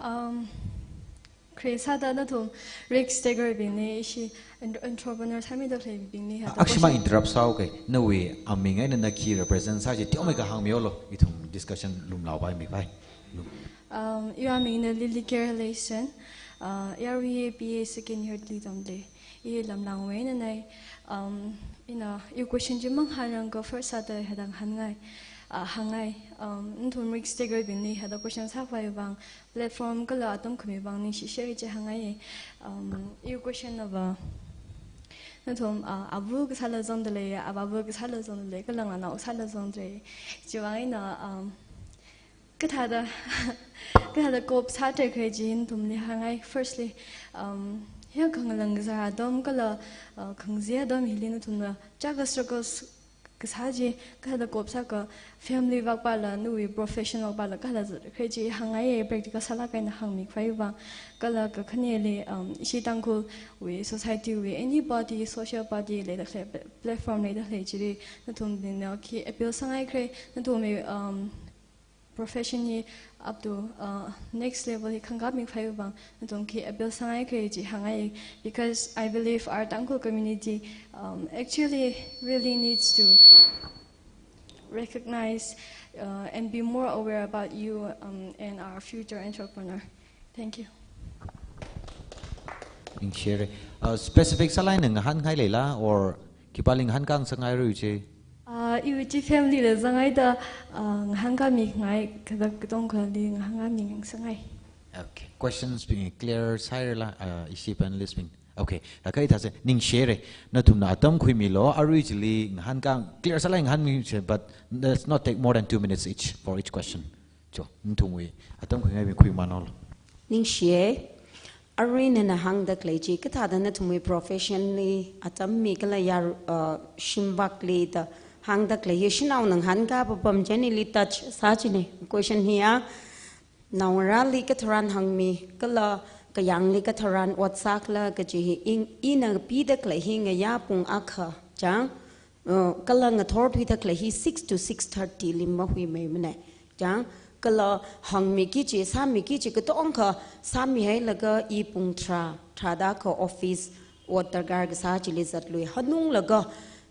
Um, khare sāda nathum risk taker bingna, ishi en-, entrepreneur sāmida khaleibingna, hithāda akshima question interrupt sāhaoki, nawui aming eina na khi represent sā chi teomeikha hāngmilu, ithum discussion lumlaopaimikhavai. Lum. Um, iwui amingna Lily Care Leishon, uh, iwui B A second year li tamda lei. I Lamlang wui einana. Um, ina, iwui question chi mang hāngrangkha first sāda hithāda ngahānngai, ah, hāngngai. Um, nathum risk taker bingli hithāda question sākhavai vang, platform kala atam khami vang ningshishira chi hāngngai. Um, iwui question nava, nathum, ah, ava kasāla zangda lei, avāva kasāla zangda lei, kala nganao kasāla zangda lei. Chiwui vang ina, um, kathāda, kathāda cope sāda khalei chi nathumli hāngngai. Firstly, um, ya khangalang kazā atam kala, uh, khangazin atam hili nathumna chaka struggles kasā chi, kathāda cope sāka, family vak pāla, nawui professional pāla, kathāda zat khalei chi hāngngai, practical sālaga eina hāngmikhavai vang, kala kakhaneli, um, ishi Tangkhulwui society wui, any body, social body leida khalei, pla-, platform leida khalei chili, nathumbingna khi appeal sāngai khala, nathumwui, um, profession hi up to, uh, next level hi khangakāmikhavai vang, nathum khi appeal sāngai khala chi hāngngai, because I believe our Tangkhul community, um, actually really needs to recognize, uh, and be more aware about you, um, and our future entrepreneur. Thank you. Ningshira. Uh, specific sālāk eina ngahānkhangai leila, or khipāli ngahānkāngasakngaira chi? Uh, iwui chi family la zanghaida, uh, ngahānkāmingai, kathā katongkhali ngahānkāmingasakngai. Okay. Questions bing clear sāhairala, uh, ishi panelist bing. Okay. Akai thāsa, ningshira. Nathumna atam khuimilu, arui chili ngahānkā, clear sālāk eina ngahānmi chi, but let's not take more than two minutes each for each question. Cho, nathumwui atam khuingaibing khuimānlu. Ningshiya, arui nana hāngda khalei chi, kathāda nathumwui profession li atam mi kala yar, uh, shimvakli da hāngda khalei hi, shanaona ngahānkā papam chieina ili touch sā china. Question hiya, naongarāli katharan hāngmi, kala kayāngli katharan ot sākhala kaji hi, ina pida khalei hi ngayā pung akha chang, uh, kala ngathor thuida khalei hi six to six thirty li mahuimeimana. Chang, kala hāngmiki kaji, sāmiki kaji katongkha sāmihailaga i pung tharā, tharāda kha office ot darkar kasā chili zatlui. Hanunglaga,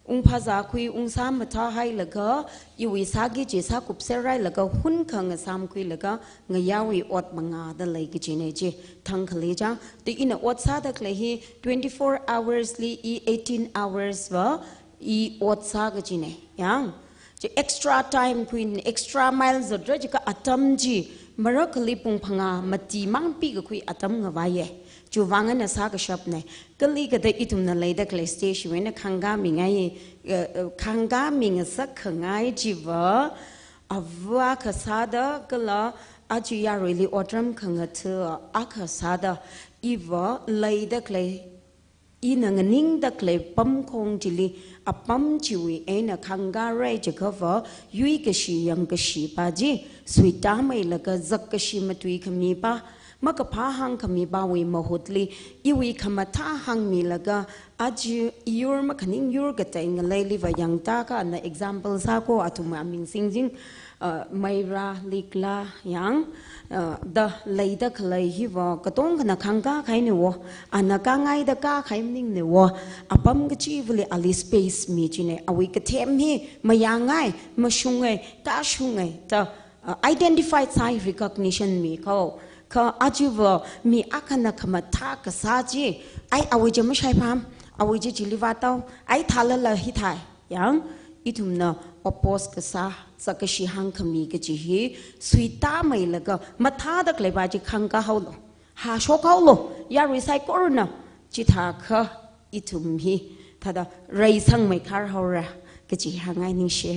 ungphāzākhui, ungsā mathāhailaga, iwui sāki kaji sākupserhailaga, hun khangasāmkhuilaga, ngayāwui ot mangāda lei kajina chi, thangkhali chang. Da ina ot sāda khalei hi, twenty-four hours li i eighteen hours va, i ot sā kajina. Yang, chi extra time khuina, extra mile zatra jiakha atam chi, marakhali pung phangā mati mang pikakhui atam ngavaiya. Chiwui vang eina sākashapna. Kali kathāda ithumna leida khalei stage wui eina khangakāmingai, eh, eh, khangakāmingasakkhangai chiva, ava akha sāda kala aja yaruili otram khangatha akha sāda iva leida khalei, ina nganingda khalei pamkhong chili, apam chiwui eina khangakāra jiakhava, yuikashi yangkashi pa chi, suitāmeilaga zakkashi matuikhami pa, makaphā hāngkhami pawui mahutli, iwui khamathā hāngmilaga, aja iyur makhaning yur katei ngaleiliva yangtakha ana example sāko athum aming singching, Uh, meira likla yang, uh, da leida khalei hiva, katongkhana khangkā khainei wo, ana kāngaida kākhai maningnei wo, apam kachivali ali space mi chinei, awui kathem hi mayāngai, mashungai, kāshungai, da, uh, identified sāi recognition mi kho, kha achiva mi akhana khamathā kasā chi, ai awui chi mashaipham, awui chi chili vātao, ai thālala hithai. Yang, ithumna oppose kasā, sākashi hāngkhami kaji hi, suitāmeilaga, mathāda khaleiva chi khangkā haolu. Hāshok haolu, yarui saikorana, chithākha ithum hi, thāda reisangmeikhar haora, kaji hāngngai ningshi.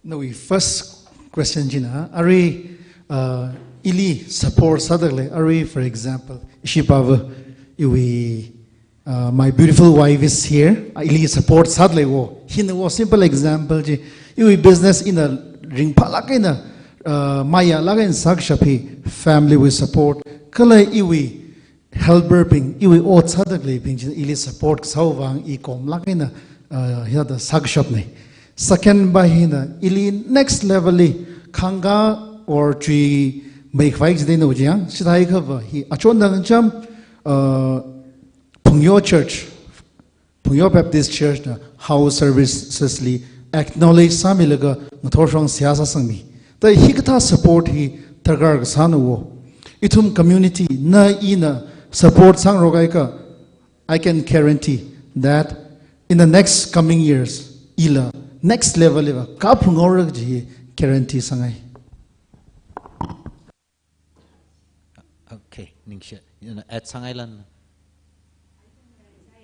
Nawui first question china, arui, uh, ili support sādalei, arui, for example, ishi pava, iwui, uh, my beautiful wife is here, uh, ili support sādalei wo. Hina wo simple example chi, iwui business ina ringphālāk eina, uh, mayālāk eina sākashap hi, family wui support, kala iwui helper bing, iwui ot sādaleibing china ili support sāhaowui vang i komlāk eina, uh, hithāda sākashapnei. Second va hina, ili next level li khangkā or chuimeikhavai kajidei no jiyang, chithākhava hi achon dang cham, uh, Phungyo Church, Phungyo Baptist Church na house services li acknowledge sāmilaga ngathor shong seihā sāsangmi. Da hikathā support hi darkar kasāna wo. Ithum community na ina support sāngarok akha, I can guarantee that in the next coming years, ila next level li va kāphung haora kaji guarantee sāngai. Okay, ningshi, you know, add sāngailan.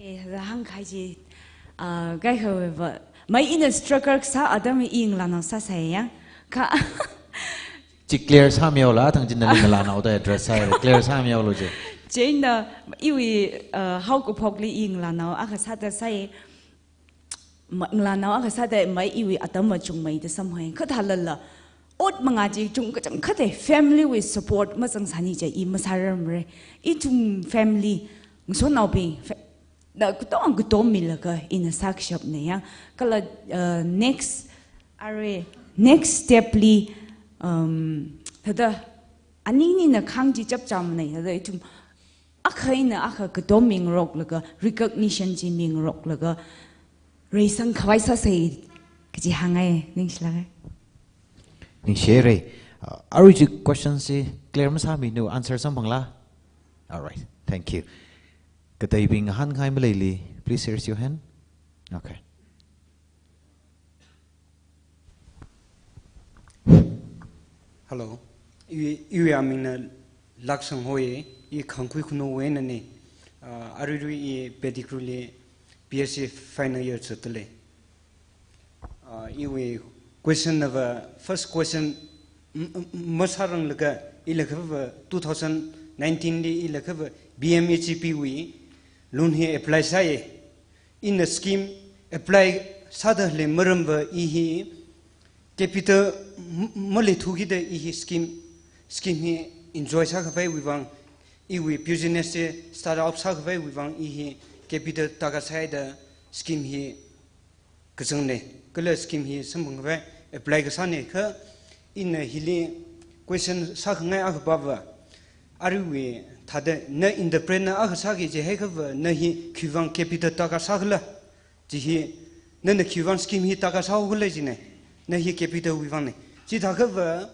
Eh, da hāngkahai chi, ah, kaikhava, mai ina struggle sā atam i ngalānao sāsai yang, kha. Chi clear sāmihaolu, thang china ngalānaoda address sāi, clear sāmihaolu chi. Chieina, iwui, ah, haokaphokli i ngalānao akha sāda sāi, ma-, ngalānao akha sāda mai iwui atam machungmeida samphang, kha thālala, ot mangā chi chungkachang khathei family wui support mazangsāni chi i masārarmara. Ithum family, ngasotnaobing, fa-, da katong katom milaga ina sākashapnei yang. Kala, uh, next, arui, next step li, um, thāda, aning nina khang chi chapchāmnei, thāda ithum akha eina akha katom mingaroklaga, recognition chi mingaroklaga, reisangkhavai sāsei kaji hāngngai, ningshilāka. Ningshi rei. Uh, arui chi question chi clear masāminu, answer samphangla? All right, thank you. Kateibing hāngngai maleili, please raise your hand. Okay. Hello. Iwui, iwui amingna Laksang hoi, i Khangkhui Khunou wui einanei. Ah, aruirui i Pettigrew li B S C final year zatdalei. Ah, iwui question nava, first question, m-, m-, masāranglaga, ila khava two thousand nineteen li ila khava B M A G P wui loan hi apply sāi. Ina scheme apply sāda lei maramva i hi capital m-, maleithu kida i hi scheme, scheme hi enjoy sākhavaiwui vang, iwui business chi start up sākhavaiwui vang i hi capital darkar sāida scheme hi kazangnei, kala scheme hi samphangkhavai apply kasānei kha ina hili question sākhangai akha pava, aruiwui thāda na entrepreneur akha sāki jihaikhava na hi khiwuivang capital darkar sākhala, chi hi nana khiwuivang scheme hi darkar sāhaokhala jinei, na hi capital wui vangnei. Chithākhava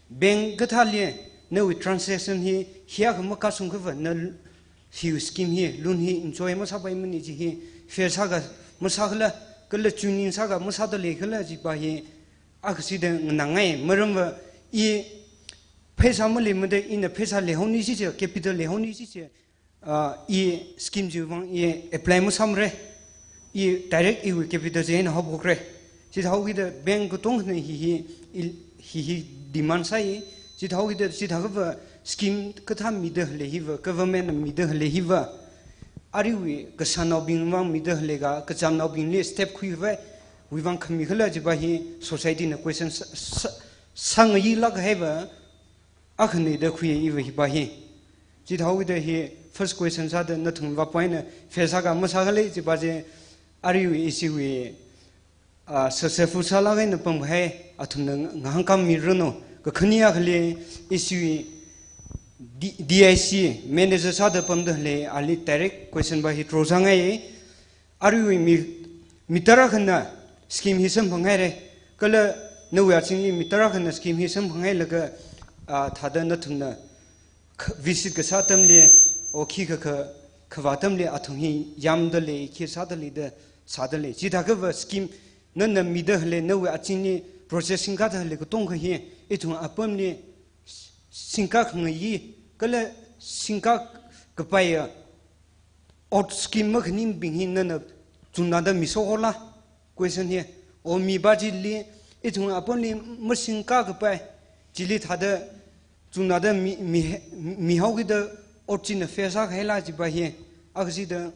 bank kathāli nawui transaction hi hiyākha makashungkhava na hiwui scheme hi, loan hi enjoy masāpaimani chi hi, fail sākha masākhala, kala chuining sākha masāda leikhala chipa hi, akha sida nganāngai, maramva i pheisā maleimada ina pheisā leihaoni chichi, capital leihaoni chichi, ah, i scheme chiwui vang i apply masāmara, i direct iwui capital chi eina haophokra. Chithāhaokida bank katonga hi hi, il-, hi hi demand sāi, chithāhaokida, chithākhava scheme kathā mida lei hiva, government na mida lei hiva, aruiwui kasānaobing vang mida leika, kachamnaobingli step khuikhavaiwui vang khamikhala chipa hi society na question sā, sā, sāngailāk kahaiva, akhanei da khui iva hipa hi. Chithāhaokida hi first question sāda nathum vāpaina fail sākha masākhala chipa chi aruiwui ishiwui Ah, successful sālāk eina pamkahai athumna ngahānkāmiranu. Kakhane akhali issue D-, D I C manager sāda pamda lei, ali direct question pa hi draw sāngai. Aruiwui mi, mi tarākhana scheme hi samphanghaira. Kala nawui azingli mi tarākhana scheme hi samphangailaga, ah, thāda nathumna kha-, visit kasā atamli, o khikha kha-, khavā atamli athum hi yamda lei, khi sāda lei da, sāda lei. Chithākhava scheme, nana mida lei, nawui azingli project singkāda lei katonga hi, ithum apamli singkā khangayi, kala singkā kapaiya, ot scheme makhaningbing hi nana chungnada miso hola? Question hi. O mipa chili, ithum apamli masingkā kapai, chili thāda chungnada mi, mi, mihaokida ot china fail sākahaila chipa hi. Akhashida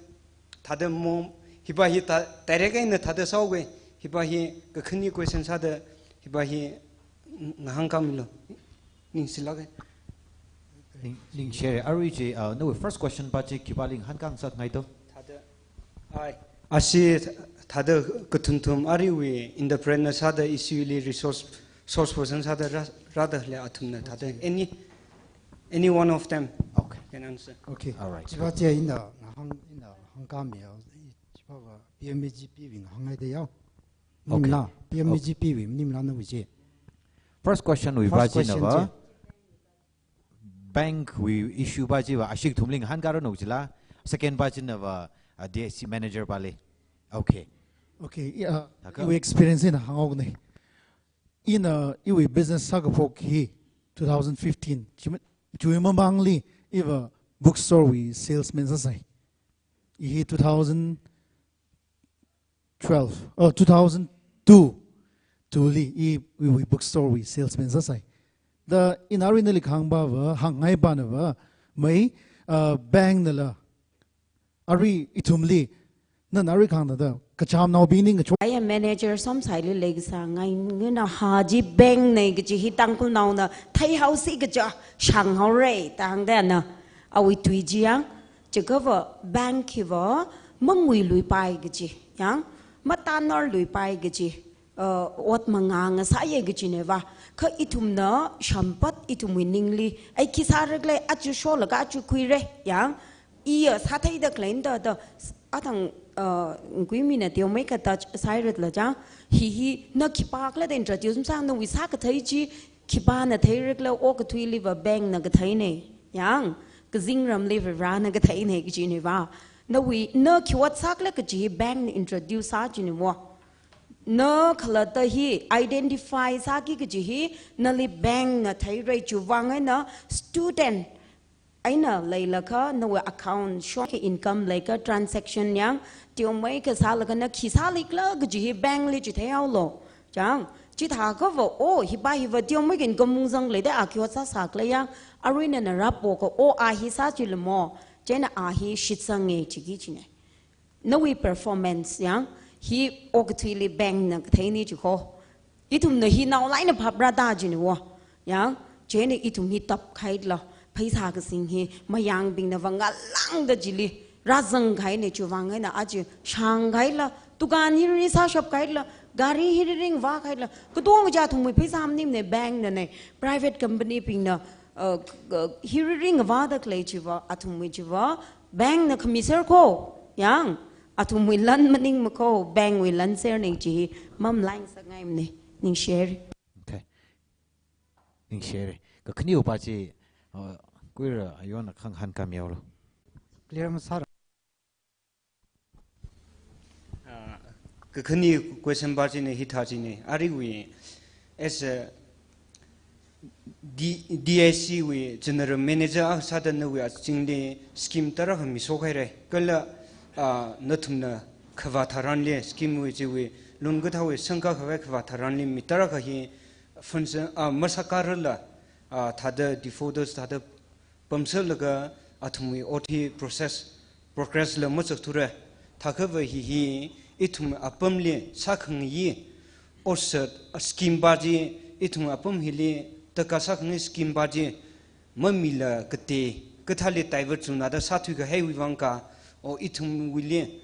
thāda mo, hipa hi ta, direct eina thāda sāoga, hipa hi kakhane question sāda, hipa hi ngahānkāmilu. Ningshilāka. Ning, ningshire. Arui chi, uh, nawui first question pa chi khipāli ngahānkāngasakngai to? Thāda, ai, ashi thāda kathumthum aruiwui entrepreneur sāda issue li resource, source person sāda rā, rāda lei athumna thāda. Okay. Any, any one of them, okay, can answer. Okay. All right. Chipa chi ina ngahāng, ina hāngkāmi ya, chipa va P M A G P wui ngahāngngaida yao. Okay. Maningla, P M A G P wui maningla nawui chi. First question wui pa chi na va, bank wui issue pa chi va ashik thumli ngahānkāranu chila. Second pa chi na va, uh, D I C manager pali. Okay. Okay, i, uh, thākha iwui experience ina hāngngai. Ina iwui business sākaphok hi two thousand fifteen. Chima, chiwui mamangli iva bookstore wui salesman sāsai. I hi two thousand twelve, oh, two thousand two, two li i, i, iwui bookstore wui salesman sāsai. Da ina arui nali kahāng pa va, hāngngai pa na va, mai, uh, bank nala, arui ithumli, nana arui kahāngda, kachamnaobingli ngachon. Ai manager Somsaili leikasā ngai ngana ha chi bank nei kaji hi Tangkhulnaona theihaosi kaja shānghaora, da hāngda na, awui tui chi yang, chiakha va bank hi va, manguiluipai kaji, yang, matanarluipai kaji, uh, ot mangā ngasāya kajina va. Kha ithumna shampat ithumwui ningli, ai khi sāra khala, aja sholaga aja khuira, yang, iya sātheida khalei da, da, athang, uh, kuimina teomeikha touch sāhaira la chang, hi hi na khipākhala da introduce masā, nawui sākathei chi, khipāna theira khala, okathuili va bank na katheina, yang, kazingramli Varivarana katheina kajina va. Nawui, na khi ot sākhala kaji hi bank na introduce sā kajina va. Na khalatta hi identify sāki kaji hi, nali bank na theira, chiwui vang eina student eina leilakha nawui account shong income leikha transaction yang, teomeikha sālaga na khi sālikhala kaji hi bank li chitheihaolu. Chang, chithākha va, oh, hipa hi va teomeikha income ungzang lei da a khi ot sāsākhala yang, arui nana rāpokha, oh, a hi sā chila mo, chieina a hi shitsanga chiki kajina. Nawui performance yang, hi okathuili bank na katheina chi kho. Ithumna hi naolaina phap rāda kajina va. Yang, chieina ithum hi tapkahai la, pheisā kasing hi, mayangbingna va ngalāngda chili, rāzangkahaina chiwui vang eina aja shāngkahai la, dukan hiri sāshapkahai la, gari hiri ngavākahai la, katonga chi athumwui pheisā maningmana, bank na nei, private company bingna, uh, k-, k-, hiri ngavāda khalei chi va, athumwui chi va, bank na khami ser kho, yang, athumwui lan maningma kho, bank wui lan serna chi, mamalai ngasakngaimana, ningshire. Okay. Ningshire. Kakhane pa chi, uh, kuira ayona khangahānkāmihaolu. Clear masāra. Ah, kakhane question pa china hithā china, aruiwui, as a D-, D I C wui general manager akha sāda nawui azingli scheme tarākha misohaira. Kala, ah, nathumna khavā tharanli scheme wui chiwui loan kathāwui sangkā khavai khavā tharanli mi tarākha hi funds, ah, masākārala, ah, thāda defaulters thāda pamserlaga athumwui ot hi process, progress la mazakthura. Thākha va hi hi ithum apamli sākhangayi otsak, ah, scheme pa chi, ithum apam hili taka sākhangayi scheme pa chi mamila kate, kathāli divert chungnada sāthuikahaiwui vang ka, o ithumwuili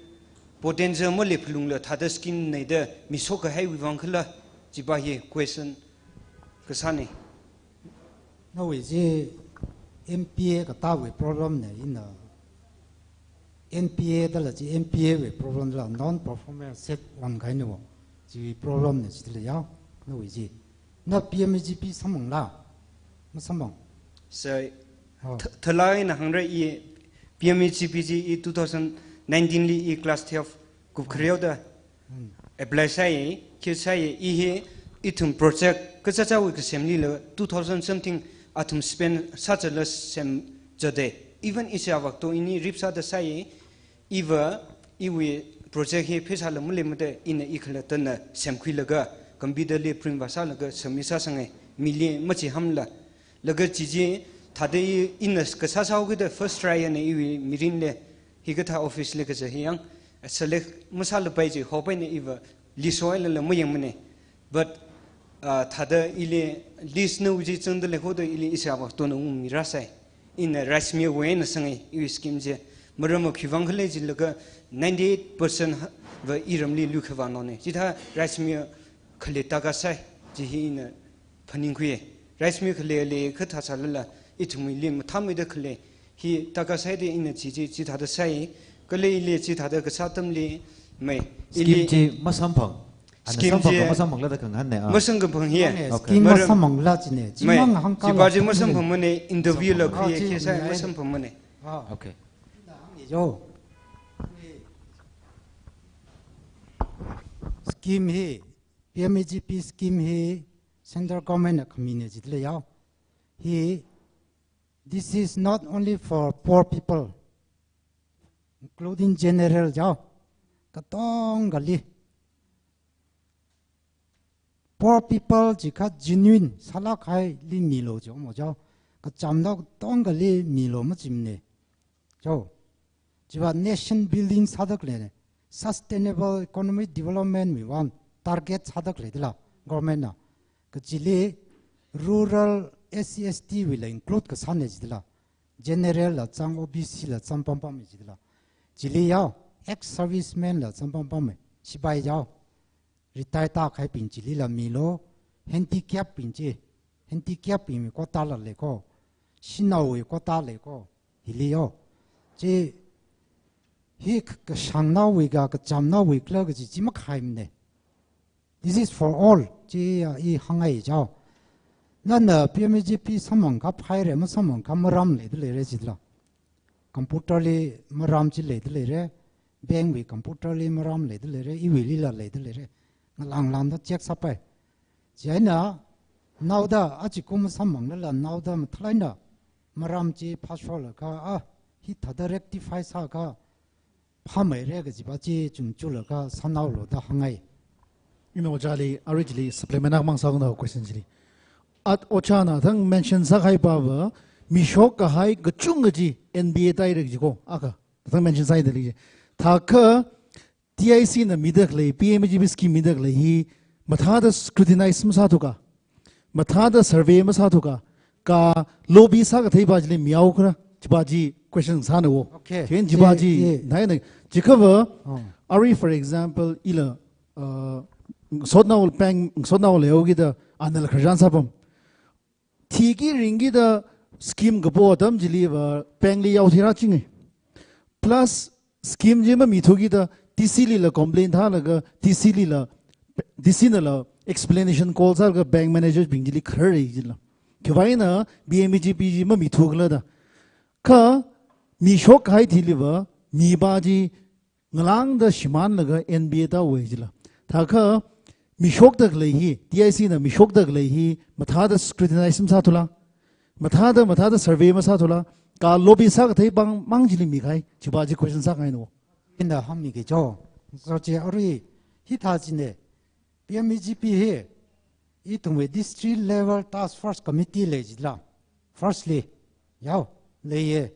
potential maleiphalungla thāda scheme neida mishok kahaiwui vang khala, chiva hi question kasāne. Nawui chi M P A katāwui problem ne, ina M P A dala chi M P A wui problem dala non-performing asset wan kahaina wo. Chi problem ne chithāla ya, nawui chi. Na P M A G P samphangla? Masamphang. Sai, Oh. th-, thalai na hāngra i P M A G P chi i two thousand nineteen li i class twelve kupkhareoda Mm. apply sāi, khi sāi, i hi, ithum project kachichāwui kasemlila two thousand something athum spend sāchala semchade. Even ishi avakto ini rip sāda sāi, iva, iwui project hi pheisāla maleimada ina i khalattana semkhuilaga, computer li print vāsālaga submit sāsange, mili machihamla. Laga chi chi, thāda i, ina kasā sāhaokida first try na iwui mirinli, hikathā office li kaja hi yang, select masālapai chi, hopaina iva, list hoilala mayangmane. But, ah, thāda ili list nawui chi zangda leikhoda ili ishi avaktona ungmirāsai. Ina rice millwui eina sange iwui scheme chi. Maramva khiwui vang khala jilaga ninety-eight percent ha-, va iramli luikhavānone. Chithā rice mill khalei taka sai, chi hi ina phaningkhuiye. Rice mill khalei lei kathā sālala, ithumwuili mathāmeida khalei, hi taka saida ina chi chi, chithāda sai, khalei lei chithāda kasā atamli, mai, Scheme ili chi masamphang. Ana Scheme samphang chi ka masamphangla da khangahānne, ah. Masamphang hi. Khangahānne, Okay. scheme Maram- masamphangla chine. Mai, Chimang hāngkala chiva chi khangahānne. masamphangmane, interview la Masamphang. khuiye, Ah, chi khesa ne. masamphangmane. Ah. Okay. Yo. Scheme hi, P M A G P scheme hi, central government na khamine jitla yao. Hi, this is not only for poor people, including general yao. Katongali. Poor people jikha genuine sālāk kahaili milo jo mo jo. Kachamnao katongali milo machimne. Jo. Chiva nation building sāda khalei ne. Sustainable economic development wui vang target sāda khalei dila government na. Kachili rural S C S T wuila include kasāne jidila. General la zang, O B C la zang pampam jidila. Chili yao, ex-serviceman la zang pampam. Sipai yao. Retire tākahaibing chilila milo, handicap bing chi, handicap bing quota la leiko, shanaowui quota leiko, hili yo. Chi, hi k-, kashangnaowui ka, kachamnaowui khala kaji chi makhaimane. This is for all, chi ya i hāngai jao. Nana P M A G P samphang kaphāhaire, masamphang kha maram leida leire jila. Computer li maram chi leida leire, bank wui computer li maram leida leire, iwuilila leida leire. Ngalang langda check sāpai. Chieina, naoda, achikum masamphanglala, naoda mathālāk eina, maram chi phāsholaga, ah, hithāda rectify sāakha, phāmeire kajiva chi chungchulaga sānaolo da hāngai. Ina ojāli, arui chili supplement akhamang sānao question chili. At ojāna thang mention sākahaiva, mishok kahai kachungkha chi N B A tāhaire jiko, akha. Thang mention sāhaida lei. Thākha T I C na mida khalei, P M A G P scheme mida khalei hi, mathāda scrutinize masāthuka, mathāda survey masāthuka, ka lobby sākatheiva chili mihaokhala, chiva chi question sāna wo. Okay. Then chiva Chi, chi, chi. nai nai, chikhava, Oh. arui for example, ila, uh, sotnao peng, sotnao leokida, anala kharjan sāpam. Thiki ringkida scheme kapo atam chiliva bank li yaothira chinge. Plus scheme chi mamithukida D C lila complain thālaga D C lila, D C nala explanation call sālaga bank manager bing chili kharare jila. Khiwuivang eina P M A G P chi mamithukhala da. Kha mishok kahai thiliva, miva chi ngalāngda shimānlaga N B A tāhaowe jila. Thākha mishokda khalei hi, T I C na mishokda khalei hi, mathāda scrutinize masāthula, mathāda, mathāda survey masāthula, ka lobby sākathei pāng mang chili mikahai, chiva chi question sākahaina wo. Ina hāngmiki jo, so chi arui hithā chine, P M A G P hi, ithumwui district level task force committee lei jila. Firstly, yao, leiye.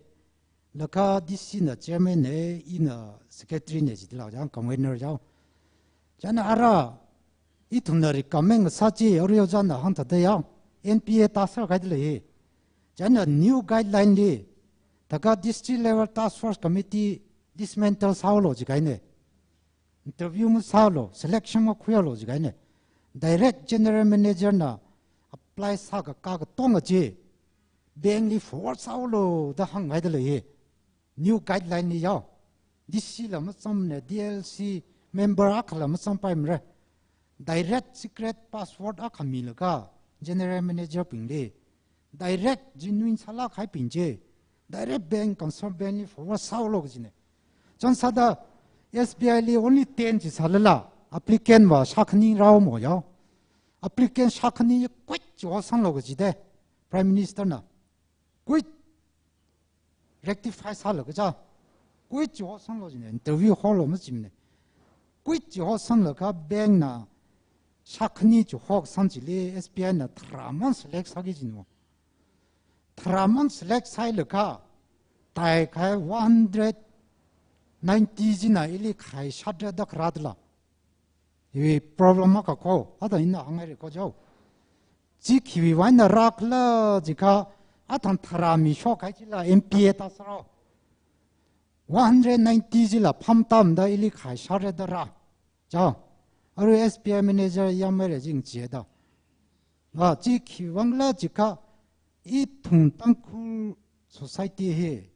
Laga D C na chairman ne, ina secretary ne jila, yang convener yao. Chieina ara, ithumna recommend sā chi, arui ojāna hāngthāda yao, N P A tāsākahaida lei. Chieina new guideline li, thākha district level task force committee dismantle sāhaolo jikahaine. Interview masālu, selection makhuialu jikahaina. Direct general manager na apply sākaka katonga chi bank li forward sālu da hāngngaida leiya. New guideline li yao. D C la mazangmana, D L C member akhala mazangpaimara. Direct secret password akha milaga general manager bingli direct genuine sālāk kahaibing chi direct bank, concern bank li forward sālu kajina. Chānsāda S B I li only ten chi sālala applicant va shākhani rāomo yao. Applicant shākhani quick chi hosanglu kajida Prime Minister na. Quick rectify sālaga chao. Quick chi hosanglu jina, interview holu majimana. Quick chi hosanglaga bank na shākhani chi hokasang chili S B I na tharāmang select sāki jina. Tharāmang select sāhailaga taikahai one hundred ninety china ili khaishatra da kharā dala. Hi problem akha ko, athang ina hānghaira ko chao. Chi khiwui vang eina rākhala jiakha, athang tharā mishok kahai chila M P A tāsāra. One hundred ninety chila pham tamda ili khaishatra da rā. Chao. Arui S B I manager yamhaira jing chida. Va chi khiwui vangla jiakha, ithum Tangkhul society hi,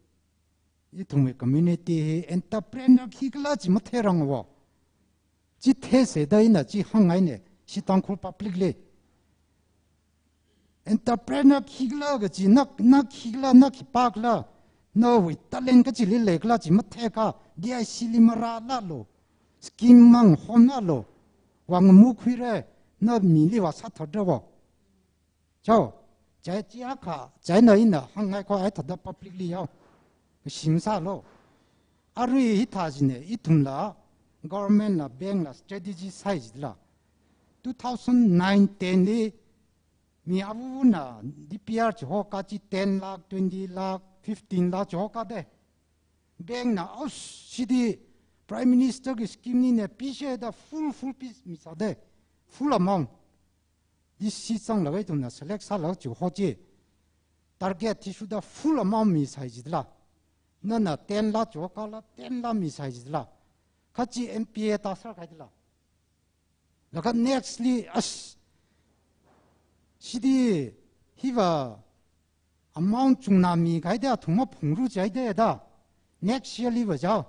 ithumwui community hi entrepreneur khikhala chi matheirangva. Chi theisāda ina chi hāngngaina, ishi Tangkhul public li. Entrepreneur khikhala kaji na, na khikhala, na khipākhala, nawui talent kachili leikhala chi matheikha, D I C li marālalu, scheme mang homnalu, vāngamu khuira, na mili vāsāthatrava. Chao, chai chi akha, chieina ina hāngngai ko ai thāda public li yao. Shim sālu. Arui hithā jina, ithumla government la, bank la strategy sāi jila. Two thousand nine ten li mi avuna D P R chi hoka chi ten lakh, twenty lakh, fifteen lakh chi hoka de. Bank na, "Oh, shidi Prime Minister ki scheme nina pishida full, full pi misāda. Full amount." D C zanglaga ithumna select sālaga chi ho chi. Target athishurda full amount misai jila. Nana ten lakh chi hokala, ten lakh misai jila. Kha chi M P A tāsāra kahaila. Laga next li, ash, shidi hiva amount chungna mikahaida athum maphungru jihaida da. Next year liva chao.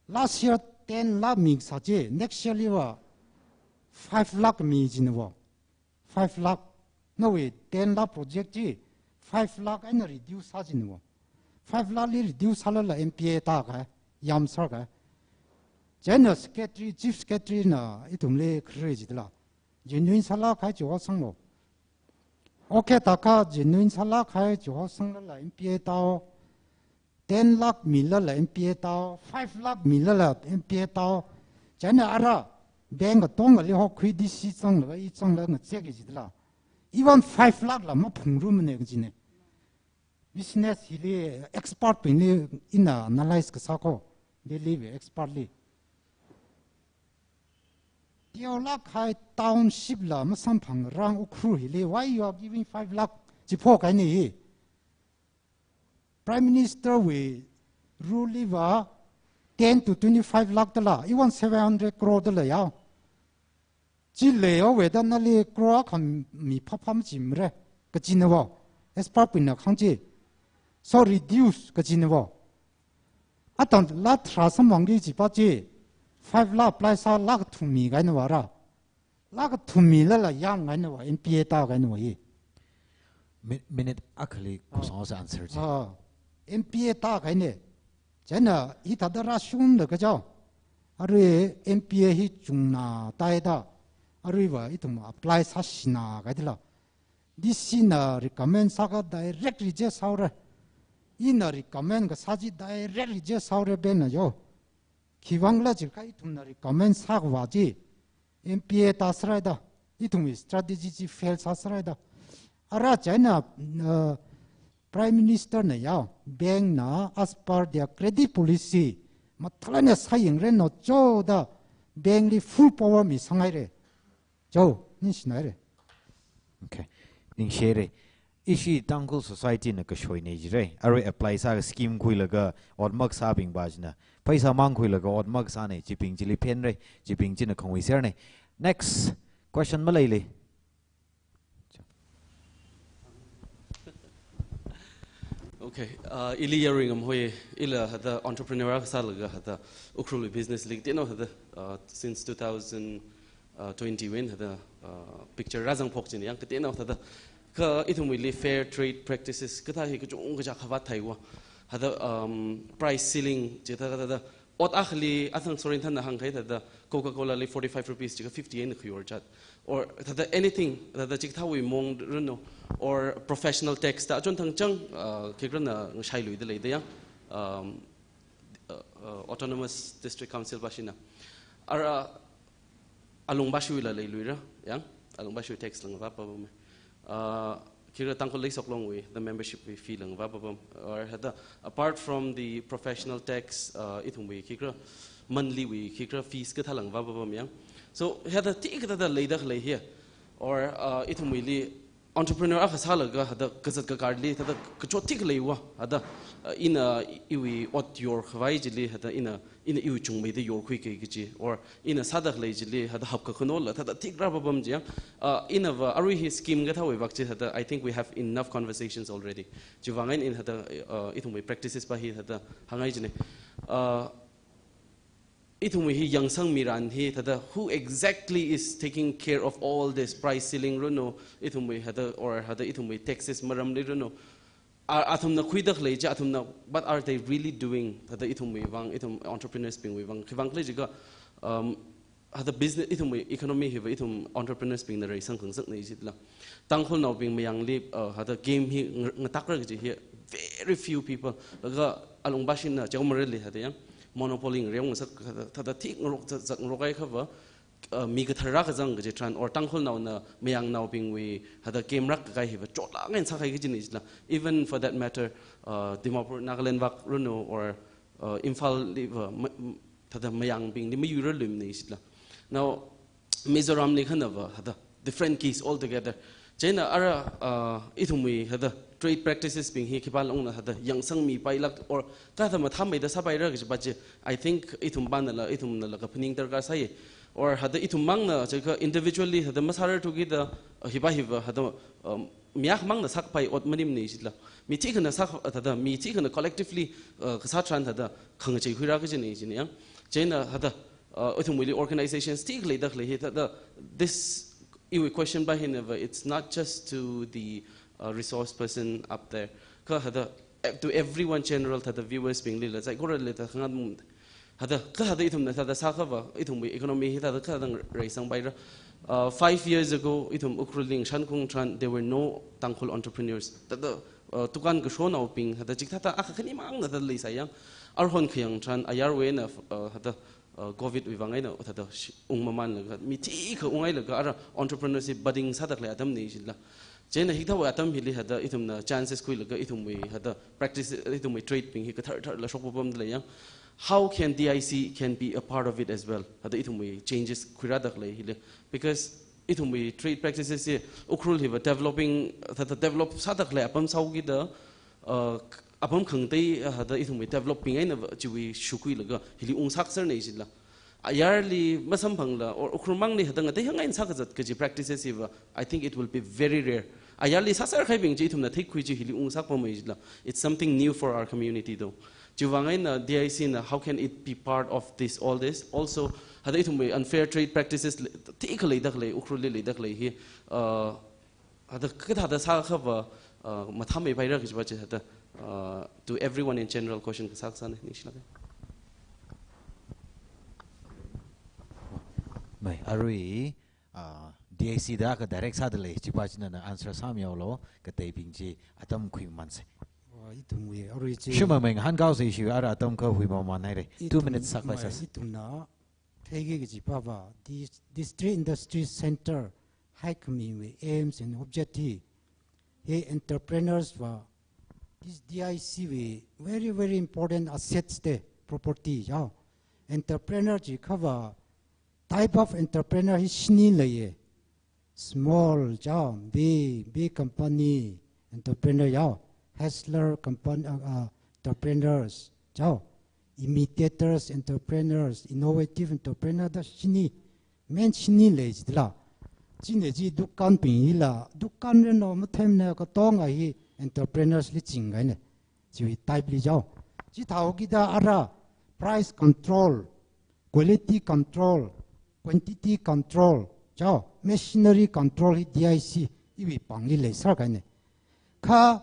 Last year ten lakh misā chi, next year liva five lakh mi jinava. Five lakh. Nawui ten lakh project chi five lakh eina reduce sā jinava. Five lakh li reduce sālala M P A tākahai, yamsākahai. Chieina secretary, chief secretary na ithumli khare jila. Genuine sālāk kahai chi hosanglu. Okay, thākha genuine sālāk kahai chi hosanglala M P A tāo. Ten lakh milala M P A tāo, five lakh milala M P A tāo. Chieina ara bank katongali hokhui D C zanglaga, i zanglaga ngazek jila. Even five lakh la maphungrumana kajina. Business hili expert bingli ina analyze kasā ko, Delhi wui expert li. Teolāk kahai township la masamphangrang Ukhrul hili, why you are giving five lakh? Chi phokahaina hi. Prime Minister wui rule liva ten to twenty-five lakh dala, even seven hundred crore dala yao. Chi leihaowada nali crore akha mi phapha majimara kajinava. Expert bingna kahāng chi. So reduce kajinava. Athang lakh tharā samphangki jipa chi, five lakh apply sā, lakh thum mikahainava ra. Lakh thum milala yamngainava, M P A tākahainava hi. Mi-, minute akhali kusang sa answer chi. Ah, M P A tākahaina. Chieina hithāda rāshunglaga chao. Arui M P A hi chungna tāhaida. Aruiva ithum apply sāshina kahaila. D C na recommend sākha direct reject sāhaora. Ina recommend kasā chi direct reject sāhaora bank na yo. Khiwuivangkhala jiakha ithumna recommend sākavā chi M P A tāsāhaida. Ithumwui strategy chi fail sāsāhaida. Ara chieina, uh, Prime Minister na yao, bank na as per their credit policy, mathālāk eina sāyangre no chao da bank li full power misanghaira. Chao, ningshinaira. Okay, ningshire. ishi Tangkhul society na kashoina jira. Arui apply sā scheme khuilaga ot makasābing pa china, pheisā mang khuilaga ot makasāna, chibing chili phenra, chibing china khangwui serna. Next question maleila. Okay, uh, ili Yaruingam hoi, ila hada entrepreneur akha sālaga hada Ukhrul business li kateonao hada, uh, since two thousand twenty wui eina hada, uh, picture rāzangphok china yang kateonao hada. Kha ithumwuili fair trade practices kathā hi kachungkha khavāt theiwa. Hada, um, price ceiling chithāda, hada ot akhali athang sorin thanna hāngkahai thāda Coca-Cola li forty-five rupees jiakha fifty eina khuiyor chat. Or thāda anything, thāda chikathāwui mong runo, or professional tax da achon thangchang, uh, khikharana ngashailuida leida yang, um, uh, uh, Autonomous District Council pashina. Ara alung pashiwuila leiluira, yang, alung pashiwui tax la ngavā pabam. Uh, khikha Tangkhul Leisoklongwui, the membership wui fee la ngavā pabam. Or hada, apart from the professional tax, uh, ithumwui khikha monthly wui khikha fees kathā la ngavā pabam yang. So, hada thikathāda leida khalei hi. Or, uh, ithumwuili entrepreneur akha sālaga hada kazat kakarli hada kachot thik leiwa hada, uh, ina iwui ot yorkhavai chili hada ina, ina iwui chungmeida yorkhuiki kaji, or ina sāda khalei chili hada hapkakhanola hada thik rā pabam chi yang, uh, inava arui hi scheme kathāwui vak chi hada, I think we have enough conversations already. Chiwuivang eina ina hada, uh, ithumwui practices pa hi hada hāngngai china. Uh, ithumwui hi yangsangmiran hi thāda who exactly is taking care of all this price ceiling runo, ithumwui hada, or hada ithumwui taxes maramli runo. A, athumna khuida khalei chi, athumna, what are they really doing? Thāda ithumwui vang, ithum entrepreneurs bingwui vang, khiwuivang khala jiakha, um, hada business, ithumwui economy hiva ithum entrepreneurs bingna reisang khangasakna jila. Tangkhulnaobing mayangli, uh, hada game hi nga-, ngatakra kaji hi very few people. Laga alung pashina chao marali hada yang monopoly ngareongasak hada, hada thik ngarok zak, zak ngarokhaiakhava, uh, mi kathara kazang kaji tharan, or Tangkhulnaona mayangnaobingwui hada game rak kakai hiva chotla ngai sākahai kajina jila. Even for that matter, uh, Dimapur, Nagaland vak runo, or, uh, Imphal liva, ma-, m-, thāda mayangbingli mayuirarluimana jila. Now, Mizoram li khanava hada different case altogether. Chieina ara, uh, ithumwui hada trade practices bing hi khipālungna hada yangsangmipailak or kathā mathāmeida sāpaira kaji pa chi, I think ithum panala, ithumnala kaphaning darkar sāi. Or hada ithum mangna jiakha individually hada masārarthukida, uh, hipa hiva hada, um, mi akhamangna sākapai ot maningmana jila. Mi thikhana sā, thāda mi thikhana collectively, uh, kasā tharan hada khangachei khuira kajina jina yang. Chieina hada, uh, ithumwuili organizations thik leida khalei hi thāda, this, iwui question pa hinava, it's not just to the, uh, resource person up there. Kha hada, eh, to everyone general thāda viewers bingli la, saikorali thāda khangat mum. Hada, kha hada ithumna thāda sākhava, ithumwui economy hi thāda kha hada reisangpaira. Uh, five years ago, ithum Ukhrul li ngashan khaung tharan, there were no Tangkhul entrepreneurs. Thāda, uh, dukan kashonaobing, hada chikathā thāda akha khanimangna thāda leisai yang. Arhon khayang tharan, ayarwui eina, uh, hada, uh, covid wui vang eina thāda shi-, ungmamanlaga, mi thikha unghailaga, ara entrepreneurship budding sāda khalei atamna jila. Chieina hikathāwui atam hili hada ithumna chances khuilaga ithumwui hada practice, ithumwui trade bing hi kathar tharla shok pabamda lei yang. How can D I C can be a part of it as well? Hada ithumwui changes khuirāda khalei hili. Because ithumwui trade practices hi Ukhrul hiva developing, thāda develop sāda khalei apam sāhaokida, uh, apam khangatei, uh, hada ithumwui developing eina chiwui shukhuilaga hili ungsakserna jila. Ayarli masamphangla, or Ukhrul mangli hada ngatei hāngngai sākazat kaji practices hiva, I think it will be very rare. Ayarli sāserkahaibing chi ithumna theikhui chi hili ungsakpamei jila. It's something new for our community though. Chiwuivang eina D I C na, how can it be part of this, all this? Also, hada ithumwui unfair trade practices le-, thikha leida khalei, Ukhrulli leida khalei hi, uh, hada kathāda sākhava, uh, mathāmeipaira kaji pa chi hada, uh, to everyone in general question kasā kasāna, ningshilāka. Mai, arui, uh, D I C da ka direct sāda lei, chi pa chi nana answer sāmihaolu, kateibing chi atam khuimamansa. Wa, ithumwui, arui chi. Shimameng, hāngkhaosei shi ara atam kha huimamanhaira. Two minutes sākhavai sāsa. Ithumna, theiki kaji pava, dis-, District Industry Center, haikhamiwui aims and objective, hi entrepreneurs va, this D I C wui very, very important assets te, property, ya. Entrepreneur jiakhava, type of entrepreneur hi shini leiya. Small, ya, big, big company, entrepreneur yao, hustler company, uh, uh, entrepreneurs yao, imitators entrepreneurs, innovative entrepreneur da shini, main shini lei jidala. Chine chi dukan bing hila, dukan reno mathemne katonga hi entrepreneurs li chingkaine. Chiwui type li yao. Chithāhaoki da ara price control, quality control, quantity control yao, machinery control hi D I C iwui pāngli leiserkaine. Kha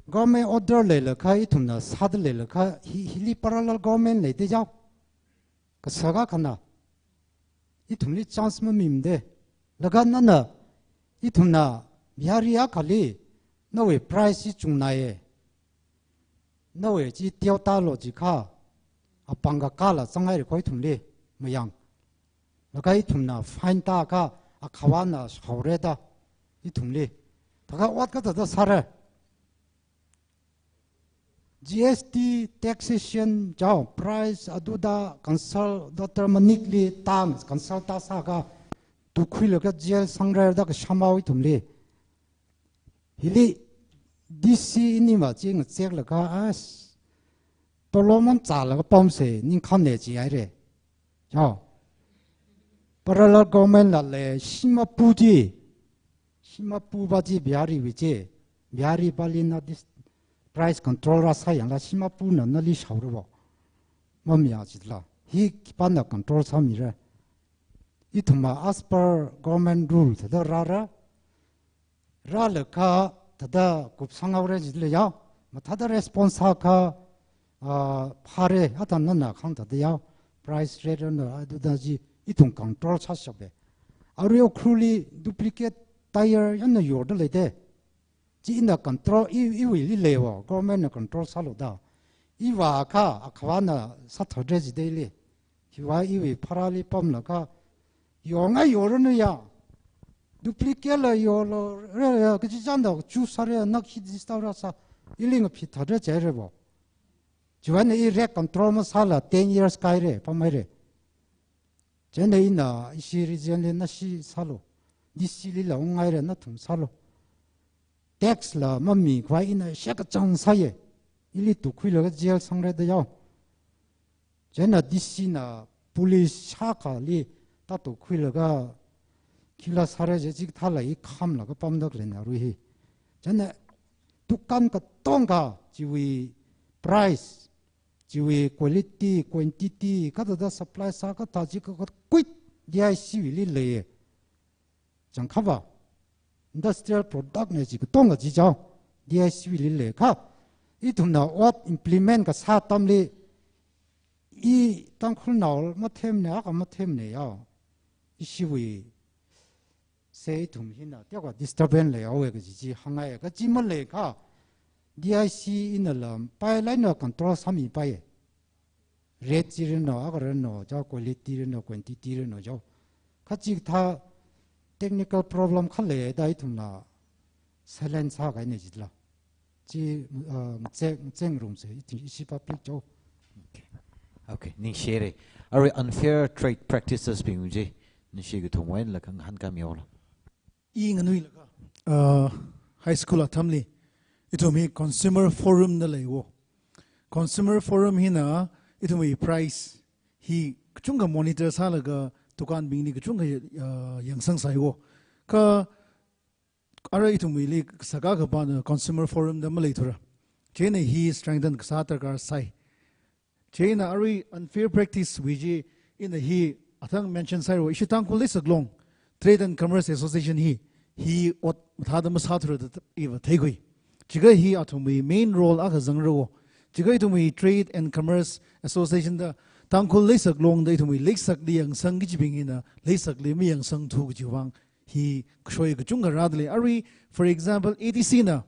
government order leilakha, ithumna sāda leilakha, hi, hili parallel government leida yao. Kasā kakhana. Ithumli chance mamimide. Laga nana, ithumna Bihari akhali, nawui price hi chungnaiye. Nawui chi teotalo jikha, apāng kakāla zangngaire kho ithumli, mayang. Laga ithumna fine tākha, akhavana shaore da, ithumli. Thākha ot kathāda sāra. G S T, taxation yao, price, aduda, consult, Doctor Manikli tang, consult tāsākha, tukhuilaga jail sangrarda kashamao ithumli. Hili D C ini ma chi ngazeklaga, as, tolomon zālaga pamse, ningkhane jihaire. Yao. Parallel government la lei, shim mapu chi. Shim mapupa chi Bihariwui chi. Biharipali na this price control rāsāyangla shim mapuna nali shaorabo. Mamiya jidala. Hi khipāna control sāmira. Ithumva as per government rule thāda rāra. Rālaga thāda kupsang haore jidala yao. Mathāda response sākha, ah, phāre, atam nana khangthāda yao. Price rate na aduda chi ithum control sāshapbe. Arui Ukhrulli duplicate tyre yangna yorda leide. Chi ina control, i, iwuili leiwo, government na control sālu da. Iva kha, akhavana sāthāre jidali. Hiva iwui pharāli pamlaga, yongai yoranu ya. Duplicate la yolo, re, re, kachichānda chu sāre, nak hi disturb rāsā. Ili ngaphithāre jihairebo. Chiwuivang i rate control masāla ten years kaire, pamhaire. Chieina ina ishi region li nashi sālu. D C lila ungngaire nathum sālu. Tax la mamikhavai ina shekachang sāye. Ili tukhuilaga jail sangrarda yao. Chieina D C na police shākhali tātukhuilaga khila sāra je chikathāla i khamlaga pamda khaleina arui hi. Chieina dukan katonga chiwui price, chiwui quality, quantity, kathāda supply sā kathā chi kakakui D I C wuili leiye. Changkhava, industrial product ne chi katonga chi chao, D I C wuili lei kha. Ithumna ot implement kasā atamli, i Tangkhulnao mathemne, akha mathemne yao. Ishiwui se ithum hina, teokha disturbance leihaowe kaji chi hāngngai, kaji maleikha, D I C ina lam, pai laina control sāmipaiye. Rate chi rino, akha rino, chao quality rino, quantity rino, chao. Kachikathā technical problem khalei da ithumna silence sākahaina jidala. Chi, uh, ngazek, ngazek ngarumse, ithum ishi public chao. Okay. Okay, ningshire. Arui unfair trade practices bing chi, ningshi kathumwui eina la khangahān khami haolo. I nganuilakha, uh, high school atamli, ithum hi consumer forum da leiwo. Consumer forum hina, ithumwui price hi kachungkha monitor sālaga, dukanbingli kachungkha, uh, yangsang sāiwo. Kha, ara ithumwuili sākha kapana consumer forum da maleithura. Chieina hi strengthen kasā darkar sai. Chieina arui unfair practice wui chi ina hi athang mention sāiwo, ishi Tangkhul leisaklong Trade and Commerce Association hi, hi ot mathāda masāthura da iva theikhui. Chikha hi athumwui main role akha zangrawo. Chikha ithumwui Trade and Commerce Association da Tangkhul leisaklong da ithumwui leisakli yangsang kajibing hina leisakli mayangsangthu kajiwui vang hi kashoi kachungkha rādalei. Arui, for example, A D C na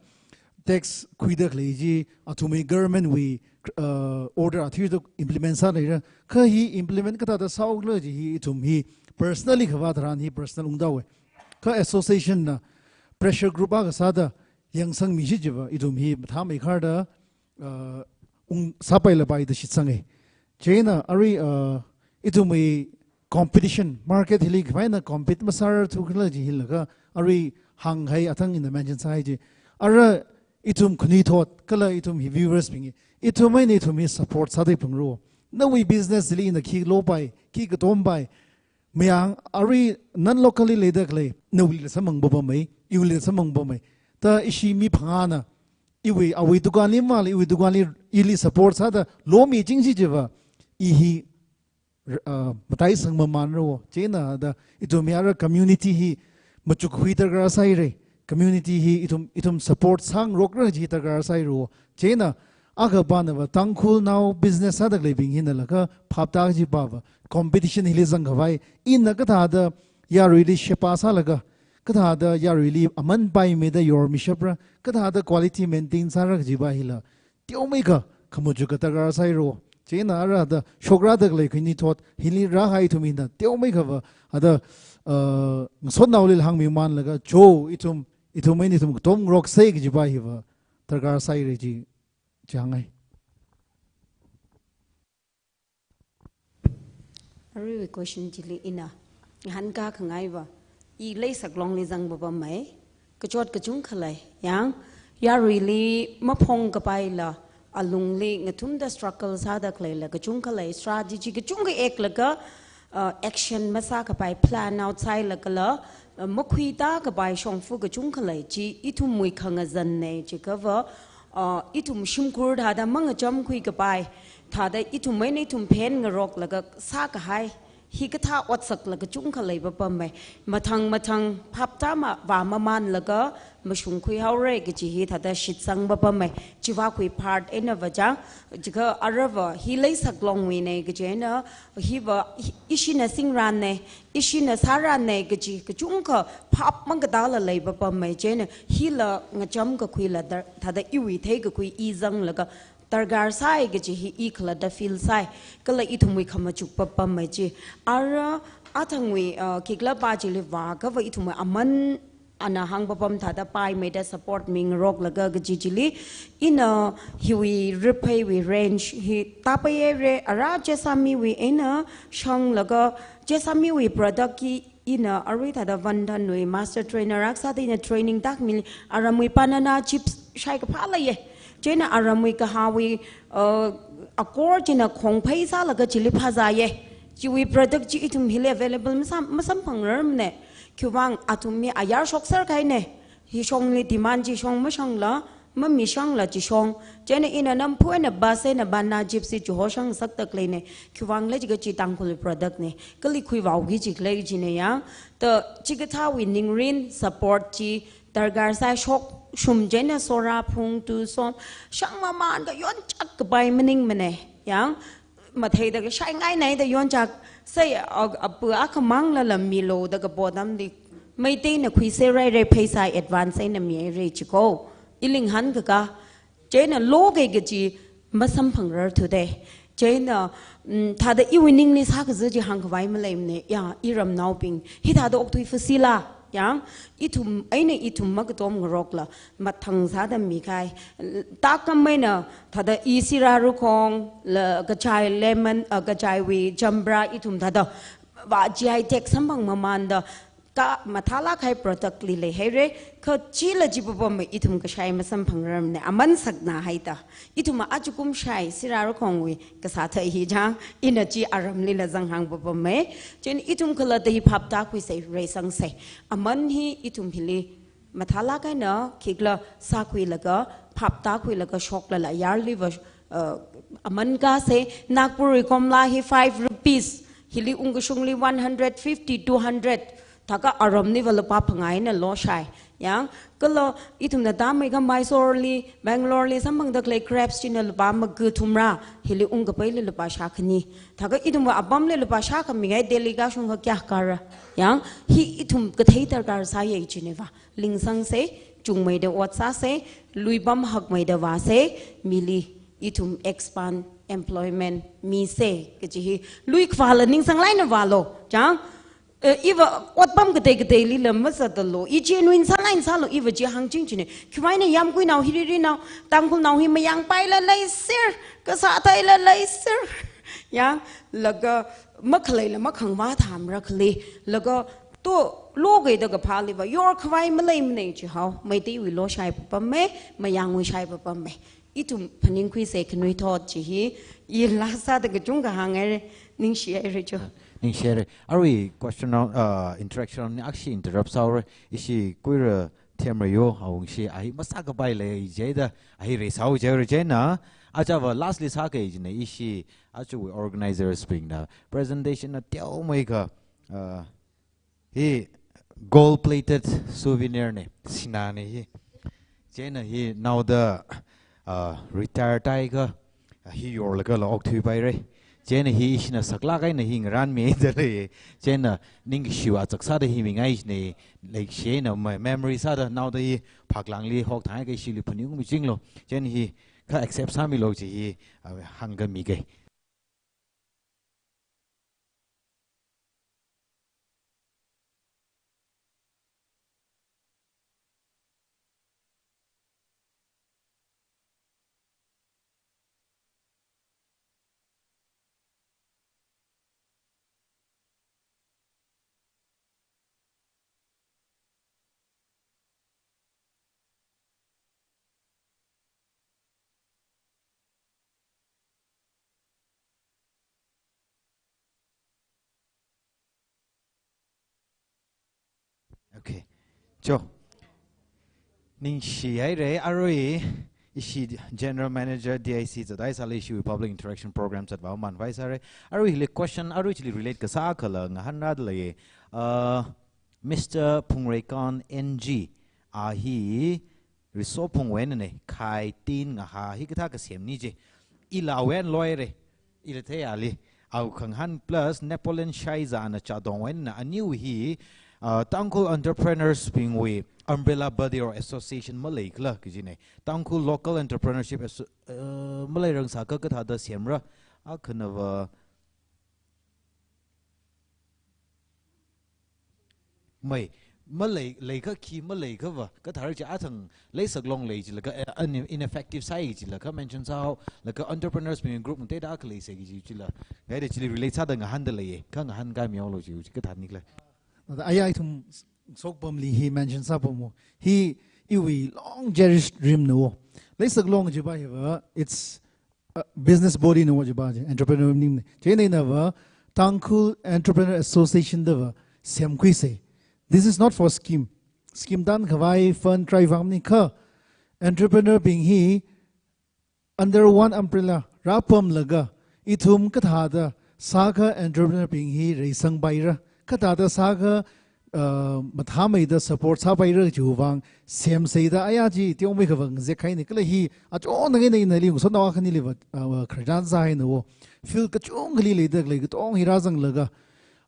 tax khuida khalei chi, athumwui government wui, uh, order athishurda implement sāleira. Kha hi implement kathāda sāhaokhala chi hi ithum hi personally khavā tharan hi personal ungdawe. Kha association na pressure group akha sāda yangsangmishi chiva, ithum hi mathāmeikharda, uh, ung sāpailapai da shitsange. Chieina arui, uh, ithumwui competition, market hili khavaina compete masārarthukhala chi hilaga, arui hānghai athang ina mention sāhai chi. Ara ithum khanuithot, kala ithum hi viewers bing, ithum eina ithum hi support sāda phangra. Nawui business li ina khi lopai, khi katompai, mayang arui non-local li leida khalei, nawuili samphang papam mai, iwuili samphang papam mai. Ta ishi mi phangāna, iwui, awui dukan li mala, iwui dukan li, ili support sāda, lomi chingsi chiva, i hi, r-, ah, mataisang mamanra. Chieina da, ithum hi ara community hi, machukkhui darkar sāhaira. Community hi, ithum, ithum support sāngarokra chi darkar sāhaira. Chieina, akha pana va, Tangkhulnao business sāda khaleibing hina laga, phaptā kaji pa va, competition hili zangkhavai, ina kathāda, yaruili sheba sālaga, kathāda yaruili aman paimeida yormishapra, kathāda quality maintain sāra kaji pa hila, teomeikha, khamachuk darkar sāhaira. Chieina ara da, shokra da khalei khanuithot, hili rāhai ithum hina, teomeikha va, ada, uh, ngasotnaoli hāngmi manlaga, cho, ithum, ithum eina ithum katomngaroksa kaji pa hi va, darkar sāhaira chi, chi hāngngai. Aruiwui question chili ina, ngahānkā khangai va, i Leisaklongli zang papam mai, kachot kachungkha lei, yang, yaruili maphongkapaila, alungli ngathumda struggle sāda khaleila, kachungkha lei, strategy kachungkha eklaga, uh, action masākapai, plan out sāhailagala, uh, makhuitākapai shongfa kachungkha lei, chi ithumwui khangazanna, chiakha va, uh, ithum shimkhur thāda mangachamkhuikapai, thāda ithum eina ithum phenngaroklaga sākahai, hikathā otsak la kachungkha lei papam mai. Mathang mathang phaptā ma, va mamanlaga mashungkhui haora kaji hi thāda shitsang papam mai. Chiva khui part eina va chang, chiakha ara va hi Leisaklongwuina kaji eina, hi va hi, ishina singranna, ishina sāranna kaji, kachungkha phap mangkatā la lei papam mai chieina, hila ngachamkakhui la dar, thāda iwui theikakhui i zanglaga, darkar sāi kaji hi i khalatta feel sāi, kala ithumwui khamachuk papam mai chi. Ara athangwui, uh, khikhala pa chili vākha va ithumwui aman ana hāng papam thāda paimeida support mingaroklaga kaji chili, ina hiwui ripheiwui range hi tāpaihaira, ara Jessamiwui eina shanglaga, Jessamiwui product hi ina arui thāda Vandanwui master trainer akha sāda ina training tākhamili, aramwui banana chips shaikaphā leiya. Chieina aramwui kahāwui, uh, akor china khongphei sālaga chili phāzāya. Chiwui product chi ithum hili available masam, masamphangrarmana. Khiwuivang athum mi ayar shokser kahaina. Hi shongli demand chi shong mashangla, mamishangla chi shong. Chieina ina namphu eina bus eina banana chips chi hoshang sakta khaleina. Khiwuivang khala chiakha chi Tangkhul product na. Kali khuivāki chi khalei china ya. Ta chikathāwui ningrin support chi darkar sāi, shokshum chieina sora phung tu som, shang maman kha yonchak kapai maningmana. Yang, matheida kashaingaina da yonchak, sai, a, apu akhamangla la milo da kapo atamli, Meiteina khuiser haira, pheisā advance eina mihaira chiko. Ili ngahānkaka, chieina lokei kaji masamphangrarthuda. Chieina, mm, thāda iwui ningli sākaza chi hāngkhavai maleimana, ya, iramnaobing. Hithāda okthui fusila, yang, ithum, eina ithum makatomngarokla, mathang sāda mikahai. Tākam eina, thāda i sira rukhong, la kachai lemon, uh, kachaiwui chambra, ithum thāda, va G I tag samphang mamanda, kha mathālāk kahai product li leihaira, kha chila chi papam mai ithum kashai masamphangrarmana, aman sakna haida. Ithum achukum shai, sira rukhongwui kasā thei hi chang, ina chi aramlila zanghāng papam mai. Chieina ithum khalatta hi phaptākhuisa, reisangsei. Aman hi ithum hili mathālāk eina khikhala sākhuilaga, phaptākhuilaga shoklala yarli va, uh, aman kasei, Nagpurwui komla hi five rupees, hili ungkashungli one hundred fifty, two hundred, thākha aramli va lupā phangā eina loshai. Yang, kala ithumna tāmeikha Mysoreli, Bangaloreli samphangda khalei crabs china lupā maga thumra, hili ungkapaili lupā shākhani. Thākha ithumwui apamli lupā shākha mikahai Delhi kashungkha kayākha ra. Yang, hi ithum kathei darkar sāya china va. Lingsangsei, chungmeida ot sāsei, luipam hakmeida vāsei, mili ithum expand employment misei, kaji hi, lui khavāla ningsanglāk eina vālo, chang, eh, iva otpam katei kateilila mazatdalo, i genuine sālāk eina sālo, iva chi hāngching china, khiwuivang eina yāmguinao, hiririnao, Tangkhulnao hi mayangpaila leiser, kasā theila leiser, yang, laga makhaleila makhangvā thāmra khali, laga To, lo kaida kaphāliva, yorkhavai maleimana chihao, Meiteiwui lo shai papamme, Mayangwui shai papamme. Ithum phaningkhuisa khanuithot chi hi, i last sāda kachungkha hānghaira, ningshihaira cho. Ningshihaira. Arui question round, uh, interaction round ni akhashi interrupt sāhaora, ishi Kuira Themrayo, awungshi, a hi masākapai lei jida, a hi reisāhaowa jihaira chieina, aja va lastly sāki jina, ishi, aja organizers bingna, presentation na teomeikha, uh, hi gold plated souvenir na, sinā na hi. Chieina hi naoda, ah, retire tāakha, ah, hi yorlaga la okthuipaira. Chieina hi ishina saklāk eina hi ngarānmida lei. Chieina ningkashiwui otsak sāda hi mingai na, like, shina me-, memory sāda naoda hi phaklangli hokthang akha ishili phaningungmi chinglo. Chieina hi kha accept sāmilo chi hi, ah, hāngkami kai. Okay. Cho. Ningshihaira, arui ishi General Manager D I C zat haisāli, ishiwui public interaction program zatvā manvai sāra. Arui hili question, arui chili relate kasā akhala ngahānrada lei. Uh, Mister Phungreikan N G, a hi Riso Phungwui eina na, khai tin ngahā hi kathā kasemna chi. Ila awui eina loira, ila theiali. Awui khangahān plus Napoleon Shaiza na Chadongwui eina, aniwui hi, uh, Tangkhul entrepreneurs bingwui umbrella body or association maleikhala kajina. Tangkhul local entrepreneurship asso-, uh, maleirang sākha kathāda semra, akhanava, mai, malei, leikha khi, maleikha va, kathāra chi athang leisaklong lei jilaga, eh, un-, ineffective sāi jilaga mention sāhaolaga entrepreneurs bing group mate da khalei sāki ji chila. Ngaida chili relate sāda ngahānda lei, kha ngahānkāmihaolo chi, chi kathānikhala. Nada aya ithum s-, sokpamli hi mention sāpamwo. Hi iwui long cherished dream na wo. Leisaklong jiva hiva, it's uh, business body na wo jiva chi, entrepreneur maningmana. Chieina ina va, Tangkhul Entrepreneur Association da va semkhuisa. This is not for scheme. Scheme tānkhavai fund try vang maning kha. Entrepreneur bing hi under one umbrella rāpamlaga, ithum kathāda sākha entrepreneur bing hi reisangpaira, kathāda sākha, uh, mathāmeida support sāpaira chiwui vang semsāda aya chi teomeikha vang zekhaina, kala hi achonthang eina ina li ngasotnao akhanili va, uh, khararchan sāhaina wo. Field kachungkhali leida khalei katong hi rāzanglaga,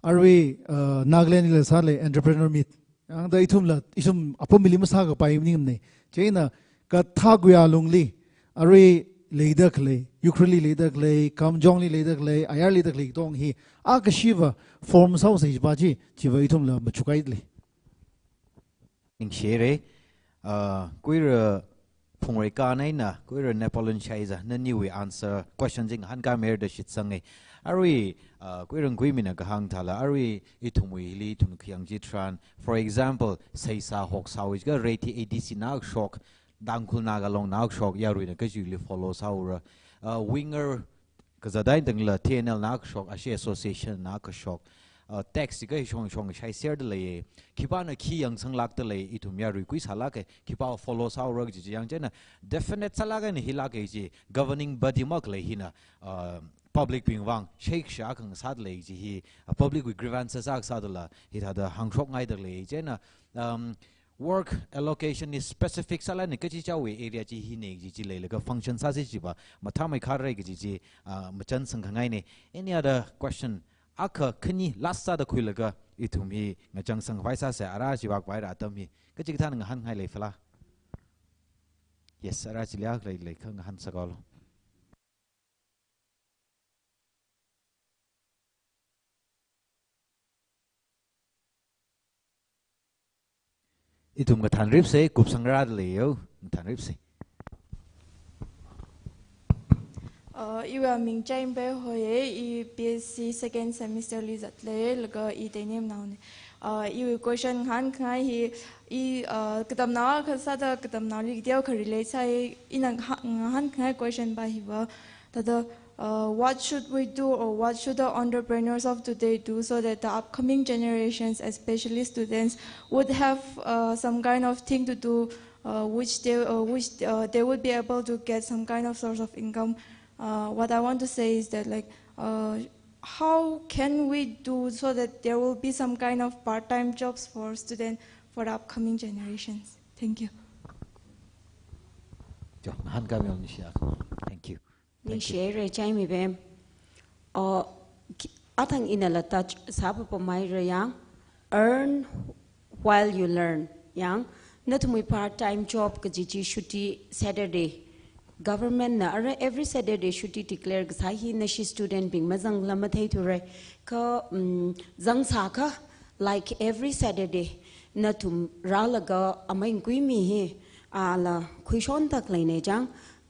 arui, uh, Nagaland li la sālei entrepreneur meet. Yangda ithumla, ithum apam mili masākapai maningmana. Chieina kathā kuya lungli, arui leida khalei, Ukhrulli leida khalei, Kamjongli leida khalei, ayarli leida khalei katong hi, akashiva form sāhaosa jiva chi, chiva ithumla machukaida lei. Ningshihaira, uh, Kuira Phungreikan eina, Kuira Napoleon Shaiza, naniwui answer question chi ngahānkāmira da shitsanga. Arui, uh, Kuira Ngui mina kahāng thāla, arui ithumwui hili ithum khayang chitharan, for example, Seisā Hoksāwui jiakha Reiti A D C na kashok, Tangkhul Naga Long na kashok, yaruina kachiwuili follow sāhaora. Uh, winger kazat eina tangla T N L na kashok, ashi association na kashok. Uh, tax jiakha shong shong shaiserda lei. Khipāna khi yangsanglākda lei, ithum yarui khuisālāka, khipā follow sāhaora kaji chi yangchieina definite sālāka ni hilāka chi governing body makhalei hina, uh, public bing vang shaiksha khangasāda lei chi hi, uh, public wui grievances akha sādala, hithāda hāngshokngaida lei chieina, um, work allocation hi specific sālāna kachichāwui area chi hina chi chi leilaga function sāsa jiva mathāmeikhara kaji chi, ah, machansang khangaina. Any other question? Akha khani last sāda khuilaga ithum hi ngachangsangkhavai sāsa, ara chiva khavai ra atam hi. Kachikathāna ngahānngai leiphala? Yes, ara chili akha lei, leikha ngahānsākalo. Ithum ngathānripsa, kupsangrāda leiyo, ngathānripsa. Uh, iwui ming Chaimbe hoi, i B S C second semester li zatlei, laga i Teinamnaona. Uh, iwui question ngahānkhangai hi, i, uh, katamnao akha sāda katamnaoli kateokha relate sāi, ina ngahā-, ngahānkhangai question pa hiva, thāda, uh, what should we do or what should the entrepreneurs of today do so that the upcoming generations, especially students, would have, uh, some kind of thing to do, uh, which they, uh, which, uh, they would be able to get some kind of source of income. Uh, what I want to say is that, like, uh, how can we do so that there will be some kind of part-time jobs for student, for the upcoming generations? Thank you. Jo, ngahānkāmi om nishiya. Thank you. Thank you. Ningshi haira, Chaimi ma'am. Uh, ki-, athang inala touch sāpapam haira yang, earn while you learn. Yang, nathumwui part-time job kaji chi shuti Saturday. Government na ara every Saturday shuti declare kasā hi nashi student bing mazangla matheithura. Kha, mm, zangsākha, like every Saturday, nathum rālaga amei ngkuimi hi, ala khuishonda khaleina chang,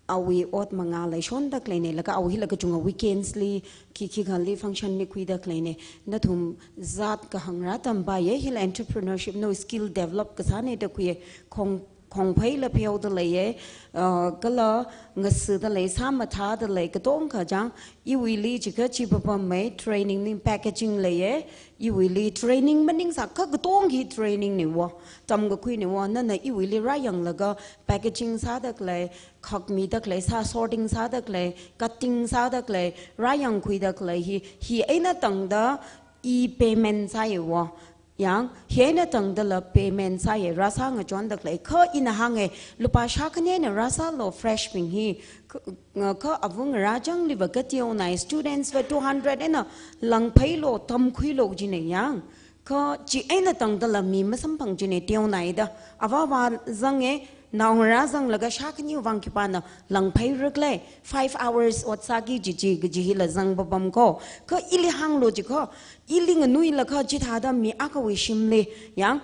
awui ot mangā leishonda khaleina, laga awui hi laga chunga weekends li, khi khikhali function li khuida khaleina. Nathum zat kahāng rātampaiya, hila entrepreneurship no skill develop kasāna da khuiya, khong, khongpheila pheoda leiya, uh, kala ngasida lei, sāmathāda lei, katongkha chang, iwuili chikha chi papam mei, training li packaging leiya, iwuili training maningsākha katong hi training niwo, tamkakhui niwo, nana iwuili rāyanglaga packaging sāda khalei, khakmida khalei, sā sorting sāda khalei, cutting sāda khalei, rāyangkhuida khalei hi, hi eina tangda i payment sāya wo. Yang, hi eina tangdala payment sāya, rāsā ngachonda khalei. Kha ina hānga, lupā shākhani eina rāsālu fresh bing hi. Kha, nga-, kha avungarā changliva kateonai, students va two hundred eina langphailu, tamkhuilu jina yang. Kha chi eina tangdala mi masamphang jina teonaida. Avāva zanga, naongarā zanglaga shākhani vang khipāna langphaira khala, five hours ot sāki kaji chi, kaji hila zang papam ko. Kha ili hānglu jikha, ili nganuilakha chithāda mi akhawui shimli, yang,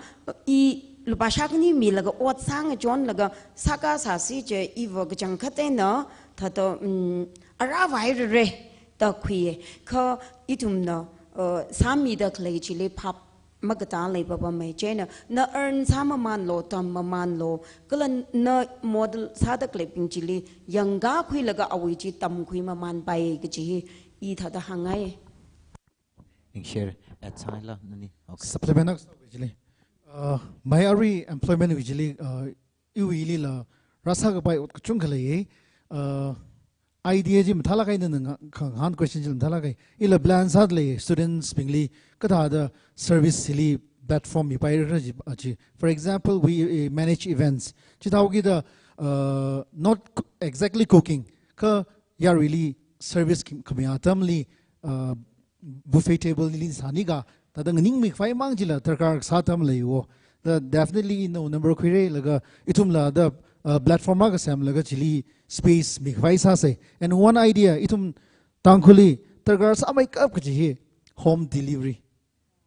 i lupā shākhani milaga ot sā ngachonlaga sākasā si chi iva kachangkhat eina, thāda, mm, arāvai rere da khuiya. Kha ithumna, uh, sāmida khalei chili phap makatā lei papam mei, chieina na earn sāmamanlu, tammamanlu, kala na model sāda khaleibing chili yangkakhuilaga awui chi tamkhui mamanpai kaji hi i thāda hāngngai. Ningshi haira, add sāngaila nani. Okay. Supplement akha sāwui chili. Uh, mai arui employment wui chili, uh, iwuilila rāsākapai ot kachungkha lei. Uh, idea chi mathālāk eina nana nga-, khangahān question chila mathālāk ei. Ila plan sāda lei students bingli kathāda service chili platform mipaira chi, uh, chi. For example, we, uh, manage events. Chithāhaokida, uh, not co-, exactly cooking. Kha yaruili service khim-, khami atamli, uh, buffet table li sānika, thāda nganingmi khavai mang chila darkar sā atam leiwo. Thāda definitely ina number khuira laga ithumla thāda, uh, platform akha semlaga chili space mikhavai sāsa. And one idea, ithum Tangkhulli darkar sāmeikap kaji hi home delivery.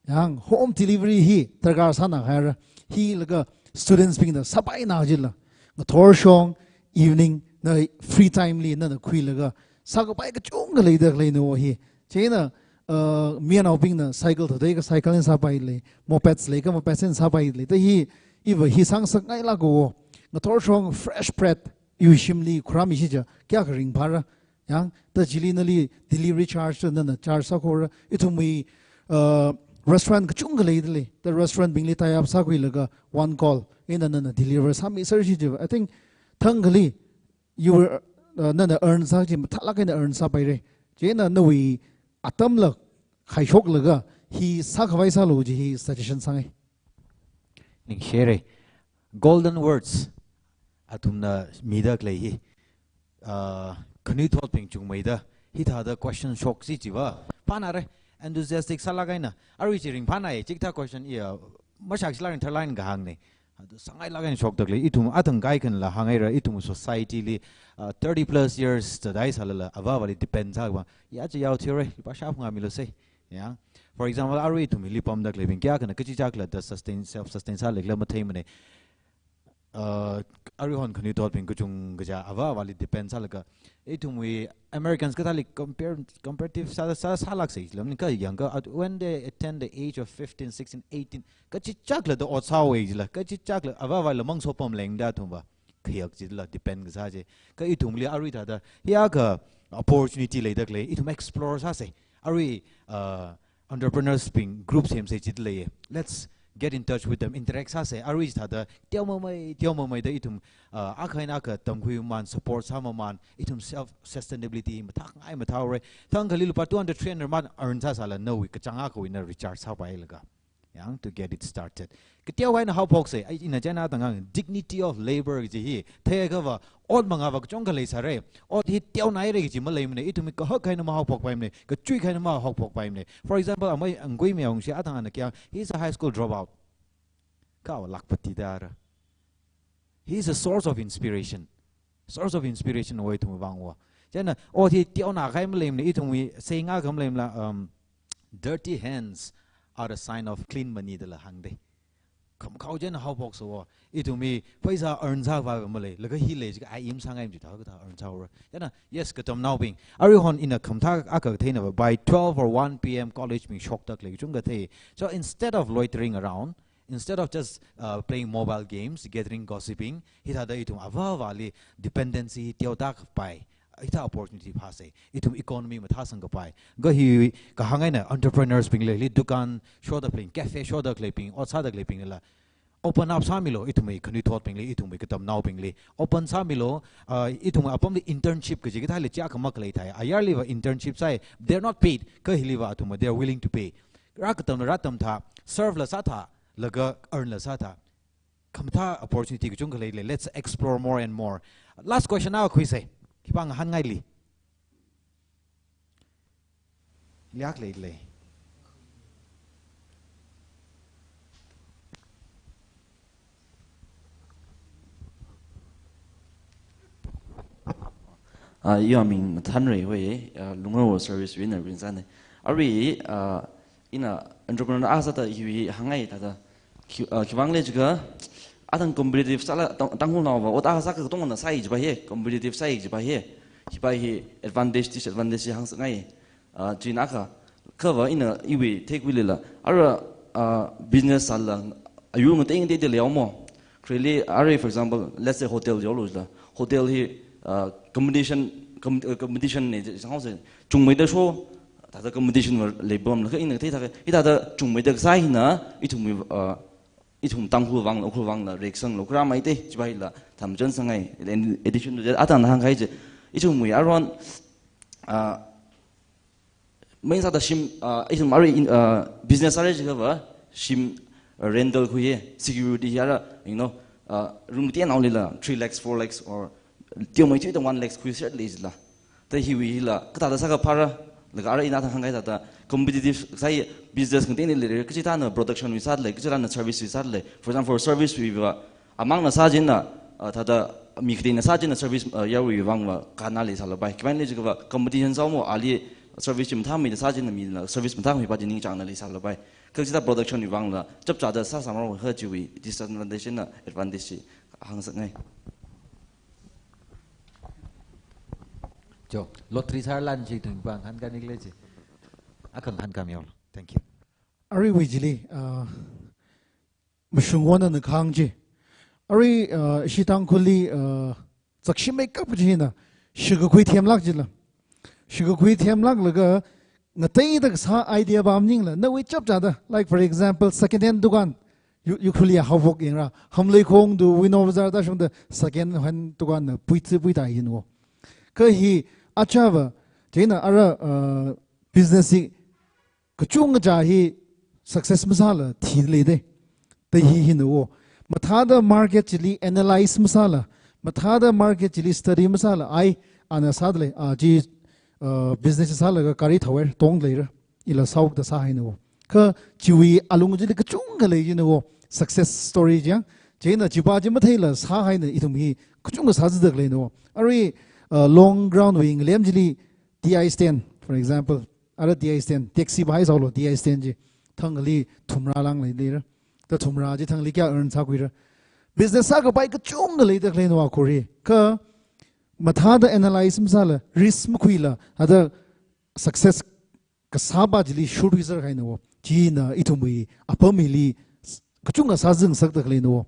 Yang home delivery hi darkar sāna haira. Hi laga students bingna sāpaina jila, ngathor shong, evening, na free time li nana khuilaga sākapai kachungkha leida khalei no hi. Chieina, uh, mi anaobingna cycle thāda kha cycle eina sāpai lei, mopeds lei kha mopeds eina sāpai lei. Thāda hi, iva hi sāngasakngailāka wo. Ngathor shong fresh bread, iwui shimli khurāmi shi ja, kayākha ringphāra. Yang, thāda chili nali delivery charge thāda nana charge sākora. Ithumwui, uh, restaurant kachungkha leida lei. Thāda restaurant bingli tie up sākhuilaga one call eina nana deliver sāmiser shi ja. I think thangkhali you will, uh, nana earn sā chi mathālāk eina earn sāpaira. Chieina nawui atamla khaishoklaga hi sākhavai sālu chi hi suggestion sāngai. Ningshi haira. Golden words. Athumna mida khalei hi. Ah, khanuithotbing chungmeida hithāda question shok si chiva phānara, enthusiastic sālāk eina. Arui chi ringphānai, chikathā question iya mashak sila ring tharlain kahāngna. Adu sāngailāk eina shokda khalei, ithum athang kaikhanala hāngngaira, ithum society li, ah, thirty plus years tadai sālala avāvali depend sāva. Ya chi yao theory, lupā shāphangā milu sai. Ya. For example, arui ithum hili pamda khaleibing kayākhana kachichā khala thāda sustain, self sustain sālei khala matheimana. uh, aruihon khanuithotbing kachungkha chi avā avāli depend sālaga, ithumwui Americans kathāli compare, comparative sā, sā, sālāksei lam ni kha yangakha, at, when they attain the age of fifteen, sixteen, eighteen, kachichākla da ot sāhaowa jila, kachichākla avā avāla mang sopam lengda athumva. Khayak jila depend kasā chi. Kha ithumli arui thāda, hiyākha opportunity leidalei, ithum explore sāsei. Arui, uh, entrepreneurs bing group semsei jidalei. Let's get in touch with them, interact sāsei. Arui thāda, teomamei, teomameida ithum, uh, akha eina akha tamkhui mamān, support sā mamān, ithum self sustainability mathāngai mathāhaora. Thangkhali lupā two hundred, three hundred mamān earn sāsāla nawui kachāng akhawuina recharge sāpailaga. Yang to get it started. Kateokha eina haophoksei, ai, ina china tangkang dignity of labor kaji hi, theikha va, ot mangava kachungkha leisāra, ot hi teonaira kaji maleimana, ithumwui kahak eina mahaophokpaimana, kachui eina mahaophokpaimana. For example, amei angkui mi ungshi athang ana kya, he's a high school dropout. Kha va lakhpati dara. He is a source of inspiration. Source of inspiration wa ithumwui vangva. China, ot hi teonakahai maleimana, ithumwui saying akha maleimala, um, "Dirty hands are a sign of clean money," dala hāngda. Khamakhao china haophoksa va. Ithumwui pheisā earn sāva malei, laga hi lei jiakha ai im sāngai mi jida kathā earn sāhaora. China, yes, katamnaobing. Aruihon ina khamathā akha theinava, by twelve or one P M college bing shokdalei kachungkha thei. So instead of loitering around, instead of just, uh, playing mobile games, gathering, gossiping, hithāda ithum avā avāli dependency teoda kapai, hithā opportunity phāsei, ithum economy mathāsang kapai. Kha hi kahāng eina entrepreneurs bingli, dukan shodalei, cafe shodaleibing, ot sādaleibingla, open up sāmilu, ithumwui khanuithotbingli, ithumwui katamnaobingli, open sāmilu, uh, ithumwui apamli internship kaji kathāli chi akha makhalei thai. Ayarliva internship sāi, they're not paid, kha hiliva athumva, they're willing to pay. Rākatamla rātamtha, serve la sātha, laga earn la sātha. Khamathā opportunity kachungkha leilei. Let's explore more and more. Last question akha khuisei. Khipā ngahānngaili. Liak leilei. Ah, iwui ming Thanrei hoi, ah, Lungrao service wui eina ringzānei. Arui, ah, ina entrepreneur akha sāda hiwui hāngngai thāda. Khi-, ah, khiwuivang lei jiakha, athang competitive sāla, Tang-, Tangkhulnaova ot akha sākha katongana sāi jiva hi, competitive sāi jiva hi. Hiva hi advantage, disadvantage hi hāngsāngai. Ah, china akha, kha va ina iwui theikhuilila. Ara, ah, business sāla, ayur ngateiteida leihaowa mo. Khareli, arui, for example, let's say hotel jihaolu jila. Hotel hi, ah, competition, com-, uh, competition nei, sāhaosei, chungmeida sho, thāda competition va leipamla, kha ina theithākha, hithāda chungmeida kasā hina, ithumwui, ah, ithum Tangkhul vangla, Ukhrul vangla, reksanglu, kharā maite, chiva hila, thamchan sāngai, in addition to that, athangna hāngkahai chi, ithumwui aruihon, ah, main sāda shim, ah, ithum arui in, ah, business sāra jiakha va, shim, ah, rental khuiya, security hi ara, you know, ah, room teonaolila, three lakhs, four lakhs, or teomei teoda one lakhs khuiserlei jila. Thāda hiwui hila, kathāda sākha phāra, laga ara ina athang hāngkahai thāda, competitive sāi business ngateili leira, kachikathāna production wui sālei, kachikathāna service wui sālei. For example, service wuiva, amangna sā china, ah, thāda mi kateina sā china service, ah, yaruiwui vangva kannā leisālapai. Khiwuivang lei jiakha va competition sāhaowa mo, ali service chi mathāmeida sā china mina service mathāmeipa chi ningchāngna leisālapai. Kha kachikathā production wui vangla, chapchāda sāsāmara kha chiwui disadvantage na advantage chi hāngsāngai. Jo, lottery sālala chi ithum pāng hāngkhangailei chi. Akha ngahānkhamiyolo. Thank you. Aruiwui chili, ah, mashungwon ana kahāng chi. Arui, ah, ishi Tangkhulli, ah, zakshimei kap kaji hina, shikakhui themlāk jila. Shikakhui themlāklaga, ngateida kasā idea va maningla, nawui chapchāda, like for example, second hand dukan, yu-, Ukhrulli haophok yangra, Hamleikhong tu, Wino Bazar da shungda, second hand dukan na, puitsi puita hina wo. Kha hi, achava, chieina ara, ah, business hi, kachungkha chi hi success masāla thilei de. Da hi hina wo. Mathāda market chili analyze masāla, mathāda market chili study masāla, ai, ana sādalei, ah, chi, uh, business sālaga gari thaowa tongleira, ila sāhaoda sāhaina wo. Kha chiwui alung chili kachungkha lei jina wo. Success story chang. Chieina chiva chi matheila sāhaina ithum hi kachungkha sāzadalei na wo. Arui, uh, long ground wui ngalem chili T I stand, for example, ara T I stand, taxi va hai sāhaolu T I stand chi, thangkhali thumrā lāngleilira. Da thumrā chi thangkhali kayā earn sākhuira. Business sākapai kachungkha leida khaleina wa khuri. Kha mathāda analyze masāla, risk makhuila, hithāda success kasāpa chili shurwui sāra kahaina wo. China ithumwui apam hili s-, kachungkha sāzang ngasakda khaleina wo.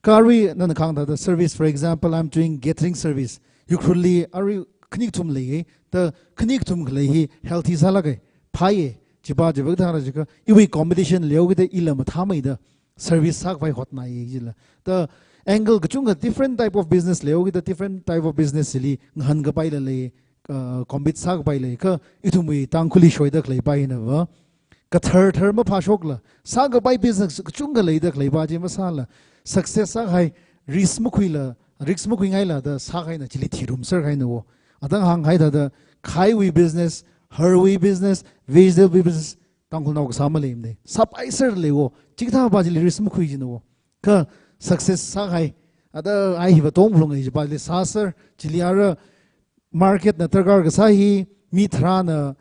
Kha arui nana kahāng thāda service, for example, I'm doing catering service. Ukhrulli arui khani kathum lei, thāda khani kathum khalei hi healthy sālāka, phāya, chipa chipa thāra jiakha, iwui competition leokida ila mathāmeida service sākapai hotnāya jila. Thāda angle kachungkha different type of business leokida different type of business chili ngahānkapaila lei, uh, compete sākapai lei, kha ithumwui Tangkhulli shoida khaleipa hina va, kathar thar maphāshokla, sākapai business kachungkha leida khaleipa chi masāla, success sākahai, risk makhuila, risk makhuingaila da sākahaina chili thirum sāra kahaina wo. Atang hānghai thāda, khaiwui business, harwui business, vegetable business, Tangkhulnao kasā maleimana. Sāpai sāra lei wo, chikathāpa chili risk makhui jina wo. Kha success sākahai, thāda ai hiva tongphalunga chipa chili sāsāra, chili ara market na darkar kasā hi, mi tharāna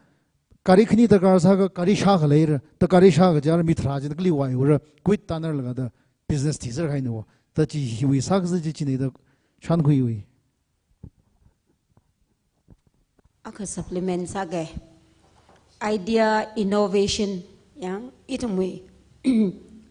gari khani darkar sāakha gari shākha leira, thāda gari shākha chi ara mi tharā china kali vāura, quit tānarlaga thāda business thisāra kahaina wo. Thāda chi hiwui sākazā chi china da shānkhuiya. Akha supplement sāga. Idea innovation yang ithumwui,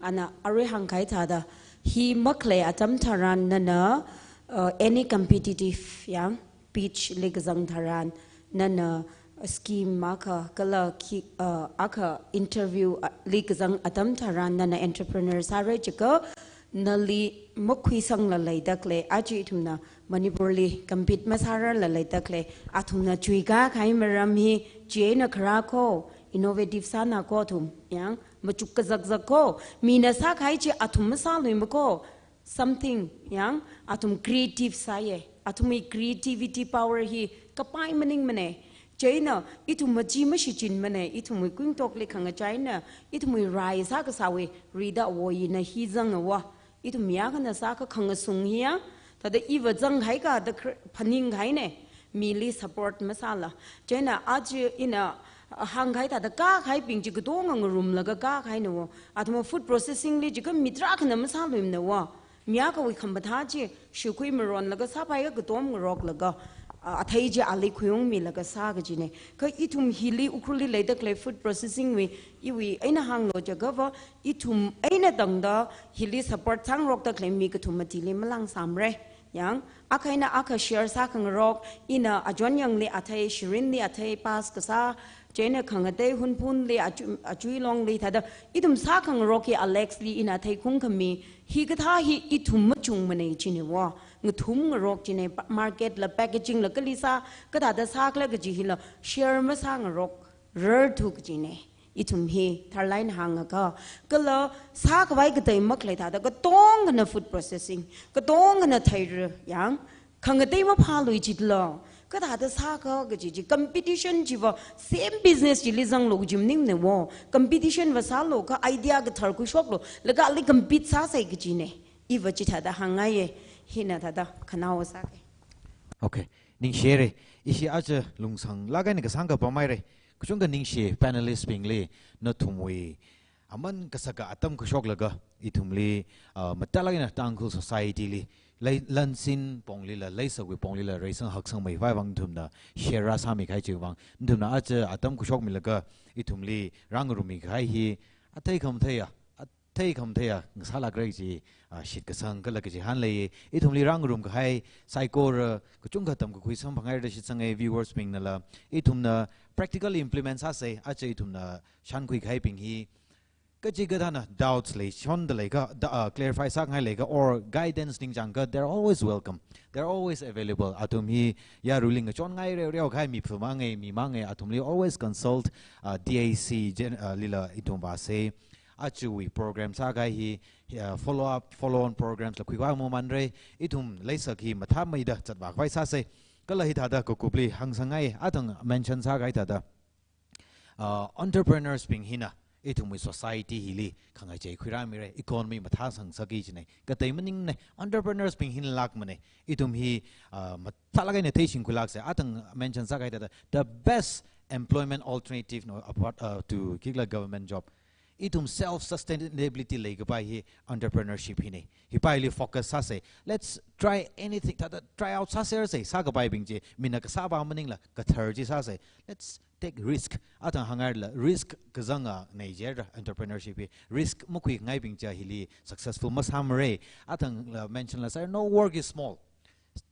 ana arui hāngkahai thāda, hi makhalei atam tharan nana, uh, any competitive yang pitch li kazang tharan, nana scheme akha kala khi, uh, akha interview, uh, li kazang atam tharan nana entrepreneur sāra jiakha, nali makhuisangla leida khalei, aja ithumna Manipurli compete masārarla leida khalei, athumna chuikakahai maram hi, chieina kharā ko, innovative sāna ko athum, yang, machuk kazakzak ko, mina sākahai chi athum masāluima ko, something, yang, athum creative sāya, athumwui creativity power hi kapai maningmana, chieina ithum machi mashichinmana, ithumwui kuingatokli khangachaina, ithumwui rai sākasāwui rida wo ina hi zanga wa, ithum mi akhana sākha khangasung hiya, thāda iva zanghaika da kr-, phaninghaina, mili support masāla. Chieina aja ina hāngkahai thāda kākahaibing chi katonga ngarumlaga kākahaina wo. Athum food processing li jiakha mi tarākhana masāluimana wo. Mi akhawui khamathā chi, shukhui maronlaga sāpaiakha katom ngaroklaga, a, athei chi ali khuiungmilaga sā kajina. Kha ithum hili Ukhrulli leida khalei food processing wui, iwui eina hānglu jiakha va, ithum eina tangda hili support sāngarokda khalei mi kathum matili malāngsāmara. Yang, akha eina akha share sākhangarok, ina Ajon Yangli athei, Shirinli athei, pass kasā, chieina khangatei Hunphunli, Achu-, Achuilongli, thāda, ithum sākhangarok hi Alex li ina athei khungkhami, hikathā hi ithum machungmana jina wo, ngathum ngarok jina, pa-, market la, packaging la, kali sā, kathāda sākhala kaji hila, share masāngarok rarthu kajina. Ithum hi tharlāk eina hāngakha, kala sākhavai katei makhalei thāda, katonga na food processing, katonga na theira yang, khangatei maphālui jitlo, kathāda sākha kaji chi, competition chiva same business chili zanglu kaji maningmana wo, competition va sālu kha idea kathar khuishoklu, laga ali compete sāsai kajina, iva chithāda hāngngaiya, hina thāda khanaowa sāga. Okay, ningshire. Ishi aja lungsanglāk eina kasāng kapam haira. Kachungkha ningshi panelist bingli, nathumwui aman kasaka atam khuishoklaga, ithumli, ah, mathālāk eina Tangkhul society li, lei, lansin ponglila, leisakwui ponglila, reisang haksangmeikhavai vang nathumna share sāmikahai chiwui vang, nathumna aja atam khuishokmilaga, ithumli rāngarummikahai hi, athei khamatheiya, athei khamatheiya ngasālākra kaji, ah, shitkasang kala kachihān lei, ithumli rāngarumkahai, saikora, kachungkha tamkakhui samphanghaira da shitsanga viewers bingnala, ithumna practically implement sāsai, aja ithumna shānkhuikahaibing hi, kachikathāna doubts leishonda leiakha, da, ah, clarify sāngai leiakha, or guidance ningchāngakha, they're always welcome. They're always available. Athum hi yaruili ngachonngai reoreo kahai miphu mangai, mi mangai, athumli always consult, ah, D A C gen-, ah, lila ithum vāsai. Ajawui program sākahai hi, ah, follow up, follow on programs la khuikhavai mamanra, ithum leisak hi mathāmeida zatvākhavai sāsai. Kala hithāda kakupli hāngsangngai, athang mention sākahai thāda, ah, entrepreneurs bing hina ithumwui society hili khangachei khuirāmira, economy mathāsang sāki jina. Katei maningna, entrepreneurs bing hina lākmana. Ithum hi, ah, mathālāk eina theishingkhuilāksai. Athang mention sākahai thāda, the best employment alternative, no, apart, uh, to khikhala government job. Ithum self sustainability leikapai hi entrepreneurship hina. Hipaili focus sāsa. Let's try anything. Thāda try out sāsersa, sākapaibing chi mina kasāpa maningla kathar chi sāsa. Let's take risk. Athang hāngaila risk kazanga nei jira entrepreneurship hi. Risk makhuingaibing chi hili successful masāmara. Athangla mention la sāi, no work is small.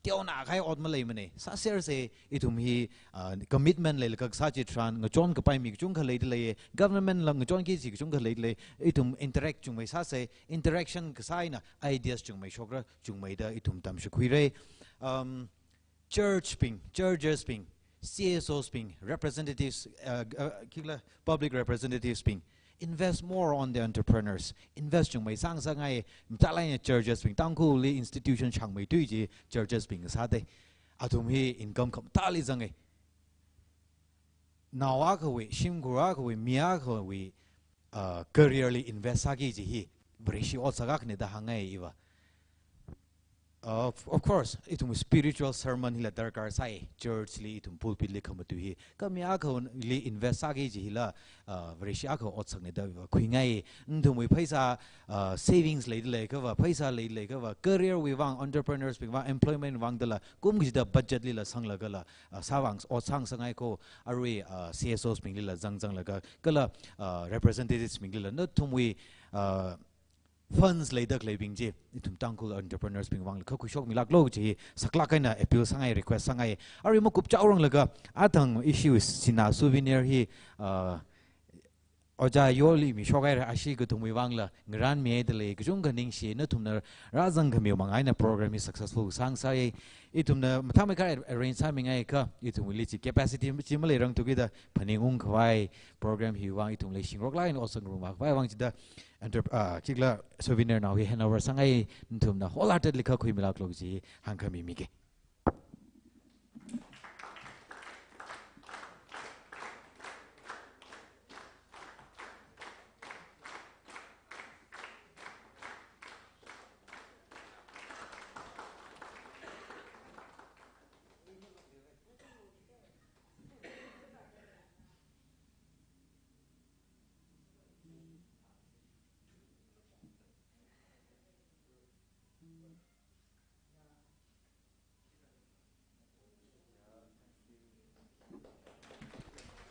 Teonao kahai ot maleimana. Sāsersa. Ithum hi, ah, commitment leilaga kasā chitharan ngachonkapai mi kachungkha leidalei. Government la ngachonki kaji kachungkha leidalei. Ithum interact chungmei sāsa. Interaction kasā eina ideas chungmei shokra, chungmeida ithum tamshikhuira. Um, church bing, churches bing, C S Os bing, representatives, uh, uh, khikhala public representatives bing, invest more on the entrepreneurs. Invest chungmei sāngasakngai, mathālāk eina churches bing, Tangkhulli institution shangmeithui kaji churches bing sāda. Athum hi income khamathāli zanga. Nao akhawui, shimkhur akhawui, mi akhawui, uh, career li invest sāki kaji hi Vareshi otsak akhana da hāngngai iva. Uh, of, of course, ithum spiritual sermon hila darkar sāi, church li ithum pulpit li khamatui hi. Kha mi akhali invest sāki kaji hila, uh, Vareshi akha otsakna da khuingai. Nathumwui pheisā, uh, savings leidalei akhava, pheisā leidalei akhava, career wui vang, entrepreneurs bing vang, employment vang dala, kum kachida budget lila sanglagala, uh, sāvang, ot sāngasakngai ko, arui, uh, C S Os binglila zangzanglaga, kala, uh, representatives binglila, nathumwui, uh, funds leida khaleibing chi, ithum Tangkhul entrepreneurs bing vangla kha khuishokmilāklo kaji hi saklāk eina appeal sāngai, request sāngai. Arui makup chaoranglaga, athang issue Sinā souvenir hi, uh, Ojā Yoli mishokhaira, ashi kathumwui vangla ngaranmihaidalei, kachungkha ningshi, nathumna rāzangkhamiwui manga eina program hi successful sāngasai. Ithumna mathāmeikha arrange sāmingai kha, ithumwuili chi capacity chi maleirangthuki da phaningungkhavai, program hi vang ithum leishingaroklāk eina otsak ngarumvākhavai vang chida, entrep-, ah, khikhala souvenir nao hi handover sāngai, nathumna wholeheartedly kha khuimilāklo kaji hāngkhami miki.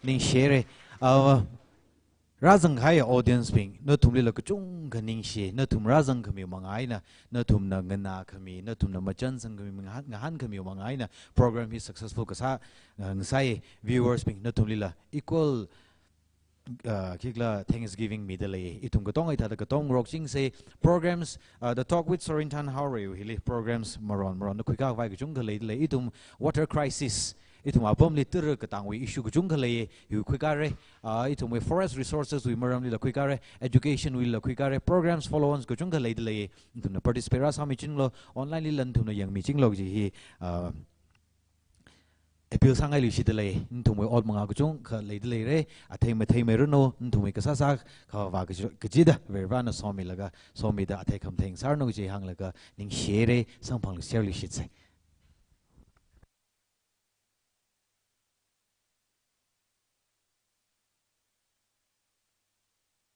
Ningshire. Uh, rāzangkahai audience bing, nathumlila kachungkha ningshi, nathum rāzangkhamiwui manga eina, nathumna nganākhami, nathumna machansangkhami, ngahān, ngahānkhamiwui manga eina, program hi successful kasā, uh, ngasai. Viewers bing, nathumlila equal, uh, khikhala thanksgiving midalei. Ithum katonga hithāda katongarokchingsa. Programs, uh, The Talk with Sorinthan Haorei hili programs maron maronna khuikākhavai kachungkha leidalei. Ithum water crisis, ithum apamli tara katangwui issue kachungkha lei, hiwui khuikāra. Uh, ithumwui forest resources wui maramlila khuikāra, education wuila khuikāra, programs follow-ons kachungkha leidalei. Nathumna participate rāsāmichinglo, online lila nathumna yangmichinglo kaji hi, uh, appeal sāngailuishitdalei. Nathumwui ot manga kachungkha leidaleira, athei matheimeiranu, nathumwui kasāsā khavā kaji, kachida Varivarāna somilaga, somida athei khamathei ngasāranu kaji hānglaga ningshire, samphanglu, share luishitsa.